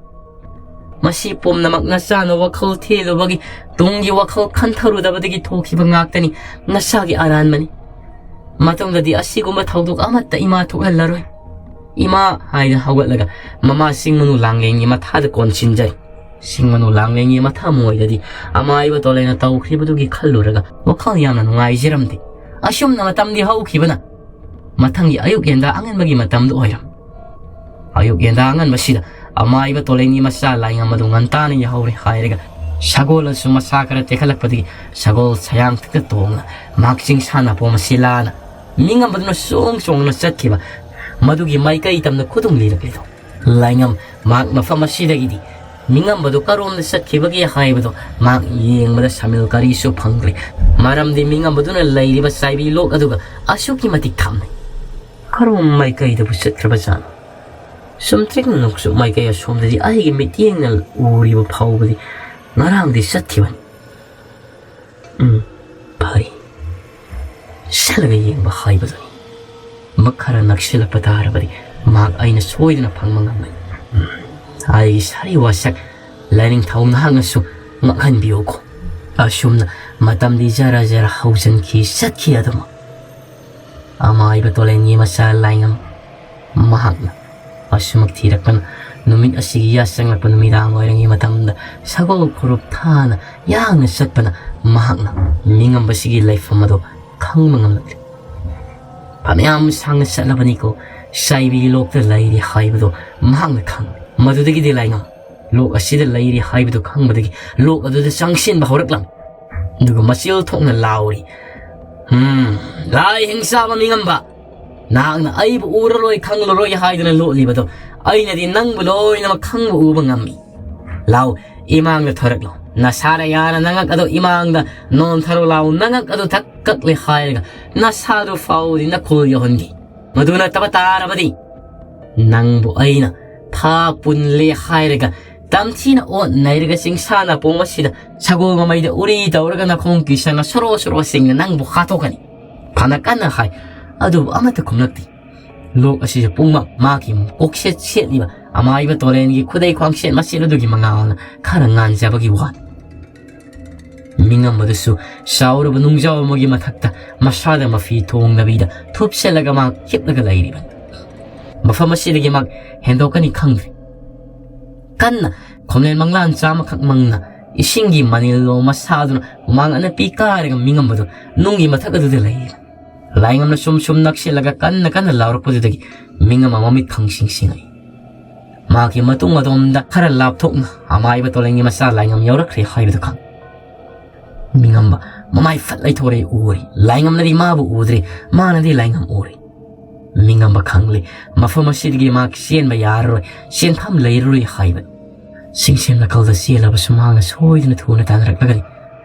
ꯃꯁꯤ ꯄꯨꯝꯅꯃꯛ ꯅꯆꯥꯅ ꯋꯥꯈꯜ ꯊꯦꯜꯂꯨꯕꯒꯤ ꯇꯨꯡꯒꯤ ꯋꯥꯈꯜ ꯈꯟꯊꯔꯨꯗꯕꯗꯒꯤ ꯊꯣꯛꯈꯤꯕ ꯉꯥꯛꯇꯅꯤ꯫ ꯅꯆꯥꯒꯤ ꯑꯔꯥꯟꯕꯅꯤ꯫ ꯃꯇꯨꯡꯗꯗꯤ ꯑꯁꯤꯒꯨꯝꯕ ꯊꯧꯗꯣꯛ ꯑꯃꯠꯇ ꯏꯃꯥ ꯊꯣꯛꯍꯜꯂꯔꯣꯏ꯫ ꯏꯃꯥ" ꯍꯥꯏꯅ ꯍꯧꯒꯠꯂꯒ ꯃꯃꯥ ꯆꯤꯡꯃꯅꯨ ꯂꯥꯡꯂꯦꯟꯒꯤ ꯃꯊꯥꯗ ꯀꯣꯟꯁꯤꯟꯖꯔꯤ꯫ ꯆꯤꯡꯃꯅꯨ ꯂꯥꯡꯂꯦꯟꯒꯤ ꯃꯊꯃꯣꯏꯗꯗꯤ ꯑꯃꯥꯏꯕ ꯇꯣꯂꯦꯅ ꯇꯧꯈ꯭ꯔꯤꯕꯗꯨꯒꯤ ꯈꯜꯂꯨꯔꯒ ꯋꯥꯈꯜ ꯌꯥꯝꯅ ꯅꯨꯡꯉꯥꯏꯖꯔꯝꯗꯦ꯫ ꯑꯁꯨꯝꯅ ꯃꯇꯝꯗꯤ ꯍꯧꯈꯤꯕꯅ ꯃꯊꯪꯒꯤ ꯑꯌꯨꯛ ꯌꯦꯟꯗꯥ ꯑꯉꯟꯕꯒꯤ ꯃꯇꯝꯗꯨ ꯑꯣꯏꯔꯝ꯫ ꯑꯌꯨꯛ ꯌꯦꯟꯗꯥ ꯑꯉꯟꯕꯁꯤꯗ ꯑꯃꯥꯏꯕ ꯇꯣꯂꯦꯟꯒꯤ ꯃꯆꯥ ꯂꯥꯏꯉꯝ ꯑꯗꯨ ꯉꯟꯇꯥꯅ ꯌꯥꯍꯧꯔꯦ ꯍꯥꯏꯔꯒ ꯁꯒꯣꯜ ꯑꯗꯨꯁꯨ ꯃꯁꯥ ꯈꯔ ꯇꯦꯛꯈꯠꯂꯛꯄꯗꯒꯤ ꯁꯒꯣꯜ ꯁꯌꯥꯡꯊꯛꯇ ꯇꯣꯡꯅ ꯃꯍꯥꯛ ꯆꯤꯡꯁꯥꯟꯅ ꯄꯣꯝ ꯑꯁꯤ ꯂꯥꯟꯅ ꯃꯤꯉꯝꯕꯗꯨꯅ ꯆꯣꯡ ꯆꯣꯡꯅ ꯆꯠꯈꯤꯕ ꯃꯗꯨꯒꯤ ꯃꯥꯏꯀꯩ ꯇꯝꯅ ꯈꯨꯗꯨꯝ ꯂꯤꯔꯛꯂꯤꯗꯣ꯫ ꯂꯥꯏꯉꯝ ꯃꯍꯥꯛ ꯃꯐꯝ ꯑꯁꯤꯗꯒꯤꯗꯤ ꯃꯤꯉꯝꯕꯗꯨ ꯀꯔꯣꯝꯗ ꯆꯠꯈꯤꯕꯒꯦ ꯍꯥꯏꯕꯗꯨ ꯃꯍꯥꯛ ꯌꯦꯡꯕꯗ ꯁꯃꯤꯜ ꯀꯔꯤꯁꯨ ꯐꯪꯗ꯭ꯔꯦ꯫ ꯃꯔꯝꯗꯤ ꯃꯤꯉꯝꯕꯗꯨꯅ ꯂꯩꯔꯤꯕ ꯆꯥꯏꯕꯤ ꯂꯣꯛ ꯑꯗꯨꯒ ꯑꯁꯨꯛꯀꯤ ꯃꯇꯤꯛ ꯊꯝꯅꯩ꯫ ꯀꯔꯣꯝ ꯃꯥꯏꯀꯩꯗꯕꯨ ꯆꯠꯈ꯭ꯔꯕꯖꯥꯠꯅꯣ? ꯁꯨꯝꯇ꯭ꯔꯤꯛ ꯅꯣꯡꯆꯨꯞ ꯃꯥꯏꯀꯩ ꯑꯁꯣꯝꯗꯗꯤ ꯑꯩꯒꯤ ꯃꯤꯠꯌꯦꯡꯅ ꯎꯔꯤꯕ ꯐꯥꯎꯕꯗꯤ ꯉꯔꯥꯡꯗꯤ ꯆꯠꯈꯤꯕꯅꯤ꯫ ꯎꯝ, ꯐꯔꯦ꯫ ꯆꯠꯂꯒ ꯌꯦꯡꯕ ꯍꯥꯏꯕꯗꯨꯅꯤ꯫ ꯃꯛ ꯈꯔ ꯅꯛꯁꯤꯜꯂꯛꯄ ꯇꯥꯔꯕꯗꯤ ꯃꯍꯥꯛ ꯑꯩꯅ ꯁꯣꯏꯗꯅ ꯐꯪꯕ ꯉꯝꯒꯅꯤ꯫ ꯎꯝ, ꯑꯩꯒꯤ ꯁꯥꯔꯤ ꯋꯥꯁꯛ ꯂꯥꯏꯅꯤꯡꯊꯧ ꯅꯍꯥꯛꯅꯁꯨ ꯉꯛꯍꯟꯕꯤꯌꯨꯀꯣ꯫ ꯑꯁꯨꯝꯅ ꯃꯇꯝꯗꯤ ꯖꯔ ꯖꯔ ꯍꯧꯖꯤꯟꯈꯤ, ꯆꯠꯈꯤ ꯑꯗꯨꯃꯛ꯫ ꯑꯃꯥꯏꯕ ꯇꯣꯂꯦꯟꯒꯤ ꯃꯆꯥ ꯂꯥꯏꯉꯝ ꯃꯍꯥꯛꯅ ꯑꯁꯨꯃꯛ ꯊꯤꯔꯛꯄꯅ ꯅꯨꯃꯤꯠ ꯑꯁꯤꯒꯤ ꯌꯥꯆꯪꯂꯛꯄ ꯅꯨꯃꯤꯗꯥꯡ ꯑꯣꯏꯔꯤꯉꯩ ꯃꯇꯝꯗ ꯁꯒꯣꯜ ꯈꯨꯔꯨꯞ ꯊꯥꯅ ꯌꯥꯡꯅ ꯆꯠꯄꯅ ꯃꯍꯥꯛꯅ ꯃꯤꯉꯝꯕꯁꯤꯒꯤ ꯂꯩꯐꯝ ꯑꯗꯨ ꯈꯪꯕ ꯉꯝꯂꯛꯂꯤ꯫ ꯐꯅꯌꯥꯝ ꯁꯥꯡꯅ ꯆꯠꯂꯕꯅꯤꯀꯣ, ꯆꯥꯏꯕꯤ ꯂꯣꯛꯇ ꯂꯩꯔꯤ ꯍꯥꯏꯕꯗꯨ ꯃꯍꯥꯛꯅ ꯈꯪꯂꯦ꯫ ꯃꯗꯨꯗꯒꯤꯗꯤ ꯂꯥꯏꯉꯝ ꯂꯣꯛ ꯑꯁꯤꯗ ꯂꯩꯔꯤ ꯍꯥꯏꯕꯗꯨ ꯈꯪꯕꯗꯒꯤ ꯂꯣꯛ ꯑꯗꯨꯗ ꯆꯪꯁꯤꯟꯕ ꯍꯧꯔꯛꯂꯝꯃꯤ꯫ ꯑꯗꯨꯒ ꯃꯆꯤꯜ ꯊꯣꯛꯅ ꯂꯥꯎꯔꯤ, "ꯎꯝ, ꯂꯥꯏ ꯍꯤꯡꯆꯥꯕ ꯃꯤꯉꯝꯕ, ꯅꯍꯥꯛꯅ ꯑꯩꯕꯨ ꯎꯔꯔꯣꯏ ꯈꯪꯂꯔꯣꯏ ꯍꯥꯏꯗꯨꯅ ꯂꯣꯠꯂꯤꯕꯗꯣ ꯑꯩꯅꯗꯤ ꯅꯪꯕꯨ ꯂꯣꯏꯅꯃꯛ ꯈꯪꯕ ꯎꯕ ꯉꯝꯃꯤ꯫ ꯂꯥꯎ, ꯏꯃꯥꯡꯗ ꯊꯣꯔꯛꯂꯣ꯫ ꯅꯁꯥꯅ ꯌꯥꯅ ꯅꯉꯛ ꯑꯗꯨ ꯏꯃꯥꯡꯗ ꯅꯣꯟꯊꯔꯣ ꯂꯥꯎ, ꯅꯉꯛ ꯑꯗꯨ ꯊꯛ ꯀꯛꯂꯦ ꯍꯥꯏꯔꯒ ꯅꯁꯥꯗꯨ ꯐꯥꯎꯗꯤ ꯅꯈꯨꯜ ꯌꯧꯍꯟꯒꯦ꯫ ꯃꯗꯨ ꯅꯠꯇꯕ ꯇꯥꯔꯕꯗꯤ ꯅꯪꯕꯨ ꯑꯩꯅ ꯐꯥ ꯄꯨꯟꯂꯦ ꯍꯥꯏꯔꯒ ꯇꯝꯊꯤꯅ ꯑꯣꯠ ꯅꯩꯔꯒ ꯆꯤꯡꯁꯥ ꯅꯥꯄꯣꯡ ꯑꯁꯤꯗ ꯁꯒꯣꯜ ꯃꯃꯩꯗ ꯎꯔꯤ ꯇꯧꯔꯒ ꯅꯈꯣꯡ ꯀꯤꯁꯟꯅ ꯁꯣꯔꯣ ꯁꯣꯔꯣ ꯆꯤꯡꯅ ꯅꯪꯕꯨ ꯍꯥꯠꯇꯣꯛꯀꯅꯤ꯫ ꯐꯅ ꯀꯟꯅ ꯍꯥꯏ, ꯑꯗꯨꯕꯨ ꯑꯃꯠꯇ ꯈꯨꯝꯂꯛꯇꯦ꯫ ꯂꯣꯛ ꯑꯁꯤꯁꯨ ꯄꯨꯝꯃꯛ ꯃꯥꯒꯤ ꯀꯣꯛꯁꯦꯠ ꯁꯦꯠꯂꯤꯕ ꯑꯃꯥꯏꯕ ꯇꯣꯔꯦꯟꯒꯤ ꯈꯨꯗꯩ ꯈ꯭ꯋꯥꯡꯁꯦꯠ ꯃꯁꯦꯠ ꯑꯗꯨꯒꯤ ꯃꯉꯥꯜꯅ ꯈꯔ ꯉꯥꯟꯖꯕꯒꯤ ꯋꯥꯅꯤ꯫ ꯃꯤꯉꯝꯕꯗꯨꯁꯨ ꯆꯥꯎꯔꯕ ꯅꯨꯡꯖꯥꯎ ꯑꯃꯒꯤ ꯃꯊꯛꯇ ꯃꯁꯥꯗ ꯃꯐꯤ ꯊꯣꯡꯗꯕꯤꯗ ꯊꯨꯞꯆꯜꯂꯒ ꯃꯍꯥꯛ ꯍꯤꯞꯂꯒ ꯂꯩꯔꯤꯕꯅꯤ꯫ ꯃꯐꯝ ꯑꯁꯤꯗꯒꯤ ꯃꯍꯥꯛ ꯍꯦꯟꯗꯣꯛꯀꯅꯤ ꯈꯪꯗ꯭ꯔꯤ꯫ ꯀꯟꯅ ꯈꯣꯝꯂꯦꯟ ꯃꯪꯂꯥꯟ ꯆꯥꯝꯃꯈꯛ ꯃꯪꯅ ꯏꯁꯤꯡꯒꯤ ꯃꯅꯤꯜ ꯂꯣꯝ ꯃꯁꯥꯗꯨꯅ ꯍꯨꯃꯥꯡ ꯑꯅꯞꯄꯤ ꯀꯥꯔꯒ ꯃꯤꯉꯝꯕꯗꯨ ꯅꯨꯡꯒꯤ ꯃꯊꯛ ꯑꯗꯨꯗ ꯂꯩꯔꯤꯕꯅꯤ꯫ ꯂꯥꯏꯉꯝꯅ ꯁꯨꯝ ꯁꯨꯝ ꯅꯛꯁꯤꯜꯂꯒ ꯀꯟꯅ ꯀꯟꯅ ꯂꯥꯎꯔꯛꯄꯗꯨꯗꯒꯤ ꯃꯤꯉꯝꯕ ꯃꯃꯤꯠ ꯈꯪꯁꯤꯡ ꯁꯤꯡꯉꯛꯏ꯫ ꯃꯍꯥꯛꯀꯤ ꯃꯇꯨꯡ ꯑꯗꯣꯝꯗ ꯈꯔ ꯂꯥꯞꯊꯣꯛꯅ ꯑꯃꯥꯏꯕ ꯇꯣꯂꯦꯟꯒꯤ ꯃꯆꯥ ꯂꯥꯏꯉꯝ ꯌꯧꯔꯛꯈ꯭ꯔꯦ ꯍꯥꯏꯕꯗꯨ ꯈꯪꯉꯤ꯫ ꯃꯤꯉꯝꯕ ꯃꯃꯥꯏ ꯐꯠ ꯂꯩꯊꯣꯔꯛꯏ ꯎꯔꯤ꯫ ꯂꯥꯏꯉꯝꯅꯗꯤ ꯃꯥꯕꯨ ꯎꯗ꯭ꯔꯤ, ꯃꯥꯅꯗꯤ ꯂꯥꯏꯉꯝ ꯎꯔꯤ꯫ ꯃꯤꯉꯝꯕ ꯈꯪꯂꯤ, ꯃꯐꯝ ꯑꯁꯤꯗꯒꯤ ꯃꯍꯥꯛ ꯆꯦꯟꯕ ꯌꯥꯔꯔꯣꯏ, ꯆꯦꯟꯐꯝ ꯂꯩꯔꯔꯣꯏ ꯍꯥꯏꯕ꯫ ꯁꯤꯡꯁꯦꯝ ꯅꯥꯀꯜꯗ ꯆꯦꯜꯂꯕꯁꯨ ꯃꯍꯥꯛꯅ ꯁꯣꯏꯗꯅ ꯊꯨꯅ ꯇꯥꯟꯅꯔꯛꯂꯒꯅꯤ꯫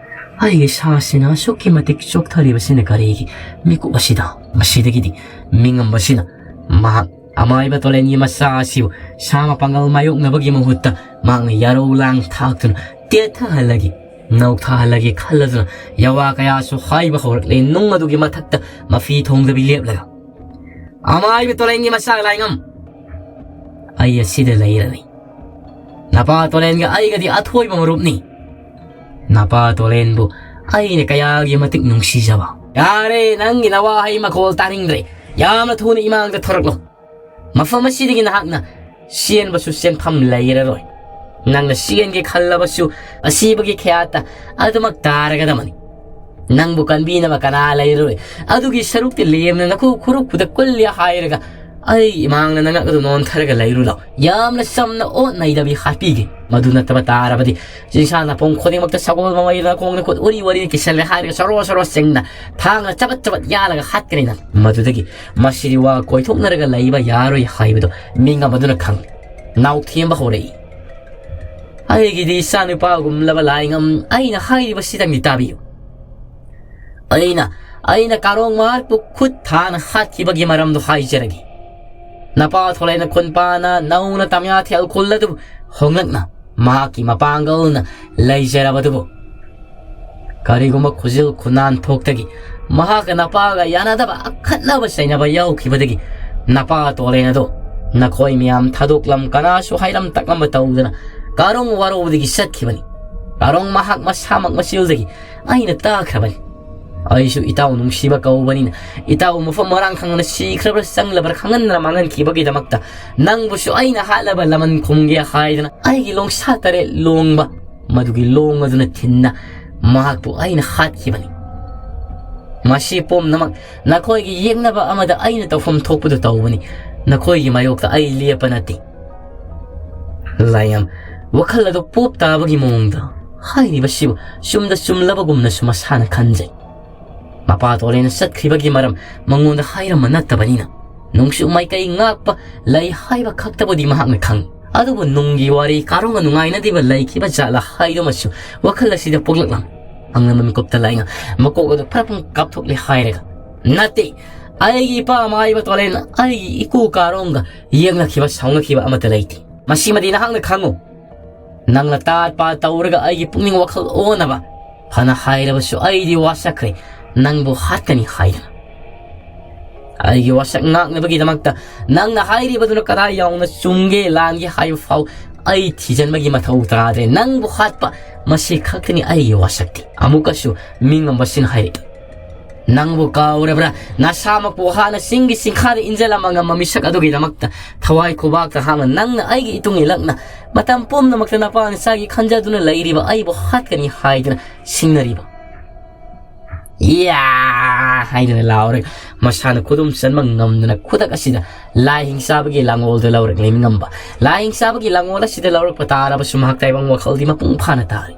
"ꯑꯩꯒꯤ ꯁꯥꯁꯤꯅ ꯑꯁꯨꯛꯀꯤ ꯃꯇꯤꯛ ꯆꯣꯛꯊꯔꯤꯕꯁꯤꯅ ꯀꯔꯤꯒꯤ ꯃꯤꯀꯨꯞ ꯑꯁꯤꯗ?" ꯃꯁꯤꯗꯒꯤꯗꯤ ꯃꯤꯉꯝꯕꯁꯤꯅ ꯃꯍꯥꯛ ꯑꯃꯥꯏꯕ ꯇꯣꯂꯦꯟꯒꯤ ꯃꯆꯥ ꯑꯁꯤꯕꯨ ꯁꯥ ꯃꯄꯥꯡꯒꯜ ꯃꯥꯌꯣꯛꯅꯕꯒꯤ ꯃꯍꯨꯠꯇ ꯃꯍꯥꯛꯅ ꯌꯥꯔꯧ ꯂꯥꯡ ꯊꯥꯛꯇꯨꯅ ꯇꯦꯠꯊꯍꯜꯂꯒꯦ, ꯅꯧꯊꯍꯜꯂꯒꯦ ꯈꯜꯂꯗꯨꯅ ꯌꯥꯋꯥ ꯀꯌꯥꯁꯨ ꯍꯥꯏꯕ ꯍꯧꯔꯛꯂꯦ꯫ ꯅꯨꯡ ꯑꯗꯨꯒꯤ ꯃꯊꯛꯇ ꯃꯐꯤ ꯊꯣꯡꯗꯕꯤ ꯂꯦꯞꯂꯒ, "ꯑꯃꯥꯏꯕ ꯇꯣꯂꯦꯟꯒꯤ ꯃꯆꯥ ꯂꯥꯏꯉꯝ, ꯑꯩ ꯑꯁꯤꯗ ꯂꯩꯔꯅꯤ꯫ ꯅꯄꯥ ꯇꯣꯂꯦꯟꯒ ꯑꯩꯒꯗꯤ ꯑꯊꯣꯏꯕ ꯃꯔꯨꯞꯅꯤ꯫ ꯅꯄꯥ ꯇꯣꯂꯦꯟꯕꯨ ꯑꯩꯅ ꯀꯌꯥꯒꯤ ꯃꯇꯤꯛ ꯅꯨꯡꯁꯤꯖꯕ!" "ꯌꯥꯔꯦ, ꯅꯪꯒꯤ ꯅꯋꯥꯍꯩ ꯃꯈꯣꯜ ꯇꯥꯅꯤꯡꯗ꯭ꯔꯦ꯫ ꯌꯥꯝꯅ ꯊꯨꯅ ꯏꯃꯥꯡꯗ ꯊꯣꯔꯛꯂꯣ꯫ ꯃꯐꯝ ꯑꯁꯤꯗꯒꯤ ꯅꯍꯥꯛꯅ ꯆꯦꯟꯕꯁꯨ ꯆꯦꯟꯐꯝ ꯂꯩꯔꯔꯣꯏ꯫ ꯅꯪꯅ ꯆꯦꯟꯒꯦ ꯈꯜꯂꯕꯁꯨ ꯑꯁꯤꯕꯒꯤ ꯈꯌꯥꯠꯇ ꯑꯗꯨꯃꯛ ꯇꯥꯔꯒꯗꯕꯅꯤ꯫ ꯅꯪꯕꯨ ꯀꯟꯕꯤꯅꯕ ꯀꯅꯥ ꯂꯩꯔꯔꯣꯏ꯫ ꯑꯗꯨꯒꯤ ꯁꯔꯨꯛꯇꯤ ꯂꯦꯝꯅ ꯅꯈꯨ ꯈꯨꯔꯨꯞ ꯈꯨꯗ ꯀꯨꯜꯂꯤ ꯍꯥꯏꯔꯒ ꯑꯩ ꯏꯃꯥꯡꯗ ꯅꯉꯛ ꯑꯗꯨ ꯅꯣꯟꯊꯔꯒ ꯂꯩꯔꯨ ꯂꯥꯎ꯫ ꯌꯥꯝꯅ ꯆꯝꯅ ꯑꯣꯠ ꯅꯩꯗꯕꯤ ꯍꯥꯠꯄꯤꯒꯦ꯫ ꯃꯗꯨ ꯅꯠꯇꯕ ꯇꯥꯔꯕꯗꯤ ꯆꯤꯟꯁꯥ ꯅꯥꯄꯣꯡ ꯈꯨꯗꯤꯡꯃꯛꯇ ꯁꯒꯣꯜ ꯃꯃꯩ ꯅꯥꯀꯣꯡ ꯅꯈꯨꯠ ꯎꯔꯤ ꯋꯥꯔꯤ ꯀꯤꯁꯜꯂꯦ ꯍꯥꯏꯔꯒ ꯁꯣꯔꯣ ꯁꯣꯔꯣ ꯆꯤꯡꯅ ꯊꯥꯡꯅ ꯆꯕꯠ ꯆꯕꯠ ꯌꯥꯜꯂꯒ ꯍꯥꯠꯀꯅꯤ ꯅꯪ꯫ ꯃꯗꯨꯗꯒꯤ ꯃꯁꯤꯗꯤ ꯋꯥ ꯀꯣꯏꯊꯣꯛꯅꯔꯒ ꯂꯩꯕ ꯌꯥꯔꯣꯏ ꯍꯥꯏꯕꯗꯨ ꯃꯤꯉꯝ ꯑꯗꯨꯅ ꯈꯪꯂꯦ꯫ ꯅꯥꯎꯊꯦꯝꯕ ꯍꯧꯔꯛꯏ꯫ ꯑꯩꯒꯤꯗꯤ ꯏꯆꯥꯅꯨꯄꯥꯒꯨꯝꯂꯕ ꯂꯥꯏꯉꯝ, ꯑꯩꯅ ꯍꯥꯏꯔꯤꯕꯁꯤꯗꯪꯗꯤ ꯇꯥꯕꯤꯌꯨ꯫ ꯑꯩꯅ, ꯑꯩꯅ ꯀꯥꯔꯣꯡ ꯃꯍꯥꯛꯄꯨ ꯈꯨꯠ ꯊꯥꯅ ꯍꯥꯠꯈꯤꯕꯒꯤ ꯃꯔꯝꯗꯨ ꯍꯥꯏꯖꯔꯒꯦ꯫ ꯅꯄꯥ ꯊꯣꯂꯦꯅ ꯈꯨꯟꯄꯥꯅ ꯅꯧꯅ ꯇꯝꯌꯥꯊꯦꯜ ꯈꯨꯜ ꯑꯗꯨꯕꯨ ꯍꯣꯡꯂꯛꯅ ꯃꯍꯥꯛꯀꯤ ꯃꯄꯥꯡꯒꯜꯅ ꯂꯩꯖꯔꯕꯗꯨꯕꯨ, ꯀꯔꯤꯒꯨꯝꯕ ꯈꯨꯖꯤꯜ ꯈꯨꯅꯥꯟ ꯊꯣꯛꯇꯒꯤ ꯃꯍꯥꯛꯀ ꯅꯄꯥꯒ ꯌꯥꯅꯗꯕ ꯑꯈꯠꯅꯕ ꯆꯩꯅꯕ ꯌꯥꯎꯈꯤꯕꯗꯒꯤ ꯅꯄꯥ ꯇꯣꯂꯦꯟ ꯑꯗꯣ ꯅꯈꯣꯏ ꯃꯌꯥꯝ ꯊꯥꯗꯣꯛꯂꯝ, ꯀꯅꯥꯁꯨ ꯍꯥꯏꯔꯝ ꯇꯛꯂꯝꯕ ꯇꯧꯗꯅ ꯀꯥꯔꯣꯡ ꯋꯥꯔꯧꯕꯗꯒꯤ ꯆꯠꯈꯤꯕꯅꯤ꯫ ꯀꯥꯔꯣꯡ ꯃꯍꯥꯛ ꯃꯁꯥꯃꯛ ꯃꯆꯤꯜꯗꯒꯤ ꯑꯩꯅ ꯇꯥꯈ꯭ꯔꯕꯅꯤ꯫ ꯑꯩꯁꯨ ꯏꯇꯥꯎ ꯅꯨꯡꯁꯤꯕ ꯀꯧꯕꯅꯤꯅ ꯏꯇꯥꯎ ꯃꯐꯝ ꯃꯔꯥꯡ ꯈꯪꯅ ꯁꯤꯈ꯭ꯔꯕ꯭ꯔꯥ ꯆꯪꯂꯕ꯭ꯔꯥ ꯈꯪꯍꯟꯗꯅ ꯃꯥꯡꯍꯟꯈꯤꯕꯒꯤꯗꯃꯛꯇ ꯅꯪꯕꯨꯁꯨ ꯑꯩꯅ ꯍꯥꯠꯂꯕ ꯂꯃꯟ ꯈꯨꯝꯒꯦ ꯍꯥꯏꯗꯅ ꯑꯩꯒꯤ ꯂꯣꯡꯁꯥ ꯇꯔꯦꯠ ꯂꯣꯡꯕ ꯃꯗꯨꯒꯤ ꯂꯣꯡ ꯑꯗꯨꯅ ꯊꯤꯟꯅ ꯃꯍꯥꯛꯄꯨ ꯑꯩꯅ ꯍꯥꯠꯈꯤꯕꯅꯤ꯫ ꯃꯁꯤ ꯄꯨꯝꯅꯃꯛ ꯅꯈꯣꯏꯒꯤ ꯌꯦꯛꯅꯕ ꯑꯃꯗ ꯑꯩꯅ ꯇꯧꯐꯝ ꯊꯣꯛꯄꯗꯨ ꯇꯧꯕꯅꯤ꯫ ꯅꯈꯣꯏꯒꯤ ꯃꯥꯌꯣꯛꯇ ꯑꯩ ꯂꯦꯞꯄ ꯅꯠꯇꯦ꯫ ꯂꯥꯏꯌꯥꯝ, ꯋꯥꯈꯜ ꯑꯗꯨ ꯄꯣꯞ ꯇꯥꯕꯒꯤ ꯃꯑꯣꯡꯗ ꯍꯥꯏꯔꯤꯕꯁꯤꯕꯨ ꯆꯨꯝꯗ ꯆꯨꯝꯂꯕꯒꯨꯝꯅꯁꯨ ꯃꯁꯥꯅ ꯈꯟꯖꯩ꯫ ꯃꯄꯥ ꯇꯣꯂꯦꯟ ꯆꯠꯈ꯭ꯔꯤꯕꯒꯤ ꯃꯔꯝ ꯃꯉꯣꯟꯗ ꯍꯥꯏꯔꯝꯕ ꯅꯠꯇꯕꯅꯤꯅ ꯅꯨꯡꯁꯨ ꯃꯥꯏꯀꯩ ꯉꯥꯛꯄ ꯂꯩ ꯍꯥꯏꯕ ꯈꯛꯇꯕꯨꯗꯤ ꯃꯍꯥꯛꯅ ꯈꯪꯏ꯫ ꯑꯗꯨꯕꯨ ꯅꯨꯡꯒꯤ ꯋꯥꯔꯤ ꯀꯥꯔꯣꯡꯒ ꯅꯨꯡꯉꯥꯏꯅꯗ꯭ꯔꯤꯕ ꯂꯩꯈꯤꯕ ꯖꯥꯠꯂ ꯍꯥꯏꯗꯨꯃꯁꯨ ꯋꯥꯈꯜ ꯑꯁꯤꯗ ꯄꯣꯛꯂꯛꯂꯝꯃꯤ꯫ ꯐꯪꯂꯝꯕ ꯃꯤꯀꯨꯞꯇ ꯂꯥꯏꯉꯝ ꯃꯀꯣꯛ ꯑꯗꯨ ꯐꯔꯞ ꯀꯥꯞꯊꯣꯛꯂꯦ ꯍꯥꯏꯔꯒ, "ꯅꯠꯇꯦ, ꯑꯩꯒꯤ ꯏꯄꯥ ꯃꯥꯏꯕ ꯇꯣꯂꯦꯟ ꯑꯩꯒꯤ ꯏꯀꯨ ꯀꯥꯔꯣꯡꯒ ꯌꯦꯡꯅꯈꯤꯕ ꯁꯥꯎꯅꯈꯤꯕ ꯑꯃꯠꯇ ꯂꯩꯇꯦ꯫ ꯃꯁꯤꯃꯗꯤ ꯅꯍꯥꯛꯅ ꯈꯪꯉꯨ꯫ ꯅꯪꯅ ꯇꯥꯠ ꯄꯥꯠ ꯇꯧꯔꯒ ꯑꯩꯒꯤ ꯄꯨꯛꯅꯤꯡ ꯋꯥꯈꯜ ꯑꯣꯟꯅꯕ ꯐꯅ ꯍꯥꯏꯔꯕꯁꯨ ꯑꯩꯗꯤ ꯋꯥꯁꯛꯈ꯭ꯔꯦ, ꯅꯪꯕꯨ ꯍꯥꯠꯀꯅꯤ ꯍꯥꯏꯗꯅ꯫ ꯑꯩꯒꯤ ꯋꯥꯁꯛ ꯉꯥꯛꯅꯕꯒꯤꯗꯃꯛꯇ ꯅꯪꯅ ꯍꯥꯏꯔꯤꯕꯗꯨꯅ ꯀꯗꯥꯏ ꯌꯥꯎꯅ ꯆꯨꯝꯒꯦ ꯂꯥꯟꯒꯦ ꯍꯥꯏꯕ ꯐꯥꯎ ꯑꯩ ꯊꯤꯖꯤꯟꯕꯒꯤ ꯃꯊꯧ ꯇꯥꯗ꯭ꯔꯦ꯫ ꯅꯪꯕꯨ ꯍꯥꯠꯄ, ꯃꯁꯤ ꯈꯛꯇꯅꯤ ꯑꯩꯒꯤ ꯋꯥꯁꯛꯇꯤ꯫" ꯑꯃꯨꯛꯀꯁꯨ ꯃꯤꯉꯝꯕꯁꯤꯅ ꯍꯥꯏꯔꯛꯏ, "ꯅꯪꯕꯨ ꯀꯥꯎꯔꯕ꯭ꯔꯥ? ꯅꯁꯥꯃꯛꯄꯨ ꯍꯥꯟꯅ ꯆꯤꯡꯒꯤ ꯆꯤꯡꯈꯥꯗ ꯏꯟꯖꯜꯂꯝꯕ ꯉꯝꯕ ꯃꯤꯁꯛ ꯑꯗꯨꯒꯤꯗꯃꯛꯇ ꯊꯋꯥꯏ ꯈꯨꯕꯥꯛꯇ ꯍꯥꯞꯅ ꯅꯪꯅ ꯑꯩꯒꯤ ꯏꯇꯨꯡ ꯏꯜꯂꯛꯅ ꯃꯇꯝ ꯄꯨꯝꯅꯃꯛꯇ ꯅꯄꯥ ꯅꯆꯥꯒꯤ ꯈꯟꯖꯗꯨꯅ ꯂꯩꯔꯤꯕ ꯑꯩꯕꯨ ꯍꯥꯠꯀꯅꯤ ꯍꯥꯏꯗꯅ ꯁꯤꯡꯅꯔꯤꯕ?" "ꯏꯌꯥ!" ꯍꯥꯏꯗꯅ ꯂꯥꯎꯔꯒ ꯃꯁꯥꯅ ꯈꯨꯗꯨꯝ ꯆꯟꯕ ꯉꯝꯗꯅ ꯈꯨꯗꯛ ꯑꯁꯤꯗ ꯂꯥꯏ ꯍꯤꯡꯆꯥꯕꯒꯤ ꯂꯥꯡꯑꯣꯜꯗ ꯂꯧꯔꯛꯂꯦ ꯃꯤꯉꯝꯕ꯫ ꯂꯥꯏ ꯍꯤꯡꯆꯥꯕꯒꯤ ꯂꯥꯡꯑꯣꯜ ꯑꯁꯤꯗ ꯂꯧꯔꯛꯄ ꯇꯥꯔꯕꯁꯨ ꯃꯍꯥꯛ ꯇꯥꯏꯕꯪ ꯋꯥꯈꯜꯗꯤ ꯃꯄꯨꯡ ꯐꯥꯅ ꯇꯥꯔꯤ꯫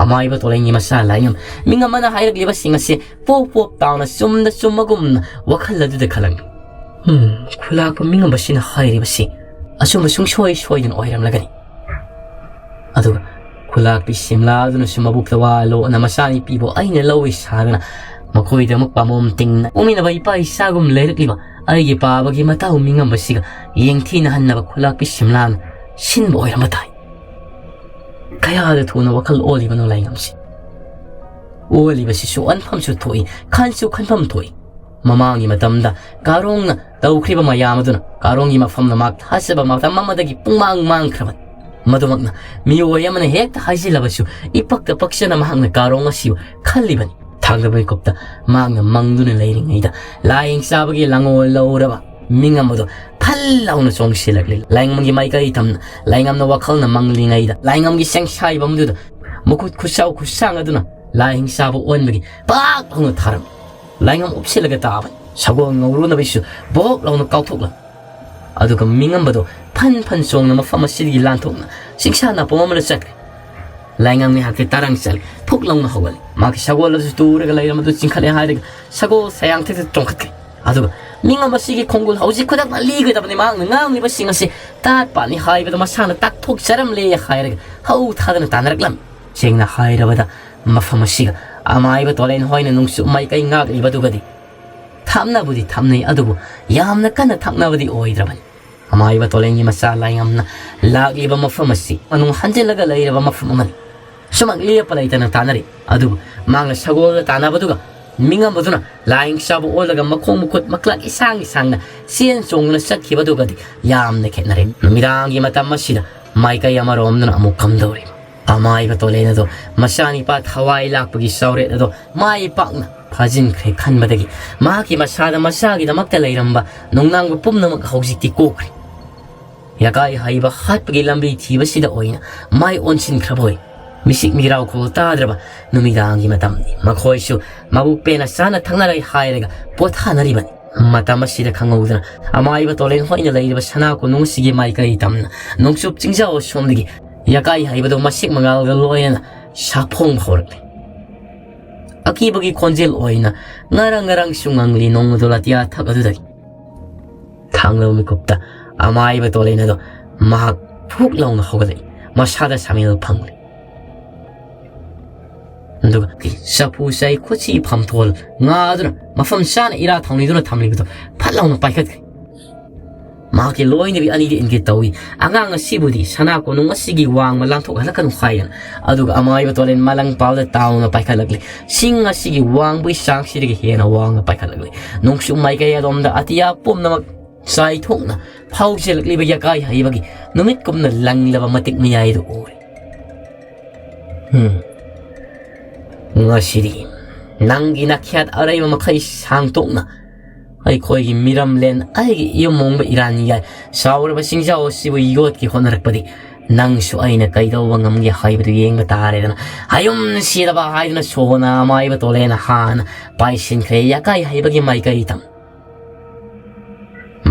ꯑꯃꯥꯏꯕ ꯇꯣꯂꯦꯟꯒꯤ ꯃꯆꯥ ꯂꯥꯏꯉꯝ ꯃꯤꯉꯝꯕꯅ ꯍꯥꯏꯔꯛꯂꯤꯕꯁꯤꯡ ꯑꯁꯤ ꯄꯣꯞ ꯄꯣꯞ ꯇꯥꯎꯅ ꯆꯨꯝꯗ ꯆꯨꯝꯕꯒꯨꯝꯅ ꯋꯥꯈꯜ ꯑꯗꯨꯗ ꯈꯜꯂꯝꯃꯤ꯫ "ꯎꯝ, ꯈꯨꯂꯥꯛꯄ ꯃꯤꯉꯝꯕꯁꯤꯅ ꯍꯥꯏꯔꯤꯕꯁꯤ ꯑꯆꯨꯝꯕ ꯁꯨꯡꯁꯣꯏ ꯁꯣꯏꯗꯅ ꯑꯣꯏꯔꯝꯂꯒꯅꯤ꯫" ꯑꯗꯨꯒ ꯈꯨꯂꯥꯛꯄꯤ ꯁꯤꯝꯂꯥ ꯑꯗꯨꯅꯁꯨ ꯃꯕꯨꯛꯇ ꯋꯥ ꯂꯣꯛꯅ ꯃꯆꯥꯅꯨꯄꯤꯕꯨ ꯑꯩꯅ ꯂꯧꯏ ꯁꯥꯗꯅ ꯃꯈꯣꯏꯗꯃꯛ ꯄꯥꯝꯕꯣꯝ ꯇꯤꯡꯅ ꯄꯣꯛꯃꯤꯟꯅꯕ ꯏꯄꯥ ꯏꯆꯥꯒꯨꯝ ꯂꯩꯔꯛꯂꯤꯕ ꯑꯩꯒꯤ ꯄꯥꯕꯒꯤ ꯃꯇꯥꯎ ꯃꯤꯉꯝꯕꯁꯤꯒ ꯌꯦꯡꯊꯤꯅꯍꯟꯅꯕ ꯈꯨꯂꯥꯛꯄꯤ ꯁꯤꯝꯂꯥꯅ ꯁꯤꯟꯕ ꯑꯣꯏꯔꯝꯕ ꯇꯥꯏ꯫ ꯀꯌꯥꯗ ꯊꯨꯅ ꯋꯥꯈꯜ ꯑꯣꯜꯂꯤꯕꯅꯣ ꯂꯥꯏꯉꯝꯁꯤ꯫ ꯑꯣꯜꯂꯤꯕꯁꯤꯁꯨ ꯑꯣꯟꯐꯝꯁꯨ ꯊꯣꯛꯏ, ꯈꯟꯁꯨ ꯈꯟꯐꯝ ꯊꯣꯛꯏ꯫ ꯃꯃꯥꯡꯒꯤ ꯃꯇꯝꯗ ꯀꯥꯔꯣꯡꯅ ꯇꯧꯈ꯭ꯔꯤꯕ ꯃꯌꯥꯝ ꯑꯗꯨꯅ ꯀꯥꯔꯣꯡꯒꯤ ꯃꯐꯝꯗ ꯃꯍꯥꯛ ꯊꯥꯖꯕ ꯃꯇꯝ ꯑꯃꯗꯒꯤ ꯄꯨꯡꯃꯥꯡ ꯃꯥꯡꯈ꯭ꯔꯕꯅꯤ꯫ ꯃꯗꯨꯃꯛꯅ ꯃꯤꯑꯣꯏ ꯑꯃꯅ ꯍꯦꯛꯇ ꯍꯥꯏꯖꯤꯜꯂꯕꯁꯨ ꯏꯄꯛꯇ ꯄꯛꯆꯅ ꯃꯍꯥꯛꯅ ꯀꯥꯔꯣꯡ ꯑꯁꯤꯕꯨ ꯈꯜꯂꯤꯕꯅꯤ꯫ ꯊꯥꯡꯗꯕ ꯃꯤꯀꯨꯞꯇ ꯃꯍꯥꯛꯅ ꯃꯪꯗꯨꯅ ꯂꯩꯔꯤꯉꯩꯗ ꯂꯥꯏꯌꯦꯡ ꯆꯥꯕꯒꯤ ꯂꯥꯡꯑꯣꯜ ꯂꯧꯔꯕ ꯃꯤꯉꯝ ꯑꯗꯨ ꯐꯜ ꯂꯥꯎꯅ ꯆꯣꯡꯁꯤꯜꯂꯛꯂꯤ꯫ ꯂꯥꯏꯉꯝꯒꯤ ꯃꯥꯏꯀꯩ ꯇꯝꯅ ꯂꯥꯏꯉꯝꯅ ꯋꯥꯈꯜꯅ ꯃꯪꯂꯤꯉꯩꯗ ꯂꯥꯏꯉꯝꯒꯤ ꯁꯦꯡꯁꯥꯏꯕꯝꯗꯨꯗ ꯃꯈꯨꯠ ꯈꯨꯠꯁꯥꯎ ꯈꯨꯠꯁꯥꯡ ꯑꯗꯨꯅ ꯂꯥꯏꯌꯦꯡ ꯆꯥꯕ ꯑꯣꯟꯕꯒꯤ ꯄꯥꯛ ꯂꯥꯎꯅ ꯊꯥꯔꯝꯃꯤ꯫ ꯂꯥꯏꯉꯝ ꯎꯞꯁꯤꯜꯂꯒ ꯇꯥꯕꯅꯤ꯫ ꯁꯒꯣꯜ ꯉꯧꯔꯨꯅꯕꯤꯁꯨ ꯕꯣꯛ ꯂꯥꯎꯅ ꯀꯥꯎꯊꯣꯛꯂꯝꯃꯤ꯫ ꯑꯗꯨꯒ ꯃꯤꯉꯝꯕꯗꯣ ꯐꯟ ꯐꯟ ꯆꯣꯡꯅ ꯃꯐꯝ ꯑꯁꯤꯗꯒꯤ ꯂꯥꯟꯊꯣꯛꯅ ꯆꯤꯡꯁꯥ ꯅꯥꯄꯣꯝ ꯑꯃꯗ ꯆꯠꯈ꯭ꯔꯦ꯫ ꯂꯥꯏꯉꯝ ꯉꯥꯏꯍꯥꯛꯇꯤ ꯇꯔꯪ ꯆꯠꯂꯦ꯫ ꯐꯨꯛ ꯂꯥꯎꯅ ꯍꯧꯒꯠꯂꯦ꯫ ꯃꯥꯒꯤ ꯁꯒꯣꯜ ꯑꯗꯨꯁꯨ ꯇꯨꯔꯒ ꯂꯩꯔꯝꯕꯗꯨ ꯆꯤꯡꯈꯠꯂꯦ ꯍꯥꯏꯔꯒ ꯁꯒꯣꯜ ꯁꯌꯥꯡꯊꯛꯇ ꯆꯣꯡꯈꯠꯈ꯭ꯔꯦ꯫ ꯑꯗꯨꯒ ꯃꯤꯉꯝ ꯑꯁꯤꯒꯤ ꯈꯣꯡꯒꯨꯜ ꯍꯧꯖꯤꯛ ꯈꯨꯗꯛ ꯂꯤꯒꯗꯕꯅꯤ꯫ ꯃꯍꯥꯛꯅ ꯉꯥꯡꯂꯤꯕꯁꯤꯡ ꯑꯁꯤ ꯇꯥꯠ ꯄꯥꯠꯅꯤ ꯍꯥꯏꯕꯗꯨ ꯃꯁꯥꯅ ꯇꯥꯛꯊꯣꯛꯆꯔꯝꯂꯦ ꯍꯥꯏꯔꯒ ꯍꯧ ꯊꯥꯗꯅ ꯇꯥꯟꯅꯔꯛꯂꯝꯃꯤ꯫ ꯁꯦꯡꯅ ꯍꯥꯏꯔꯕꯗ ꯃꯐꯝ ꯑꯁꯤꯒ ꯑꯃꯥꯏꯕ ꯇꯣꯂꯦꯟ ꯍꯣꯏꯅ ꯅꯨꯡꯁꯨ ꯃꯥꯏꯀꯩ ꯉꯥꯛꯂꯤꯕꯗꯨꯒꯗꯤ ꯊꯥꯞꯅꯕꯨꯗꯤ ꯊꯥꯞꯅꯩ, ꯑꯗꯨꯕꯨ ꯌꯥꯝꯅ ꯀꯟꯅ ꯊꯥꯞꯅꯕꯗꯤ ꯑꯣꯏꯗ꯭ꯔꯕꯅꯤ꯫ ꯑꯃꯥꯏꯕ ꯇꯣꯂꯦꯟꯒꯤ ꯃꯆꯥ ꯂꯥꯏꯉꯝꯅ ꯂꯥꯛꯂꯤꯕ ꯃꯐꯝ ꯑꯁꯤ ꯃꯅꯨꯡ ꯍꯟꯖꯤꯜꯂꯒ ꯂꯩꯔꯕ ꯃꯐꯝ ꯑꯃꯅꯤ꯫ ꯁꯨꯃꯛ ꯂꯦꯞꯄ ꯂꯩꯇꯅ ꯇꯥꯟꯅꯔꯤ꯫ ꯑꯗꯨꯕꯨ ꯃꯥꯡꯅ ꯁꯒꯣꯜꯗ ꯇꯥꯟꯅꯕꯗꯨꯒ ꯃꯤꯉꯝꯕꯗꯨꯅ ꯂꯥꯏꯌꯦꯡ ꯆꯥꯕ ꯑꯣꯜꯂꯒ ꯃꯈꯣꯡ ꯃꯈꯨꯠ ꯃꯀ꯭ꯂꯥꯛ ꯏꯁꯥꯡ ꯏꯁꯥꯡꯅ ꯆꯦꯟ ꯆꯣꯡꯗꯨꯅ ꯆꯠꯈꯤꯕꯗꯨꯒꯗꯤ ꯌꯥꯝꯅ ꯈꯦꯠꯅꯔꯦ꯫ ꯅꯨꯃꯤꯗꯥꯡꯒꯤ ꯃꯇꯝ ꯑꯁꯤꯗ ꯃꯥꯏꯀꯩ ꯑꯃꯔꯣꯝꯗꯅ ꯑꯃꯨꯛ ꯀꯝꯗꯧꯔꯤ꯫ ꯑꯃꯥꯏꯕ ꯇꯣꯂꯦꯟ ꯑꯗꯣ ꯃꯆꯥꯅꯤꯄꯥ ꯊꯋꯥꯏ ꯂꯥꯛꯄꯒꯤ ꯆꯥꯎꯔꯦꯠ ꯑꯗꯣ ꯃꯥꯏ ꯄꯥꯛꯅ ꯐꯥꯖꯤꯟꯈ꯭ꯔꯦ ꯈꯟꯕꯗꯒꯤ ꯃꯍꯥꯛꯀꯤ ꯃꯁꯥꯗ ꯃꯆꯥꯒꯤꯗꯃꯛꯇ ꯂꯩꯔꯝꯕ ꯅꯨꯡꯅꯥꯡꯕ ꯄꯨꯝꯅꯃꯛ ꯍꯧꯖꯤꯛꯇꯤ ꯀꯣꯛꯈ꯭ꯔꯦ꯫ ꯌꯥꯀꯥꯏ ꯍꯩꯕ ꯍꯥꯠꯄꯒꯤ ꯂꯝꯕꯤ ꯊꯤꯕꯁꯤꯗ ꯑꯣꯏꯅ ꯃꯥꯏ ꯑꯣꯟꯁꯤꯟꯈ꯭ꯔꯕ ꯑꯣꯏ꯫ ꯃꯤꯁꯤꯛ ꯃꯤꯔꯥꯎ ꯈꯣꯜ ꯇꯥꯗ꯭ꯔꯕ ꯅꯨꯃꯤꯗꯥꯡꯒꯤ ꯃꯇꯝꯅꯤ꯫ ꯃꯈꯣꯏꯁꯨ ꯃꯕꯨꯛ ꯄꯦꯟꯅ ꯆꯥꯅ ꯊꯛꯅꯔꯦ ꯍꯥꯏꯔꯒ ꯄꯣꯊꯥꯅꯔꯤꯕꯅꯤ꯫ ꯃꯇꯝ ꯑꯁꯤꯗ ꯈꯪꯍꯧꯗꯅ ꯑꯃꯥꯏꯕ ꯇꯣꯂꯦꯟ ꯍꯣꯏꯅ ꯂꯩꯔꯤꯕ ꯁꯅꯥ ꯀꯣꯅꯨꯡ ꯑꯁꯤꯒꯤ ꯃꯥꯏꯀꯩ ꯇꯝꯅ ꯅꯣꯡꯆꯨꯞ ꯆꯤꯡꯖꯥꯎ ꯑꯁꯣꯝꯗꯒꯤ ꯌꯥꯀꯥꯏ ꯍꯩꯕꯗꯨ ꯃꯁꯤꯛ ꯃꯉꯥꯜꯒ ꯂꯣꯏꯅꯅ ꯁꯥꯐꯣꯡꯕ ꯍꯧꯔꯛꯂꯦ꯫ ꯑꯀꯤꯕꯒꯤ ꯈꯣꯟꯖꯦꯜ ꯑꯣꯏꯅ ꯉꯔꯪ ꯉꯔꯪꯁꯨ ꯉꯪꯂꯤ ꯅꯣꯡꯃꯗꯣ ꯂꯥꯇꯤꯌꯥ ꯊꯛ ꯑꯗꯨꯗꯒꯤ ꯊꯥꯡꯂꯕ ꯃꯤꯀꯨꯞꯇ ꯑꯃꯥꯏꯕ ꯇꯣꯂꯦꯟ ꯑꯗꯣ ꯃꯍꯥꯛ ꯐꯨꯛ ꯂꯥꯎꯅ ꯍꯧꯒꯠꯂꯛꯏ꯫ ꯃꯁꯥꯗ ꯁꯥꯃꯦꯜ ꯐꯪꯂꯦ꯫ ꯑꯗꯨꯒ ꯆꯐꯨ ꯆꯥꯏ ꯈꯨꯠꯁꯤ ꯐꯝꯊꯣꯜ ꯉꯥꯗꯨꯅ ꯃꯐꯝ ꯆꯥꯅ ꯏꯔꯥ ꯊꯧꯅꯤꯗꯨꯅ ꯊꯝꯂꯤꯕꯗꯣ ꯐꯠ ꯂꯥꯎꯅ ꯄꯥꯏꯈꯠꯈ꯭ꯔꯦ꯫ ꯃꯍꯥꯛꯀꯤ ꯂꯣꯏꯅꯕꯤ ꯑꯅꯤꯗꯤ ꯏꯟꯒꯦ ꯇꯧꯏ꯫ ꯑꯉꯥꯡ ꯑꯁꯤꯕꯨꯗꯤ ꯁꯅꯥ ꯀꯣꯅꯨꯡ ꯑꯁꯤꯒꯤ ꯋꯥꯡꯃ ꯂꯥꯟꯊꯣꯛꯍꯜꯂꯛꯀꯅꯨ ꯍꯥꯏꯗꯅ꯫ ꯑꯗꯨꯒ ꯑꯃꯥꯏꯕ ꯇꯣꯂꯦꯟ ꯃꯥꯂꯪ ꯄꯥꯜꯗ ꯇꯥꯎꯅ ꯄꯥꯏꯈꯠꯂꯛꯂꯤ꯫ ꯆꯤꯡ ꯑꯁꯤꯒꯤ ꯋꯥꯡꯕꯒꯤ ꯆꯥꯡꯁꯤꯗꯒꯤ ꯍꯦꯟꯅ ꯋꯥꯡꯅ ꯄꯥꯏꯈꯠꯂꯛꯂꯤ꯫ ꯅꯣꯡꯆꯨꯞ ꯃꯥꯏꯀꯩ ꯑꯗꯣꯝꯗ ꯑꯇꯤꯌꯥ ꯄꯨꯝꯅꯃꯛ ꯆꯥꯏꯊꯣꯛꯅ ꯐꯥꯎꯖꯤꯜꯂꯛꯂꯤꯕ ꯌꯥꯀꯥꯏ ꯍꯩꯕꯒꯤ ꯅꯨꯃꯤꯠꯀꯨꯝꯅ ꯂꯪꯂꯕ ꯃꯇꯤꯛ ꯃꯌꯥꯏꯗꯨ ꯎꯔꯦ꯫ ꯎꯝ꯫ ꯉꯁꯤꯗꯤ ꯅꯪꯒꯤ ꯅꯥꯈ꯭ꯌꯥꯠ ꯑꯔꯩꯕ ꯃꯈꯩ ꯁꯥꯡꯗꯣꯛꯅ ꯑꯩꯈꯣꯏꯒꯤ ꯃꯤꯔꯝꯂꯦꯟ, ꯑꯩꯒꯤ ꯏꯌꯨꯝ ꯃꯣꯡꯕ ꯏꯔꯥꯟ ꯌꯥꯏ ꯆꯥꯎꯔꯕ ꯆꯤꯡꯖꯥꯎ ꯑꯁꯤꯕꯨ ꯌꯣꯠꯀꯦ ꯍꯣꯠꯅꯔꯛꯄꯗꯤ ꯅꯪꯁꯨ ꯑꯩꯅ ꯀꯩꯗꯧꯕ ꯉꯝꯒꯦ ꯍꯥꯏꯕꯗꯨ ꯌꯦꯡꯕ ꯇꯥꯔꯦꯗꯅ꯫ ꯍꯌꯨꯝ ꯁꯤꯗꯕ ꯍꯥꯏꯗꯨꯅ ꯁꯣꯅ ꯑꯃꯥꯏꯕ ꯇꯣꯂꯦꯅ ꯍꯥꯟꯅ ꯄꯥꯏꯁꯤꯟꯈ꯭ꯔꯦ ꯌꯥꯀꯥꯏ ꯍꯩꯕꯒꯤ ꯃꯥꯏꯀꯩ ꯇꯝ꯫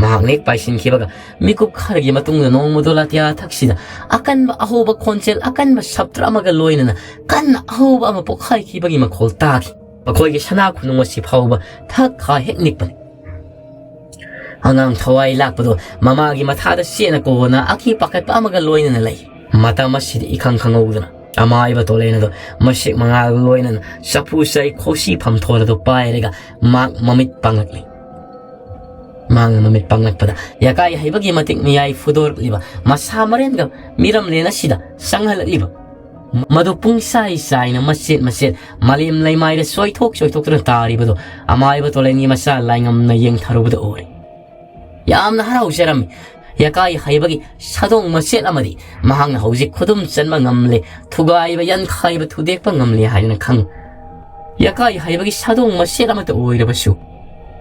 ꯃꯍꯥꯛꯅ ꯍꯦꯛ ꯄꯥꯏꯁꯤꯟꯈꯤꯕꯒ ꯃꯤꯀꯨꯞ ꯈꯔꯒꯤ ꯃꯇꯨꯡꯗ ꯅꯣꯡꯃꯗꯣ ꯂꯥꯇꯤꯌꯥ ꯊꯛꯁꯤꯗ ꯑꯀꯟꯕ ꯑꯍꯧꯕ ꯈꯣꯟꯖꯦꯜ ꯑꯀꯟꯕ ꯁꯞꯇ꯭ꯔ ꯑꯃꯒ ꯂꯣꯏꯅꯅ ꯀꯟꯅ ꯑꯍꯧꯕ ꯑꯃ ꯄꯣꯛꯈꯥꯏꯈꯤꯕꯒꯤ ꯃꯈꯣꯜ ꯇꯥꯈꯤ꯫ ꯃꯈꯣꯏꯒꯤ ꯁꯅꯥ ꯈꯨꯅꯨꯡ ꯑꯁꯤ ꯐꯥꯎꯕ ꯊꯛ ꯈꯥ ꯍꯦꯛ ꯅꯤꯛꯄꯅꯤ꯫ ꯑꯉꯥꯡ ꯊꯋꯥꯏ ꯂꯥꯛꯄꯗꯣ ꯃꯃꯥꯒꯤ ꯃꯊꯥꯗ ꯆꯦꯠꯅ ꯀꯣꯟꯅ ꯑꯀꯤ ꯄꯥꯈꯠꯄ ꯑꯃꯒ ꯂꯣꯏꯅꯅ ꯂꯩ꯫ ꯃꯇꯝ ꯑꯁꯤꯗ ꯏꯈꯪ ꯈꯪꯍꯧꯗꯅ ꯑꯃꯥꯏꯕ ꯇꯣꯂꯦꯟ ꯑꯗꯣ ꯃꯁꯦꯛ ꯃꯉꯥꯜꯒ ꯂꯣꯏꯅꯅ ꯆꯐꯨ ꯆꯩ ꯈꯣꯁꯤ ꯐꯝꯊꯣꯜ ꯑꯗꯨ ꯄꯥꯏꯔꯒ ꯃꯍꯥꯛ ꯃꯃꯤꯠ ꯄꯥꯡꯂꯛꯂꯤ꯫ ꯃꯍꯥꯛꯅ ꯃꯃꯤꯠ ꯄꯥꯡꯂꯛꯄꯗ ꯌꯥꯀꯥꯏ ꯍꯩꯕꯒꯤ ꯃꯇꯤꯛ ꯃꯌꯥꯏ ꯐꯨꯗꯣꯔꯛꯂꯤꯕ ꯃꯁꯥ ꯃꯔꯦꯟꯒ ꯃꯤꯔꯝꯂꯦꯟ ꯑꯁꯤꯗ ꯆꯪꯍꯜꯂꯛꯂꯤꯕ ꯃꯗꯨ ꯄꯨꯡꯁꯥꯏ ꯁꯥꯏꯅ ꯃꯆꯦꯠ ꯃꯆꯦꯠ ꯃꯥꯂꯦꯝ ꯂꯩꯃꯥꯏꯗ ꯆꯣꯏꯊꯣꯛ ꯆꯣꯏꯊꯣꯛꯇꯨꯅ ꯇꯥꯔꯤꯕꯗꯨ ꯑꯃꯥꯏꯕ ꯇꯣꯂꯦꯟꯒꯤ ꯃꯆꯥ ꯂꯥꯏꯉꯝꯅ ꯌꯦꯡꯊꯔꯨꯕꯗ ꯎꯔꯦ꯫ ꯌꯥꯝꯅ ꯍꯔꯥꯎꯖꯔꯝꯃꯤ꯫ ꯌꯥꯀꯥꯏ ꯍꯩꯕꯒꯤ ꯁꯥꯗꯣꯡ ꯃꯆꯦꯠ ꯑꯃꯗꯤ ꯃꯍꯥꯛꯅ ꯍꯧꯖꯤꯛ ꯈꯨꯗꯨꯝ ꯆꯟꯕ ꯉꯝꯂꯦ, ꯊꯨꯒꯥꯏꯕ, ꯌꯥꯟꯈꯥꯏꯕ, ꯊꯨꯗꯦꯛꯄ ꯉꯝꯂꯦ ꯍꯥꯏꯗꯨꯅ ꯈꯪ꯫ ꯌꯥꯀꯥꯏ ꯍꯩꯕꯒꯤ ꯁꯥꯗꯣꯡ ꯃꯆꯦꯠ ꯑꯃꯠꯇ ꯑꯣꯏꯔꯕꯁꯨ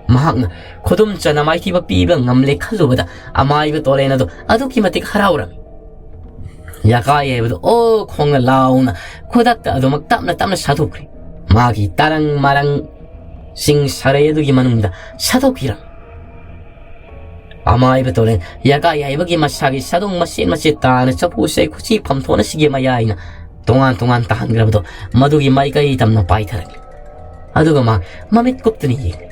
ꯃꯍꯥꯛꯅ ꯈꯨꯗꯨꯝ ꯆꯟꯅ ꯃꯥꯏꯊꯤꯕ ꯄꯤꯕ ꯉꯝꯂꯦ ꯈꯜꯂꯨꯕꯗ ꯑꯃꯥꯏꯕ ꯇꯣꯂꯦꯟ ꯑꯗꯨ ꯑꯗꯨꯛꯀꯤ ꯃꯇꯤꯛ ꯍꯔꯥꯎꯔꯝꯃꯤ꯫ ꯌꯥꯀꯥꯏ ꯍꯩꯕꯗꯨ ꯑꯣ ꯈꯣꯡꯅ ꯂꯥꯎꯅ ꯈꯨꯗꯛꯇ ꯑꯗꯨꯃꯛ ꯇꯞꯅ ꯇꯞꯅ ꯁꯥꯊꯣꯛꯈ꯭ꯔꯦ꯫ ꯃꯥꯒꯤ ꯇꯔꯪ ꯃꯔꯪꯁꯤꯡ ꯁꯥꯔꯩ ꯑꯗꯨꯒꯤ ꯃꯅꯨꯡꯗ ꯁꯥꯊꯣꯛꯈꯤꯔꯝꯃꯤ꯫ ꯑꯃꯥꯏꯕ ꯇꯣꯂꯦꯟ ꯌꯥꯀꯥꯏ ꯍꯩꯕꯒꯤ ꯃꯁꯥꯒꯤ ꯁꯥꯗꯣꯡ ꯃꯆꯦꯠ ꯃꯆꯦꯠ ꯇꯥꯅ ꯆꯐꯨ ꯆꯩ ꯈꯨꯠꯁꯤ ꯐꯝꯊꯣꯛꯅꯁꯤꯒꯤ ꯃꯌꯥꯏꯅ ꯇꯣꯉꯥꯟ ꯇꯣꯉꯥꯟ ꯇꯥꯍꯟꯈ꯭ꯔꯕꯗꯣ ꯃꯗꯨꯒꯤ ꯃꯥꯏꯀꯩ ꯇꯝꯅ ꯄꯥꯏꯊꯔꯛꯂꯤ꯫ ꯑꯗꯨꯒ ꯃꯥ ꯃꯃꯤꯠ ꯀꯨꯞꯇꯨꯅ ꯌꯦꯡꯂꯤ꯫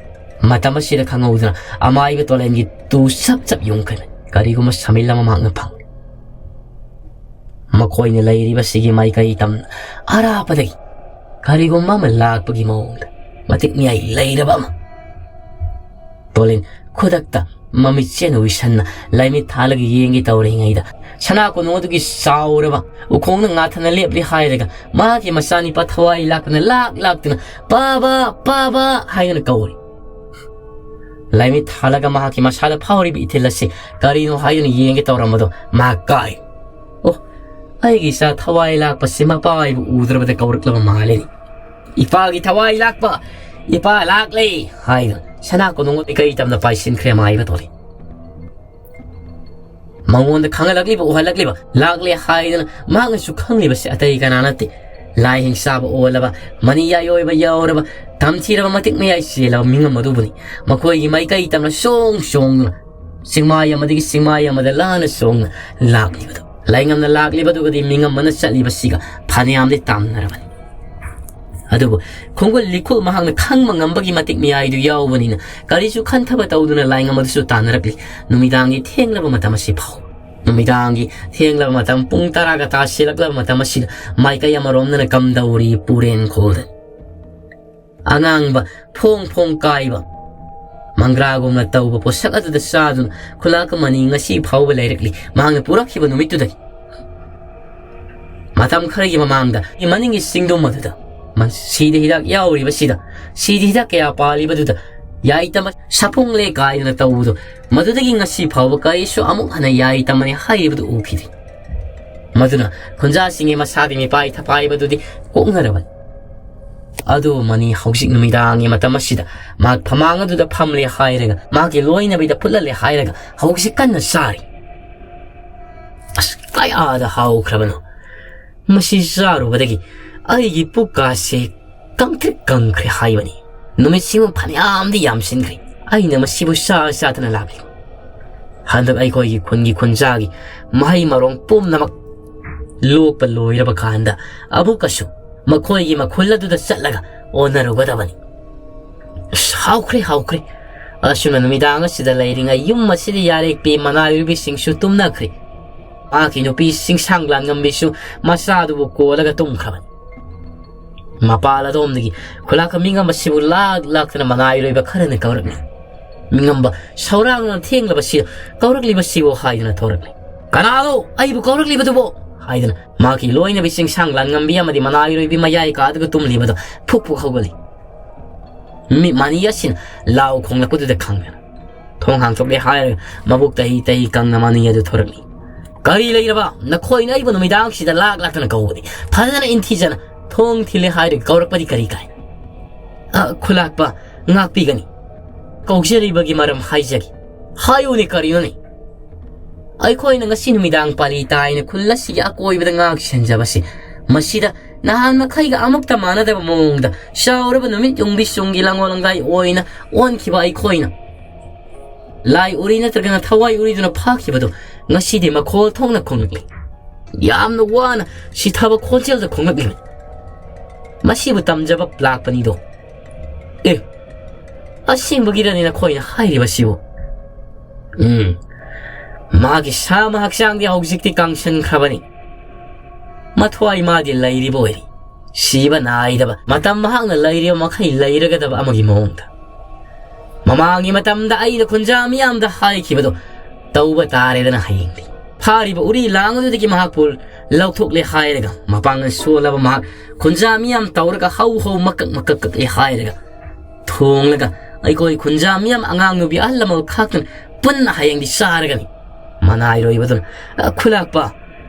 ꯃꯇꯝ ꯑꯁꯤꯗ ꯈꯪꯍꯧꯗꯅ ꯑꯃꯥꯏꯕ ꯇꯣꯂꯦꯟꯒꯤ ꯇꯨ ꯁꯞ ꯆꯞ ꯌꯨꯡꯈ꯭ꯔꯦ꯫ ꯀꯔꯤꯒꯨꯝꯕ ꯁꯃꯤꯜ ꯑꯃ ꯃꯍꯥꯛꯅ ꯐꯪꯂꯤ꯫ ꯃꯈꯣꯏꯅ ꯂꯩꯔꯤꯕꯁꯤꯒꯤ ꯃꯥꯏꯀꯩ ꯇꯝꯅ ꯑꯔꯥꯞꯄꯗꯒꯤ ꯀꯔꯤꯒꯨꯝꯕ ꯑꯃ ꯂꯥꯛꯄꯒꯤ ꯃꯑꯣꯡꯗ ꯃꯇꯤꯛ ꯃꯌꯥꯏ ꯂꯩꯔꯕ ꯑꯃ꯫ ꯇꯣꯂꯤꯟ ꯈꯨꯗꯛꯇ ꯃꯃꯤꯠꯁꯦꯟ ꯎꯏꯁꯟꯅ ꯂꯥꯏꯃꯤꯠ ꯊꯥꯜꯂꯒ ꯌꯦꯡꯒꯦ ꯇꯧꯔꯤꯉꯩꯗ ꯁꯅꯥ ꯀꯣꯅꯨꯡ ꯑꯗꯨꯒꯤ ꯆꯥꯎꯔꯕ ꯎꯈꯣꯡꯅ ꯉꯥꯊꯅ ꯂꯦꯞꯂꯤ ꯍꯥꯏꯔꯒ ꯃꯍꯥꯛꯀꯤ ꯃꯆꯥꯅꯤꯄꯥ ꯊꯋꯥꯏ ꯂꯥꯛꯇꯅ ꯂꯥꯛ ꯂꯥꯛꯇꯨꯅ "ꯄꯥꯕ, ꯄꯥꯕ" ꯍꯥꯏꯗꯨꯅ ꯀꯧꯔꯤ꯫ ꯂꯥꯏꯃꯤꯠ ꯊꯥꯜꯂꯒ ꯃꯍꯥꯛꯀꯤ ꯃꯁꯥꯗ ꯐꯥꯎꯔꯤꯕ ꯏꯊꯤꯜ ꯑꯁꯤ ꯀꯔꯤꯅꯣ ꯍꯥꯏꯗꯨꯅ ꯌꯦꯡꯒꯦ ꯇꯧꯔꯝꯕꯗꯣ ꯃꯍꯥꯛ ꯀꯥꯏ꯫ "ꯑꯣ, ꯑꯩꯒꯤ ꯏꯆꯥ ꯊꯋꯥꯏ ꯂꯥꯛꯄꯁꯤ ꯃꯄꯥ ꯑꯩꯕꯨ ꯎꯗ꯭ꯔꯕꯗ ꯀꯧꯔꯛꯂꯕ ꯃꯥꯜꯂꯤꯅꯤ꯫ ꯏꯄꯥꯒꯤ ꯊꯋꯥꯏ ꯂꯥꯛꯄ, ꯏꯄꯥ ꯂꯥꯛꯂꯦ" ꯍꯥꯏꯗꯨꯅ ꯁꯅꯥ ꯀꯣꯅꯨꯡ ꯃꯥꯏꯀꯩ ꯇꯝꯅ ꯄꯥꯏꯁꯤꯟꯈ꯭ꯔꯦ ꯃꯥꯏꯕ ꯇꯣꯂꯤ꯫ ꯃꯉꯣꯟꯗ ꯈꯪꯍꯜꯂꯛꯂꯤꯕ, ꯎꯍꯜꯂꯛꯂꯤꯕ, ꯂꯥꯛꯂꯦ ꯍꯥꯏꯗꯅ ꯃꯍꯥꯛꯅꯁꯨ ꯈꯪꯂꯤꯕꯁꯤ ꯑꯇꯩ ꯀꯅꯥ ꯅꯠꯇꯦ, ꯂꯥꯏ ꯍꯤꯡꯆꯥꯕ ꯑꯣꯜꯂꯕ, ꯃꯅꯤ ꯌꯥꯏ ꯑꯣꯏꯕ ꯌꯥꯎꯔꯕ, ꯇꯝꯊꯤꯔꯕ ꯃꯇꯤꯛ ꯃꯌꯥꯏ ꯆꯦꯜꯂꯕ ꯃꯤꯉꯝ ꯑꯗꯨꯕꯨꯅꯤ꯫ ꯃꯈꯣꯏꯒꯤ ꯃꯥꯏꯀꯩ ꯇꯝꯅ ꯆꯣꯡ ꯆꯣꯡꯗꯨꯅ ꯆꯤꯡꯃꯥꯏ ꯑꯃꯗꯒꯤ ꯆꯤꯡꯃꯥꯏ ꯑꯃꯗ ꯂꯥꯟꯅ ꯆꯣꯡꯅ ꯂꯥꯛꯂꯤꯕꯗꯨ꯫ ꯂꯥꯏꯉꯝꯅ ꯂꯥꯛꯂꯤꯕꯗꯨꯒꯗꯤ ꯃꯤꯉꯝꯕꯅ ꯆꯠꯂꯤꯕꯁꯤꯒ ꯐꯅꯌꯥꯝꯗꯤ ꯇꯥꯝꯅꯔꯕꯅꯤ꯫ ꯑꯗꯨꯕꯨ ꯈꯣꯡꯒꯨꯜ ꯂꯤꯈꯨꯜ ꯃꯍꯥꯛꯅ ꯈꯪꯕ ꯉꯝꯕꯒꯤ ꯃꯇꯤꯛ ꯃꯌꯥꯏꯗꯨ ꯌꯥꯎꯕꯅꯤꯅ ꯀꯔꯤꯁꯨ ꯈꯟꯊꯕ ꯇꯧꯗꯨꯅ ꯂꯥꯏꯉꯝ ꯑꯗꯨꯁꯨ ꯇꯥꯟꯅꯔꯛꯂꯤ꯫ ꯅꯨꯃꯤꯗꯥꯡꯒꯤ ꯊꯦꯡꯂꯕ ꯃꯇꯝ ꯑꯁꯤ ꯐꯥꯎ ꯅꯨꯃꯤꯗꯥꯡꯒꯤ ꯊꯦꯡꯂꯕ ꯃꯇꯝ, ꯄꯨꯡ ꯇꯔꯥꯒ ꯇꯥꯁꯤꯜꯂꯛꯂꯕ ꯃꯇꯝ ꯑꯁꯤꯗ ꯃꯥꯏꯀꯩ ꯑꯃꯔꯣꯝꯗꯅ ꯀꯝꯗꯧꯔꯤ ꯄꯨꯔꯦꯟꯈꯣꯜꯗ꯫ ꯑꯉꯥꯡꯕ ꯐꯣꯡ ꯐꯣꯡ ꯀꯥꯏꯕ ꯃꯪꯒ꯭ꯔꯥꯒꯨꯝꯅ ꯇꯧꯕ ꯄꯣꯠꯁꯛ ꯑꯗꯨꯗ ꯆꯥꯗꯨꯅ ꯈꯨꯂꯥꯛ ꯑꯃꯅꯤ ꯉꯁꯤ ꯐꯥꯎꯕ ꯂꯩꯔꯛꯂꯤ꯫ ꯃꯍꯥꯛꯅ ꯄꯨꯔꯛꯈꯤꯕ ꯅꯨꯃꯤꯠꯇꯨꯗꯒꯤ ꯃꯇꯝ ꯈꯔꯒꯤ ꯃꯃꯥꯡꯗ ꯃꯅꯤꯡꯒꯤ ꯆꯤꯡꯗꯨꯝ ꯑꯗꯨꯗ ꯃ-, ꯁꯤꯗ ꯍꯤꯗꯥꯛ ꯌꯥꯎꯔꯤꯕꯁꯤꯗ, ꯁꯤꯗ ꯍꯤꯗꯥꯛ ꯀꯌꯥ ꯄꯥꯜꯂꯤꯕꯗꯨꯗ ꯌꯥꯏꯇꯝꯕ ꯁꯥꯐꯣꯡꯂꯦ ꯀꯥꯏꯗꯅ ꯇꯧꯕꯗꯨ, ꯃꯗꯨꯗꯒꯤ ꯉꯁꯤ ꯐꯥꯎꯕ ꯀꯔꯤꯁꯨ ꯑꯃꯨꯛ ꯍꯟꯅ ꯌꯥꯏꯇꯝꯕꯅꯤ ꯍꯥꯏꯔꯤꯕꯗꯨ ꯎꯈꯤꯗꯦ꯫ ꯃꯗꯨꯅ ꯈꯨꯟꯖꯥꯁꯤꯡꯒꯤ ꯃꯁꯥꯒꯤ ꯃꯤꯄꯥꯏ ꯊꯄꯥꯏꯕꯗꯨꯗꯤ ꯀꯣꯛꯅꯔꯕꯅꯤ꯫ ꯑꯗꯨꯕꯨ ꯃꯅꯤ ꯍꯧꯖꯤꯛ ꯅꯨꯃꯤꯗꯥꯡꯒꯤ ꯃꯇꯝ ꯑꯁꯤꯗ ꯃꯍꯥꯛ ꯐꯃꯥꯡ ꯑꯗꯨꯗ ꯐꯝꯂꯦ ꯍꯥꯏꯔꯒ, ꯃꯍꯥꯛꯀꯤ ꯂꯣꯏꯅꯕꯤꯗ ꯐꯨꯠꯍꯜꯂꯦ ꯍꯥꯏꯔꯒ ꯍꯧꯖꯤꯛ ꯀꯟꯅ ꯆꯥꯔꯤ꯫ ꯑꯁ, ꯀꯌꯥꯗ ꯍꯥꯎꯈ꯭ꯔꯕꯅꯣ! ꯃꯁꯤ ꯆꯥꯔꯨꯕꯗꯒꯤ ꯑꯩꯒꯤ ꯄꯨꯛꯀꯥꯁꯦ ꯀꯪꯇ꯭ꯔꯤꯛ ꯀꯪꯈ꯭ꯔꯦ ꯍꯥꯏꯕꯅꯤ꯫ ꯅꯨꯃꯤꯠꯁꯤꯃ ꯐꯅꯌꯥꯝꯗꯤ ꯌꯥꯝꯁꯤꯟꯈ꯭ꯔꯦ꯫ ꯑꯩꯅ ꯃꯁꯤꯕꯨ ꯆꯥ ꯆꯥꯗꯅ ꯂꯥꯛꯂꯤ꯫ ꯍꯟꯗꯛ ꯑꯩꯈꯣꯏꯒꯤ ꯈꯨꯟꯒꯤ ꯈꯨꯟꯖꯥꯒꯤ ꯃꯍꯩ ꯃꯔꯣꯡ ꯄꯨꯝꯅꯃꯛ ꯂꯣꯛꯄ ꯂꯣꯏꯔꯕ ꯀꯥꯟꯗ ꯑꯃꯨꯛꯀꯁꯨ ꯃꯈꯣꯏꯒꯤ ꯃꯈꯨꯜ ꯑꯗꯨꯗ ꯆꯠꯂꯒ ꯑꯣꯟꯅꯔꯨꯒꯗꯕꯅꯤ꯫ ꯑꯁ, ꯍꯥꯎꯈ꯭ꯔꯦ, ꯍꯥꯎꯈ꯭ꯔꯦ꯫ ꯑꯁꯨꯝꯅ ꯅꯨꯃꯤꯗꯥꯡ ꯑꯁꯤꯗ ꯂꯩꯔꯤꯉꯩ ꯌꯨꯝ ꯑꯁꯤꯗ ꯌꯥꯔꯦꯛꯄꯤ ꯃꯅꯥꯏꯔꯨꯕꯤꯁꯤꯡꯁꯨ ꯇꯨꯝꯅꯈ꯭ꯔꯦ꯫ ꯃꯍꯥꯛꯀꯤ ꯅꯨꯄꯤ ꯆꯤꯡꯁꯥꯡ ꯂꯥꯟꯉꯝꯕꯤꯁꯨ ꯃꯆꯥꯗꯨꯕꯨ ꯀꯣꯜꯂꯒ ꯇꯨꯝꯈ꯭ꯔꯕꯅꯤ꯫ ꯃꯄꯥꯜ ꯑꯗꯣꯝꯗꯒꯤ ꯈꯨꯂꯥꯛꯀ ꯃꯤꯉꯝꯕꯁꯤꯕꯨ ꯂꯥꯛ ꯂꯥꯛꯇꯅ ꯃꯅꯥꯏꯔꯣꯏꯕ ꯈꯔꯅ ꯀꯧꯔꯛꯂꯤ꯫ ꯃꯤꯉꯝꯕ ꯁꯧꯔꯥꯡꯅ ꯊꯦꯡꯂꯕꯁꯤ ꯀꯧꯔꯛꯂꯤꯕꯁꯤꯕꯨ ꯍꯥꯏꯗꯨꯅ ꯊꯣꯔꯛꯂꯤ꯫ "ꯀꯅꯥꯅꯣ ꯑꯩꯕꯨ ꯀꯧꯔꯛꯂꯤꯕꯗꯨꯕꯣ?" ꯍꯥꯏꯗꯨꯅ ꯃꯍꯥꯛꯀꯤ ꯂꯣꯏꯅꯕꯤ ꯆꯤꯡꯁꯥꯡ ꯂꯥꯟꯉꯝꯕꯤ ꯑꯃꯗꯤ ꯃꯅꯥꯏꯔꯣꯏꯕꯤ ꯃꯌꯥꯏ ꯀꯥꯗꯨꯒ ꯇꯨꯝꯂꯤꯕꯗꯨ ꯐꯨꯛ ꯐꯨꯛ ꯍꯧꯒꯠꯂꯤ꯫ ꯃꯤ ꯃꯅꯤ ꯑꯁꯤꯅ ꯂꯥꯎ ꯈꯣꯡꯂꯛꯄꯗꯨꯗ ꯈꯪꯗꯅ ꯊꯣꯡ ꯍꯥꯡꯗꯣꯛꯂꯦ ꯍꯥꯏꯔꯒ ꯃꯕꯨꯛ ꯇꯍꯤ ꯇꯍꯤ ꯀꯪꯅ ꯃꯅꯤ ꯑꯗꯨ ꯊꯣꯔꯛꯂꯤ꯫ "ꯀꯔꯤ ꯂꯩꯔꯕ? ꯅꯈꯣꯏꯅ ꯑꯩꯕꯨ ꯅꯨꯃꯤꯗꯥꯡꯁꯤꯗ ꯂꯥꯛ ꯂꯥꯛꯇꯅ ꯀꯧꯕꯗꯤ ꯐꯖꯅ ꯏꯟꯊꯤꯖꯅ ꯊꯣꯡ ꯊꯤꯜꯂꯦ ꯍꯥꯏꯔꯒ ꯀꯧꯔꯛꯄꯗꯤ ꯀꯔꯤ ꯀꯥꯏ?" "ꯑ, ꯈꯨꯂꯥꯛꯄ, ꯉꯥꯛꯄꯤꯒꯅꯤ꯫ ꯀꯧꯖꯔꯤꯕꯒꯤ ꯃꯔꯝ ꯍꯥꯏꯖꯒꯦ꯫" "ꯍꯥꯏꯌꯨꯅꯦ, ꯀꯔꯤꯅꯣꯅꯦ?" "ꯑꯩꯈꯣꯏꯅ ꯉꯁꯤ ꯅꯨꯃꯤꯗꯥꯡ ꯄꯥꯂꯤ ꯇꯥꯏꯅ ꯈꯨꯜ ꯑꯁꯤꯒꯤ ꯑꯀꯣꯏꯕꯗ ꯉꯥꯛ ꯁꯦꯟꯖꯕꯁꯤ, ꯃꯁꯤꯗ ꯅꯍꯥꯟ ꯃꯈꯩꯒ ꯑꯃꯨꯛꯇ ꯃꯥꯟꯅꯗꯕ ꯃꯑꯣꯡꯗ ꯆꯥꯎꯔꯕ ꯅꯨꯃꯤꯠ ꯌꯨꯡꯕꯤ ꯆꯨꯡꯒꯤ ꯂꯥꯡꯒꯣꯜ ꯂꯪꯒꯥꯏ ꯑꯣꯏꯅ ꯑꯣꯟꯈꯤꯕ ꯑꯩꯈꯣꯏꯅ ꯂꯥꯏ ꯎꯔꯤ ꯅꯠꯇ꯭ꯔꯒꯅ ꯊꯋꯥꯏ ꯎꯔꯤꯗꯨꯅ ꯐꯥꯈꯤꯕꯗꯨ ꯉꯁꯤꯗꯤ ꯃꯈꯣꯜ ꯊꯣꯛꯅ ꯈꯣꯡꯂꯛꯂꯤ꯫ ꯌꯥꯝꯅ ꯋꯥꯅ ꯁꯤꯊꯕ ꯈꯣꯟꯖꯦꯜꯗ ꯈꯣꯡꯂꯛꯂꯤꯕꯅꯤ꯫ ꯃꯁꯤꯕꯨ ꯇꯝꯖꯕ ꯂꯥꯛꯄꯅꯤꯗꯣ꯫" "ꯑꯦ, ꯑꯁꯦꯡꯕꯒꯤꯔꯅꯦ ꯅꯈꯣꯏꯅ ꯍꯥꯏꯔꯤꯕꯁꯤꯕꯨ?" "ꯎꯝ, ꯃꯍꯥꯛꯀꯤ ꯁꯥꯃ ꯍꯛꯆꯥꯡꯗꯤ ꯍꯧꯖꯤꯛꯇꯤ ꯀꯪꯁꯤꯟꯈ꯭ꯔꯕꯅꯤ꯫ ꯃꯊ꯭ꯋꯥꯏ ꯃꯥꯗꯤ ꯂꯩꯔꯤꯕ ꯑꯣꯏꯔꯤ꯫ ꯁꯤꯕ ꯅꯥꯏꯗꯕ, ꯃꯇꯝ ꯃꯍꯥꯛꯅ ꯂꯩꯔꯤꯕ ꯃꯈꯩ ꯂꯩꯔꯒꯗꯕ ꯑꯃꯒꯤ ꯃꯑꯣꯡꯗ꯫ ꯃꯃꯥꯡꯒꯤ ꯃꯇꯝꯗ ꯑꯩꯅ ꯈꯨꯟꯖꯥ ꯃꯤꯌꯥꯝꯗ ꯍꯥꯏꯈꯤꯕꯗꯣ ꯇꯧꯕ ꯇꯥꯔꯦꯗꯅ ꯍꯌꯦꯡꯗꯤ꯫ ꯐꯥꯔꯤꯕ ꯎꯔꯤ ꯂꯥꯡ ꯑꯗꯨꯗꯒꯤ ꯃꯍꯥꯛꯄꯨ ꯂꯧꯊꯣꯛꯂꯦ ꯍꯥꯏꯔꯒ, ꯃꯄꯥꯡꯒꯜ ꯁꯣꯜꯂꯕ ꯃꯍꯥꯛ ꯈꯨꯟꯖꯥ ꯃꯤꯌꯥꯝ ꯇꯧꯔꯒ ꯍꯧ ꯍꯧ ꯃꯀꯛ ꯃꯀꯛ ꯀꯛꯑꯦ ꯍꯥꯏꯔꯒ, ꯊꯣꯡꯂꯒ ꯑꯩꯈꯣꯏ ꯈꯨꯟꯖꯥ ꯃꯤꯌꯥꯝ, ꯑꯉꯥꯡ ꯅꯨꯄꯤ ꯑꯍꯜ ꯂꯃꯟ ꯈꯥꯛꯇꯅ ꯄꯨꯟꯅ ꯍꯌꯦꯡꯗꯤ ꯆꯥꯔꯒꯅꯤ꯫ ꯃꯅꯥꯏꯔꯣꯏꯕꯗꯨꯅ, "ꯑ, ꯈꯨꯂꯥꯛꯄ,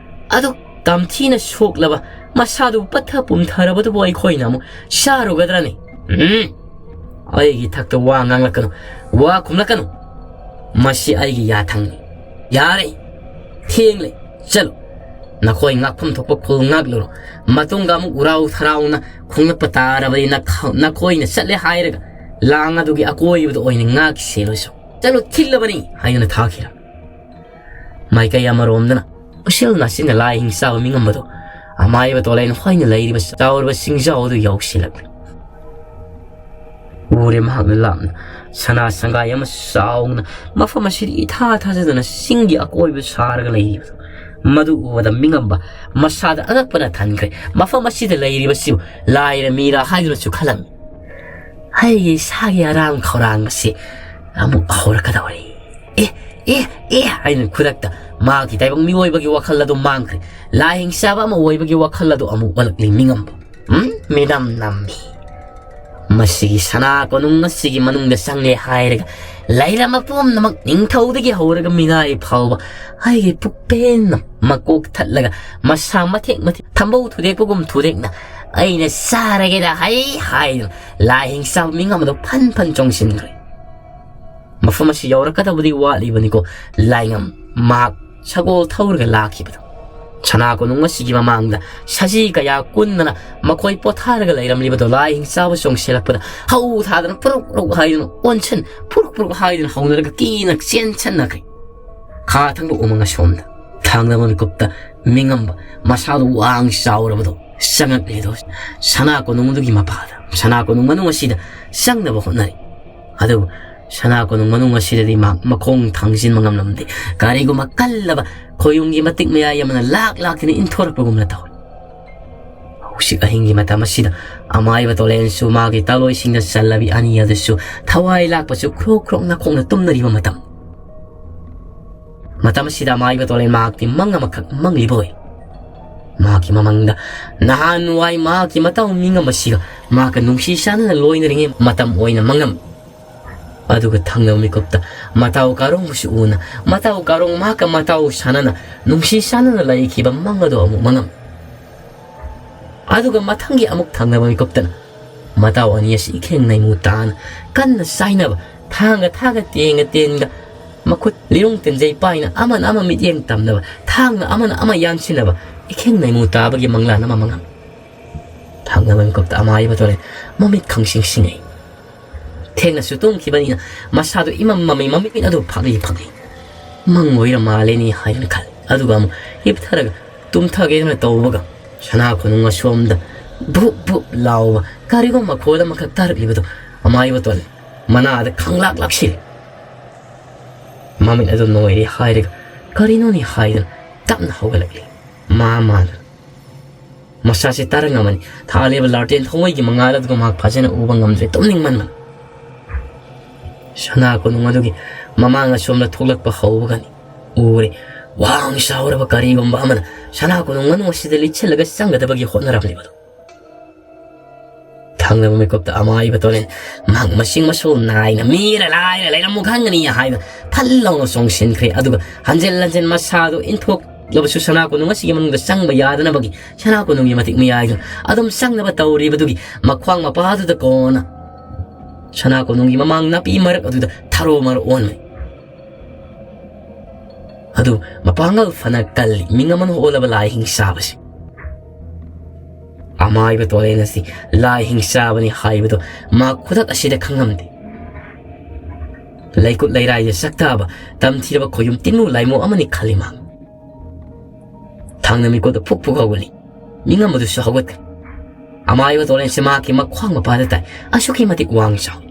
ꯑꯗꯨ ꯇꯝꯊꯤꯅ ꯁꯣꯛꯂꯕ, ꯃꯁꯥꯗꯨ ꯄꯠꯊ ꯄꯨꯝꯊꯔꯕꯗꯨꯕꯨ ꯑꯩꯈꯣꯏꯅ ꯑꯃꯨꯛ ꯆꯥꯔꯨꯒꯗ꯭ꯔꯅꯤ?" ꯎꯝ, ꯑꯩꯒꯤ ꯏꯊꯛꯇ ꯋꯥ ꯉꯥꯡꯂꯛꯀꯅꯨ, ꯋꯥ ꯈꯨꯝꯂꯛꯀꯅꯨ꯫ ꯃꯁꯤ ꯑꯩꯒꯤ ꯌꯥꯊꯪꯅꯤ꯫ ꯌꯥꯔꯦ, ꯊꯦꯡꯂꯦ, ꯆꯠꯂꯨ꯫ ꯅꯈꯣꯏ ꯉꯥꯛꯐꯝ ꯊꯣꯛꯄ ꯈꯨꯜ ꯉꯥꯛꯂꯨꯔꯣ꯫ ꯃꯇꯨꯡꯗ ꯑꯃꯨꯛ ꯎꯔꯥꯎ ꯊꯔꯥꯎꯅ ꯈꯣꯡꯂꯛꯄ ꯇꯥꯔꯕꯗꯤ ꯅꯈ-, ꯅꯈꯣꯏꯅ ꯆꯠꯂꯦ ꯍꯥꯏꯔꯒ ꯂꯥꯡ ꯑꯗꯨꯒꯤ ꯑꯀꯣꯏꯕꯗ ꯑꯣꯏꯅ ꯉꯥꯛ ꯁꯦꯜꯂꯨꯁꯨ꯫ ꯆꯠꯂꯨ, ꯊꯤꯜꯂꯕꯅꯤ ꯍꯥꯏꯗꯨꯅ ꯊꯥꯈꯤꯔꯝꯃꯤ꯫ ꯃꯥꯏꯀꯩ ꯑꯃꯔꯣꯝꯗꯅ ꯎꯁꯤꯜ ꯅꯥꯁꯤꯟꯅ ꯂꯥꯏ ꯍꯤꯡꯆꯥꯕ ꯃꯤꯉꯝꯕꯗꯣ ꯑꯃꯥꯏꯕ ꯇꯣꯂꯦꯟ ꯍꯣꯏꯅ ꯂꯩꯔꯤꯕ ꯆꯥꯎꯔꯕ ꯆꯤꯡꯖꯥꯎ ꯑꯗꯨ ꯌꯧꯁꯤꯜꯂꯛꯂꯤ꯫ ꯎꯔꯦ ꯃꯍꯥꯛꯅ ꯂꯥꯞꯅ ꯁꯅꯥ ꯁꯪꯒꯥꯏ ꯑꯃ ꯆꯥꯎꯅ ꯃꯐꯝ ꯑꯁꯤꯗ ꯏꯊꯥ ꯊꯥꯖꯗꯅ ꯆꯤꯡꯒꯤ ꯑꯀꯣꯏꯕ ꯁꯥꯔꯒ ꯂꯩꯔꯤꯕꯗꯣ꯫ ꯃꯗꯨ ꯎꯕꯗ ꯃꯤꯉꯝꯕ ꯃꯁꯥꯗ ꯑꯉꯛꯄꯅ ꯊꯟꯈ꯭ꯔꯦ꯫ ꯃꯐꯝ ꯑꯁꯤꯗ ꯂꯩꯔꯤꯕꯁꯤꯕꯨ ꯂꯥꯏꯔ ꯃꯤꯔ ꯍꯥꯏꯗꯨꯅꯁꯨ ꯈꯜꯂꯝꯃꯤ꯫ ꯑꯩꯒꯤ ꯏꯁꯥꯒꯤ ꯑꯔꯥꯡ ꯈꯧꯔꯥꯡꯕꯁꯤ ꯑꯃꯨꯛ ꯍꯧꯔꯛꯀꯗꯧꯔꯦ꯫ "ꯑꯦ, ꯑꯦ, ꯑꯦ" ꯍꯥꯏꯅ ꯈꯨꯗꯛꯇ ꯃꯍꯥꯛꯀꯤ ꯇꯥꯏꯕꯪ ꯃꯤꯑꯣꯏꯕꯒꯤ ꯋꯥꯈꯜ ꯑꯗꯨ ꯃꯥꯡꯈ꯭ꯔꯦ꯫ ꯂꯥꯏ ꯍꯤꯡꯆꯥꯕ ꯑꯃ ꯑꯣꯏꯕꯒꯤ ꯋꯥꯈꯜ ꯑꯗꯨ ꯑꯃꯨꯛ ꯑꯣꯜꯂꯛꯂꯤ ꯃꯤꯉꯝꯕ꯫ ꯎꯝ, ꯃꯤꯅꯝ ꯅꯝꯃꯤ꯫ ꯃꯁꯤꯒꯤ ꯁꯅꯥ ꯀꯣꯅꯨꯡ ꯑꯁꯤꯒꯤ ꯃꯅꯨꯡꯗ ꯆꯪꯂꯦ ꯍꯥꯏꯔꯒ ꯂꯩꯔꯝꯕ ꯄꯨꯝꯅꯃꯛ, ꯅꯤꯡꯊꯧꯗꯒꯤ ꯍꯧꯔꯒ ꯃꯤꯅꯥꯏ ꯐꯥꯎꯕ, ꯑꯩꯒꯤ ꯄꯨꯛꯄꯦꯟꯅ ꯃꯀꯣꯛ ꯊꯠꯂꯒ ꯃꯁꯥ ꯃꯊꯦꯛ ꯃꯊꯦꯛ ꯊꯝꯕꯧ ꯊꯨꯗꯦꯛꯄꯒꯨꯝ ꯊꯨꯗꯦꯛꯅ ꯑꯩꯅ ꯆꯥꯔꯒꯦꯗ ꯍꯥꯏ ꯍꯥꯏꯗꯨꯅ ꯂꯥꯏ ꯍꯤꯡꯆꯥꯕ ꯃꯤꯉꯝꯕꯗꯣ ꯐꯟ ꯐꯟ ꯆꯣꯡꯁꯤꯟꯈ꯭ꯔꯦ꯫ ꯃꯐꯝ ꯑꯁꯤ ꯌꯧꯔꯛꯀꯗꯕꯗꯤ ꯋꯥꯠꯂꯤꯕꯅꯤꯀꯣ꯫ ꯂꯥꯏꯉꯝ ꯃꯍꯥꯛ ꯁꯒꯣꯜ ꯊꯧꯔꯒ ꯂꯥꯛꯈꯤꯕꯗꯣ꯫ ꯁꯅꯥ ꯀꯣꯅꯨꯡ ꯑꯁꯤꯒꯤ ꯃꯃꯥꯡꯗ ꯁꯖꯤ ꯀꯌꯥ ꯀꯨꯟꯗꯅ ꯃꯈꯣꯏ ꯄꯣꯊꯥꯔꯒ ꯂꯩꯔꯝꯂꯤꯕꯗꯣ ꯂꯥꯏ ꯍꯤꯡꯆꯥꯕ ꯆꯣꯡꯁꯤꯜꯂꯛꯄꯗ ꯍꯧ ꯊꯥꯗꯅ ꯄꯨꯔꯨꯛ ꯄꯨꯔꯨꯛ ꯍꯥꯏꯗꯨꯅ ꯑꯣꯟꯁꯟ, ꯄꯨꯔꯨꯛ ꯄꯨꯔꯨꯛ ꯍꯥꯏꯗꯨꯅ ꯍꯧꯅꯔꯒ ꯀꯤꯅ ꯆꯦꯟꯁꯟꯅꯈ꯭ꯔꯦ꯫ ꯈꯥ ꯊꯪꯕ ꯎꯃꯪ ꯑꯁꯣꯝꯗ ꯊꯥꯡꯗꯕ ꯃꯤꯀꯨꯞꯇ ꯃꯤꯉꯝꯕ ꯃꯁꯥꯗꯨ ꯋꯥꯡ ꯆꯥꯎꯔꯕꯗꯣ ꯆꯪꯉꯛꯂꯦꯗꯣ꯫ ꯁꯅꯥ ꯀꯣꯅꯨꯡꯗꯨꯒꯤ ꯃꯄꯥꯗ, ꯁꯅꯥ ꯀꯣꯅꯨꯡ ꯃꯅꯨꯡ ꯑꯁꯤꯗ ꯆꯪꯅꯕ ꯍꯣꯠꯅꯔꯤ꯫ ꯑꯗꯨꯕꯨ ꯁꯅꯥ ꯀꯣꯅꯨꯡ ꯃꯅꯨꯡ ꯑꯁꯤꯗꯗꯤ ꯃꯍꯥꯛ ꯃꯈꯣꯡ ꯊꯥꯡꯖꯤꯟꯕ ꯉꯝꯂꯝꯗꯦ꯫ ꯀꯔꯤꯒꯨꯝꯕ ꯀꯜꯂꯕ ꯈꯣꯌꯨꯝꯒꯤ ꯃꯇꯤꯛ ꯃꯌꯥꯏ ꯑꯃꯅ ꯂꯥꯛ ꯂꯥꯛꯇꯨꯅ ꯏꯟꯊꯣꯔꯛꯄꯒꯨꯝꯅ ꯇꯧꯏ꯫ ꯍꯧꯖꯤꯛ ꯑꯍꯤꯡꯒꯤ ꯃꯇꯝ ꯑꯁꯤꯗ ꯑꯃꯥꯏꯕ ꯇꯣꯂꯦꯟꯁꯨ ꯃꯥꯒꯤ ꯇꯥꯂꯣꯏꯁꯤꯡꯗ ꯆꯜꯂꯕꯤ ꯑꯅꯤ ꯑꯗꯨꯁꯨ ꯊꯋꯥꯏ ꯂꯥꯛꯄꯁꯨ ꯈ꯭ꯔꯣꯛ ꯈ꯭ꯔꯣꯛ ꯅꯥꯈꯣꯛꯅ ꯇꯨꯝꯅꯔꯤꯕ ꯃꯇꯝ꯫ ꯃꯇꯝ ꯑꯁꯤꯗ ꯑꯃꯥꯏꯕ ꯇꯣꯂꯦꯟ ꯃꯍꯥꯛꯇꯤ ꯃꯪ ꯑꯃꯈꯛ ꯃꯪꯂꯤꯕ ꯑꯣꯏ꯫ ꯃꯍꯥꯛꯀꯤ ꯃꯃꯪꯗ ꯅꯍꯥꯟꯋꯥꯏ ꯃꯍꯥꯛꯀꯤ ꯃꯇꯥꯎ ꯃꯤꯉꯝ ꯑꯁꯤꯒ ꯃꯍꯥꯛꯀ ꯅꯨꯡꯁꯤ ꯆꯥꯟꯅꯅ ꯂꯣꯏꯅꯔꯤꯉꯩ ꯃꯇꯝ ꯑꯣꯏꯅ ꯃꯪꯉꯝꯃꯤ꯫ ꯑꯗꯨꯒ ꯊꯪꯅꯕ ꯃꯤꯀꯨꯞꯇ ꯃꯇꯥꯎ ꯀꯥꯔꯣꯡꯕꯨꯁꯨ ꯎꯅ, ꯃꯇꯥꯎ ꯀꯥꯔꯣꯡ ꯃꯍꯥꯛꯀ ꯃꯇꯥꯎ ꯁꯥꯟꯅꯅ ꯅꯨꯡꯁꯤ ꯆꯥꯟꯅꯅ ꯂꯩꯈꯤꯕ ꯃꯪ ꯑꯗꯨ ꯑꯃꯨꯛ ꯃꯪꯉꯝꯃꯤ꯫ ꯑꯗꯨꯒ ꯃꯊꯪꯒꯤ ꯑꯃꯨꯛ ꯊꯪꯅꯕ ꯃꯤꯀꯨꯞꯇꯅ ꯃꯇꯥꯎ ꯑꯅꯤ ꯑꯁꯤ ꯏꯈꯦꯡ ꯅꯩꯃꯨ ꯇꯥꯅ ꯀꯟꯅ ꯆꯥꯏꯅꯕ, ꯊꯥꯡꯒ ꯊꯥꯒ ꯇꯦꯟꯒ ꯇꯦꯟꯒ ꯃꯈꯨꯠ ꯂꯤꯔꯨꯡ ꯇꯤꯟꯖꯩ ꯄꯥꯏꯅ ꯑꯃꯅ ꯑꯃ ꯃꯤꯠꯌꯦꯡ ꯇꯝꯅꯕ, ꯊꯥꯡꯅ ꯑꯃꯅ ꯑꯃ ꯌꯥꯟꯁꯤꯟꯅꯕ ꯏꯈꯦꯡ ꯅꯩꯃꯨ ꯇꯥꯕꯒꯤ ꯃꯪꯂꯥꯟ ꯑꯃ ꯃꯪꯉꯝꯃꯤ꯫ ꯊꯪꯅꯕ ꯃꯤꯀꯨꯞꯇ ꯑꯃꯥꯏꯕ ꯇꯣꯔꯦꯟ ꯃꯃꯤꯠ ꯈꯪꯁꯤꯡ ꯁꯤꯡꯉꯩ꯫ ꯊꯦꯡꯅꯁꯨ ꯇꯨꯝꯈꯤꯕꯅꯤꯅ ꯃꯁꯥꯗꯨ ꯏꯃꯝ ꯃꯝꯃꯤ, ꯃꯃꯤꯠ ꯑꯗꯨ ꯐꯥꯛꯂꯤ ꯐꯥꯛꯂꯤ꯫ ꯃꯪ ꯑꯣꯏꯔ ꯃꯥꯜꯂꯦꯅꯦ ꯍꯥꯏꯅ ꯈꯜꯂꯤ꯫ ꯑꯗꯨꯒ ꯑꯃꯨꯛ ꯍꯤꯞꯊꯔꯒ ꯇꯨꯝꯊꯒꯦꯗꯅ ꯇꯧꯕꯒ ꯁꯅꯥ ꯀꯣꯅꯨꯡ ꯑꯁꯣꯝꯗ ꯚꯨꯞ ꯚꯨꯞ ꯂꯥꯎꯕ ꯀꯔꯤꯒꯨꯝꯕ ꯃꯈꯣꯜ ꯑꯃꯈꯛ ꯇꯥꯔꯛꯂꯤꯕꯗꯨ ꯑꯃꯥꯏꯕ ꯇꯣꯟ ꯃꯅꯥꯗ ꯈꯪꯂꯥꯛ ꯂꯥꯛꯁꯤꯜꯂꯤ꯫ ꯃꯃꯤꯠ ꯑꯗꯨ ꯅꯣꯏꯔꯦ ꯍꯥꯏꯔꯒ ꯀꯔꯤꯅꯣꯅꯦ ꯍꯥꯏꯗꯨꯅ ꯇꯞꯅ ꯍꯧꯒꯠꯂꯛꯂꯤ꯫ ꯃꯥ ꯃꯥꯅ ꯃꯁꯥꯁꯦ ꯇꯥꯔꯝꯃꯅꯤ꯫ ꯊꯥꯜꯂꯤꯕ ꯂꯥꯔꯇꯦꯟ ꯊꯋꯥꯏꯒꯤ ꯃꯉꯥꯜ ꯑꯗꯨꯒ ꯃꯍꯥꯛ ꯐꯖꯅ ꯎꯕ ꯉꯝꯗ꯭ꯔꯦ, ꯇꯨꯝꯅꯤꯡꯃꯟꯕꯅ꯫ ꯁꯅꯥ ꯀꯣꯅꯨꯡ ꯑꯗꯨꯒꯤ ꯃꯃꯥꯡ ꯑꯁꯣꯝꯗ ꯊꯣꯛꯂꯛꯄ ꯍꯧꯕꯒꯅꯤ ꯎꯔꯦ꯫ ꯋꯥꯡ ꯆꯥꯎꯔꯕ ꯀꯔꯤꯒꯨꯝꯕ ꯑꯃꯅ ꯁꯅꯥ ꯀꯣꯅꯨꯡ ꯃꯅꯨꯡ ꯑꯁꯤꯗ ꯂꯤꯠꯁꯤꯜꯂꯒ ꯆꯪꯒꯗꯕꯒꯤ ꯍꯣꯠꯅꯔꯝꯂꯤꯕꯗꯨ꯫ ꯊꯪꯅꯕ ꯃꯤꯀꯨꯞꯇ ꯑꯃꯥꯏꯕ ꯇꯣꯂꯦꯟ ꯃꯍꯥꯛ ꯃꯁꯤꯡ ꯃꯁꯨ ꯅꯥꯏꯅ ꯃꯤꯔ ꯂꯥꯏꯔ ꯂꯩꯔꯝꯃꯨ ꯈꯪꯒꯅꯤ ꯍꯥꯏꯅ ꯐꯜ ꯂꯥꯎꯅ ꯆꯣꯡꯁꯤꯟꯈ꯭ꯔꯦ꯫ ꯑꯗꯨꯒ ꯍꯟꯖꯤꯟ ꯍꯟꯖꯤꯟ ꯃꯁꯥꯗꯨ ꯏꯟꯊꯣꯛꯂꯕꯁꯨ ꯁꯅꯥ ꯀꯣꯅꯨꯡ ꯑꯁꯤꯒꯤ ꯃꯅꯨꯡꯗ ꯆꯪꯕ ꯌꯥꯗꯅꯕꯒꯤ ꯁꯅꯥ ꯀꯣꯅꯨꯡꯒꯤ ꯃꯇꯤꯛ ꯃꯌꯥꯏꯗꯨ ꯑꯗꯨꯝ ꯆꯪꯅꯕ ꯇꯧꯔꯤꯕꯗꯨꯒꯤ ꯃꯈ꯭ꯋꯥꯡ ꯃꯄꯥꯗꯨꯗ ꯀꯣꯟꯅ ꯁꯅꯥ ꯀꯣꯅꯨꯡꯒꯤ ꯃꯃꯥꯡ ꯅꯥꯄꯤ ꯃꯔꯛ ꯑꯗꯨꯗ ꯊꯔꯣ ꯃꯔꯣ ꯑꯣꯟꯕꯅꯤ꯫ ꯑꯗꯨ ꯃꯄꯥꯡꯒꯜ ꯐꯅ ꯀꯜꯂꯤ ꯃꯤꯡ ꯑꯃꯅ ꯑꯣꯜꯂꯕ ꯂꯥꯏ ꯍꯤꯡꯆꯥꯕꯁꯤ꯫ ꯑꯃꯥꯏꯕ ꯇꯣꯔꯦꯟ ꯑꯁꯤ ꯂꯥꯏ ꯍꯤꯡꯆꯥꯕꯅꯤ ꯍꯥꯏꯕꯗꯨ ꯃꯥ ꯈꯨꯗꯛ ꯑꯁꯤꯗ ꯈꯪꯉꯝꯗꯦ꯫ ꯂꯩꯀꯨꯠ ꯂꯩꯔꯥꯏꯗ ꯁꯛꯇꯥꯕ ꯇꯝꯊꯤꯔꯕ ꯈꯣꯌꯨꯝ ꯇꯤꯟꯃꯨ ꯂꯥꯏꯃꯨ ꯑꯃꯅꯤ ꯈꯜꯂꯤ ꯃꯥ꯫ ꯊꯥꯡꯅ ꯃꯤꯀꯨꯞꯇ ꯐꯨꯛ ꯐꯨꯛ ꯍꯧꯒꯠꯂꯤ꯫ ꯃꯤꯉꯝ ꯑꯗꯨꯁꯨ ꯍꯧꯒꯠꯈ꯭ꯔꯦ꯫ ꯑꯃꯥꯏꯕ ꯇꯣꯔꯦꯟꯁꯦ ꯃꯍꯥꯛꯀꯤ ꯃꯈ꯭ꯋꯥꯡ ꯃꯄꯥꯗ ꯇꯥꯏ꯫ ꯑꯁꯨꯛꯀꯤ ꯃꯇꯤꯛ ꯋꯥꯡ ꯆꯥꯎꯏ꯫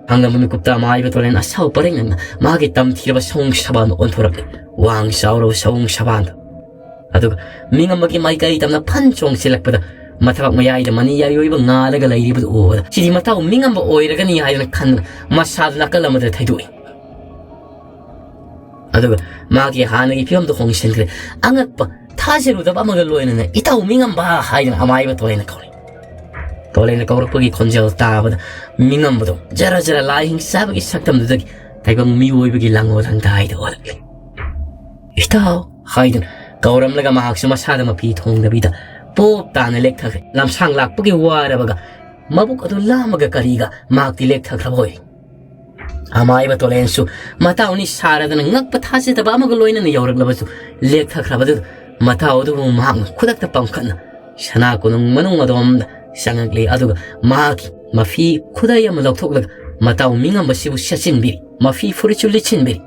ꯍꯪꯂꯝꯕ ꯃꯤꯀꯨꯞꯇ ꯑꯃꯥꯏꯕ ꯇꯣꯂꯦꯟ ꯑꯁꯥꯎ ꯄꯔꯦꯡꯅꯅ ꯃꯥꯒꯤ ꯇꯝꯊꯤꯔꯕ ꯁꯑꯣꯡ ꯁꯕꯥꯟꯗꯣ ꯑꯣꯟꯊꯣꯔꯛꯂꯦ꯫ ꯋꯥꯡ ꯆꯥꯎꯔꯕ ꯁꯑꯣꯡ ꯁꯕꯥꯟꯗꯣ꯫ ꯑꯗꯨꯒ ꯃꯤꯉꯝꯕꯒꯤ ꯃꯥꯏꯀꯩ ꯇꯝꯅ ꯐꯟ ꯆꯣꯡꯁꯤꯜꯂꯛꯄꯗ ꯃꯊꯕꯥꯛ ꯃꯌꯥꯏꯗ ꯃꯅꯤ ꯌꯥꯔꯤ ꯑꯣꯏꯕ ꯉꯥꯜꯂꯒ ꯂꯩꯔꯤꯕꯗꯨ ꯎꯕꯗ ꯁꯤꯗꯤ ꯃꯇꯥꯎ ꯃꯤꯉꯝꯕ ꯑꯣꯏꯔꯒꯅꯤ ꯍꯥꯏꯗꯨꯅ ꯈꯟꯗꯨꯅ ꯃꯁꯥꯗꯨ ꯅꯥꯀꯜ ꯑꯃꯗ ꯊꯩꯗꯣꯛꯏ꯫ ꯑꯗꯨꯒ ꯃꯥꯒꯤ ꯍꯥꯟꯅꯒꯤ ꯐꯤꯕꯝꯗꯨ ꯍꯣꯡꯁꯤꯟꯈ꯭ꯔꯦ꯫ ꯑꯉꯛꯄ, ꯊꯥꯖꯔꯨꯗꯕ ꯑꯃꯒ ꯂꯣꯏꯅꯅ "ꯏꯇꯥꯎ ꯃꯤꯉꯝꯕ" ꯍꯥꯏꯗꯨꯅ ꯑꯃꯥꯏꯕ ꯇꯣꯂꯦꯟꯅ ꯀꯧꯔꯦ꯫ ꯇꯣꯂꯦꯟꯅ ꯀꯧꯔꯛꯄꯒꯤ ꯈꯣꯟꯖꯦꯜ ꯇꯥꯕꯗ ꯃꯤꯉꯝꯕꯗꯣ ꯖꯔ ꯖꯔ ꯂꯥꯏꯍꯤꯡ ꯆꯥꯕꯒꯤ ꯁꯛꯇꯝꯗꯨꯗꯒꯤ ꯇꯥꯏꯕꯪ ꯃꯤꯑꯣꯏꯕꯒꯤ ꯂꯥꯡꯑꯣꯜ ꯂꯥꯡꯗꯥꯏꯗ ꯑꯣꯜꯂꯛꯂꯦ꯫ "ꯏꯇꯥꯎ" ꯍꯥꯏꯗꯨꯅ ꯀꯧꯔꯝꯂꯒ ꯃꯍꯥꯛꯁꯨ ꯃꯁꯥꯗ ꯃꯐꯤ ꯊꯣꯡꯗꯕꯤꯗ ꯄꯣꯞ ꯇꯥꯅ ꯂꯦꯛꯊꯈ꯭ꯔꯦ꯫ ꯂꯝꯁꯥꯡ ꯂꯥꯛꯄꯒꯤ ꯋꯥꯔꯕꯒ ꯃꯕꯨꯛ ꯑꯗꯨ ꯂꯥꯝꯃꯒ ꯀꯔꯤꯒ ꯃꯍꯥꯛꯇꯤ ꯂꯦꯛꯊꯈ꯭ꯔꯕ ꯑꯣꯏꯔꯦ꯫ ꯑꯃꯥꯏꯕ ꯇꯣꯂꯦꯟꯁꯨ ꯃꯇꯥꯎꯅꯤ ꯁꯥꯔꯗꯅ ꯉꯛꯄ ꯊꯥꯖꯗꯕ ꯑꯃꯒ ꯂꯣꯏꯅꯅ ꯌꯧꯔꯛꯂꯕꯁꯨ ꯂꯦꯛꯊꯈ꯭ꯔꯕꯗꯨꯗ ꯃꯇꯥꯎ ꯑꯗꯨꯕꯨ ꯃꯍꯥꯛꯅ ꯈꯨꯗꯛꯇ ꯄꯥꯡꯈꯠꯅ ꯁꯅꯥ ꯀꯣꯅꯨꯡ ꯃꯅꯨꯡ ꯑꯗꯣꯝꯗ ꯆꯪꯉꯛꯂꯦ꯫ ꯑꯗꯨꯒ ꯃꯍꯥꯛꯀꯤ ꯃꯐꯤ ꯈꯨꯗꯩ ꯑꯃ ꯂꯧꯊꯣꯛꯂꯒ ꯃꯇꯥꯎ ꯃꯤꯉꯝꯕꯁꯤꯕꯨ ꯁꯦꯠꯆꯤꯟꯕꯤꯔꯤ꯫ ꯃꯐꯤ ꯐꯨꯔꯤꯠꯁꯨ ꯂꯤꯠꯁꯤꯟꯕꯤꯔꯤ꯫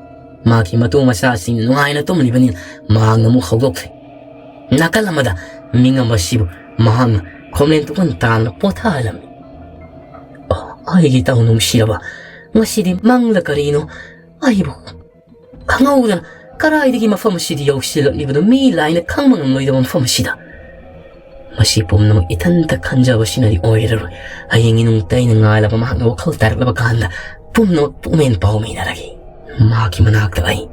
ꯃꯍꯥꯛꯀꯤ ꯃꯇꯨ ꯃꯆꯥꯁꯤꯡ ꯅꯨꯡꯉꯥꯏꯅ ꯇꯨꯝꯂꯤꯕꯅꯤꯅ ꯃꯍꯥꯛꯅ ꯑꯃꯨꯛ ꯍꯧꯗꯣꯛꯈ꯭ꯔꯦ꯫ ꯅꯥꯀꯜ ꯑꯃꯗ ꯃꯤꯉꯝꯕꯁꯤꯕꯨ ꯃꯍꯥꯛꯅ ꯈꯣꯝꯂꯦꯟ ꯇꯨꯀꯟ ꯇꯥꯅ ꯄꯣꯊꯥꯍꯜꯂꯝꯃꯤ꯫ "ꯑꯣ, ꯑꯩꯒꯤ ꯏꯇꯥꯎ ꯅꯨꯡꯁꯤꯔꯕ, ꯉꯁꯤꯗꯤ ꯃꯪꯂ ꯀꯔꯤꯅꯣ? ꯑꯩꯕꯨ ꯈꯪꯍꯧꯗꯅ ꯀꯗꯥꯏꯗꯒꯤ ꯃꯐꯝ ꯑꯁꯤꯗ ꯌꯧꯁꯤꯜꯂꯛꯂꯤꯕꯅꯣ? ꯃꯤ ꯂꯥꯏꯅ ꯈꯪꯕ ꯉꯝꯂꯣꯏꯗꯕ ꯃꯐꯝ ꯑꯁꯤꯗ꯫ ꯃꯁꯤ ꯄꯨꯝꯅꯃꯛ ꯏꯊꯟꯇ ꯈꯟꯖꯕꯁꯤꯅꯗꯤ ꯑꯣꯏꯔꯔꯣꯏ꯫" ꯍꯌꯦꯡ ꯏꯅꯨꯡꯇ ꯑꯩꯅ ꯉꯥꯏꯂꯕ ꯃꯍꯥꯛꯅ ꯋꯥꯈꯜ ꯇꯥꯔꯛꯂꯕ ꯀꯥꯟꯗ ꯄꯨꯝꯅꯃꯛ ꯄꯨꯛꯃꯦꯟ ꯄꯥꯎꯃꯤꯟꯅꯔꯒꯦ꯫ ꯃꯍꯥꯛꯀꯤ ꯃꯅꯥꯛꯇ ꯑꯩ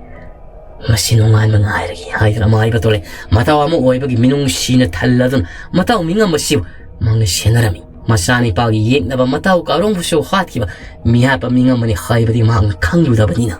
ꯃꯁꯤ ꯅꯣꯡꯉꯥꯟꯕ ꯉꯥꯏꯔꯒꯦ ꯍꯥꯏꯗꯨꯅ ꯑꯃꯥꯏꯕ ꯇꯣꯂꯦꯟ ꯃꯇꯥꯎ ꯑꯃ ꯑꯣꯏꯕꯒꯤ ꯃꯤꯅꯨꯡꯁꯤꯅ ꯊꯜꯂꯗꯨꯅ ꯃꯇꯥꯎ ꯃꯤꯉꯝꯕꯁꯤꯕꯨ ꯃꯍꯥꯛꯅ ꯁꯦꯟꯅꯔꯝꯃꯤ꯫ ꯃꯆꯥꯅꯤꯄꯥꯒꯤ ꯌꯦꯛꯅꯕ ꯃꯇꯥꯎ ꯀꯥꯔꯣꯡꯕꯨꯁꯨ ꯍꯥꯠꯈꯤꯕ ꯃꯤꯍꯥꯠꯄ ꯃꯤꯉꯝꯕꯅꯤ ꯍꯥꯏꯕꯗꯤ ꯃꯍꯥꯛꯅ ꯈꯪꯂꯨꯗꯕꯅꯤꯅ꯫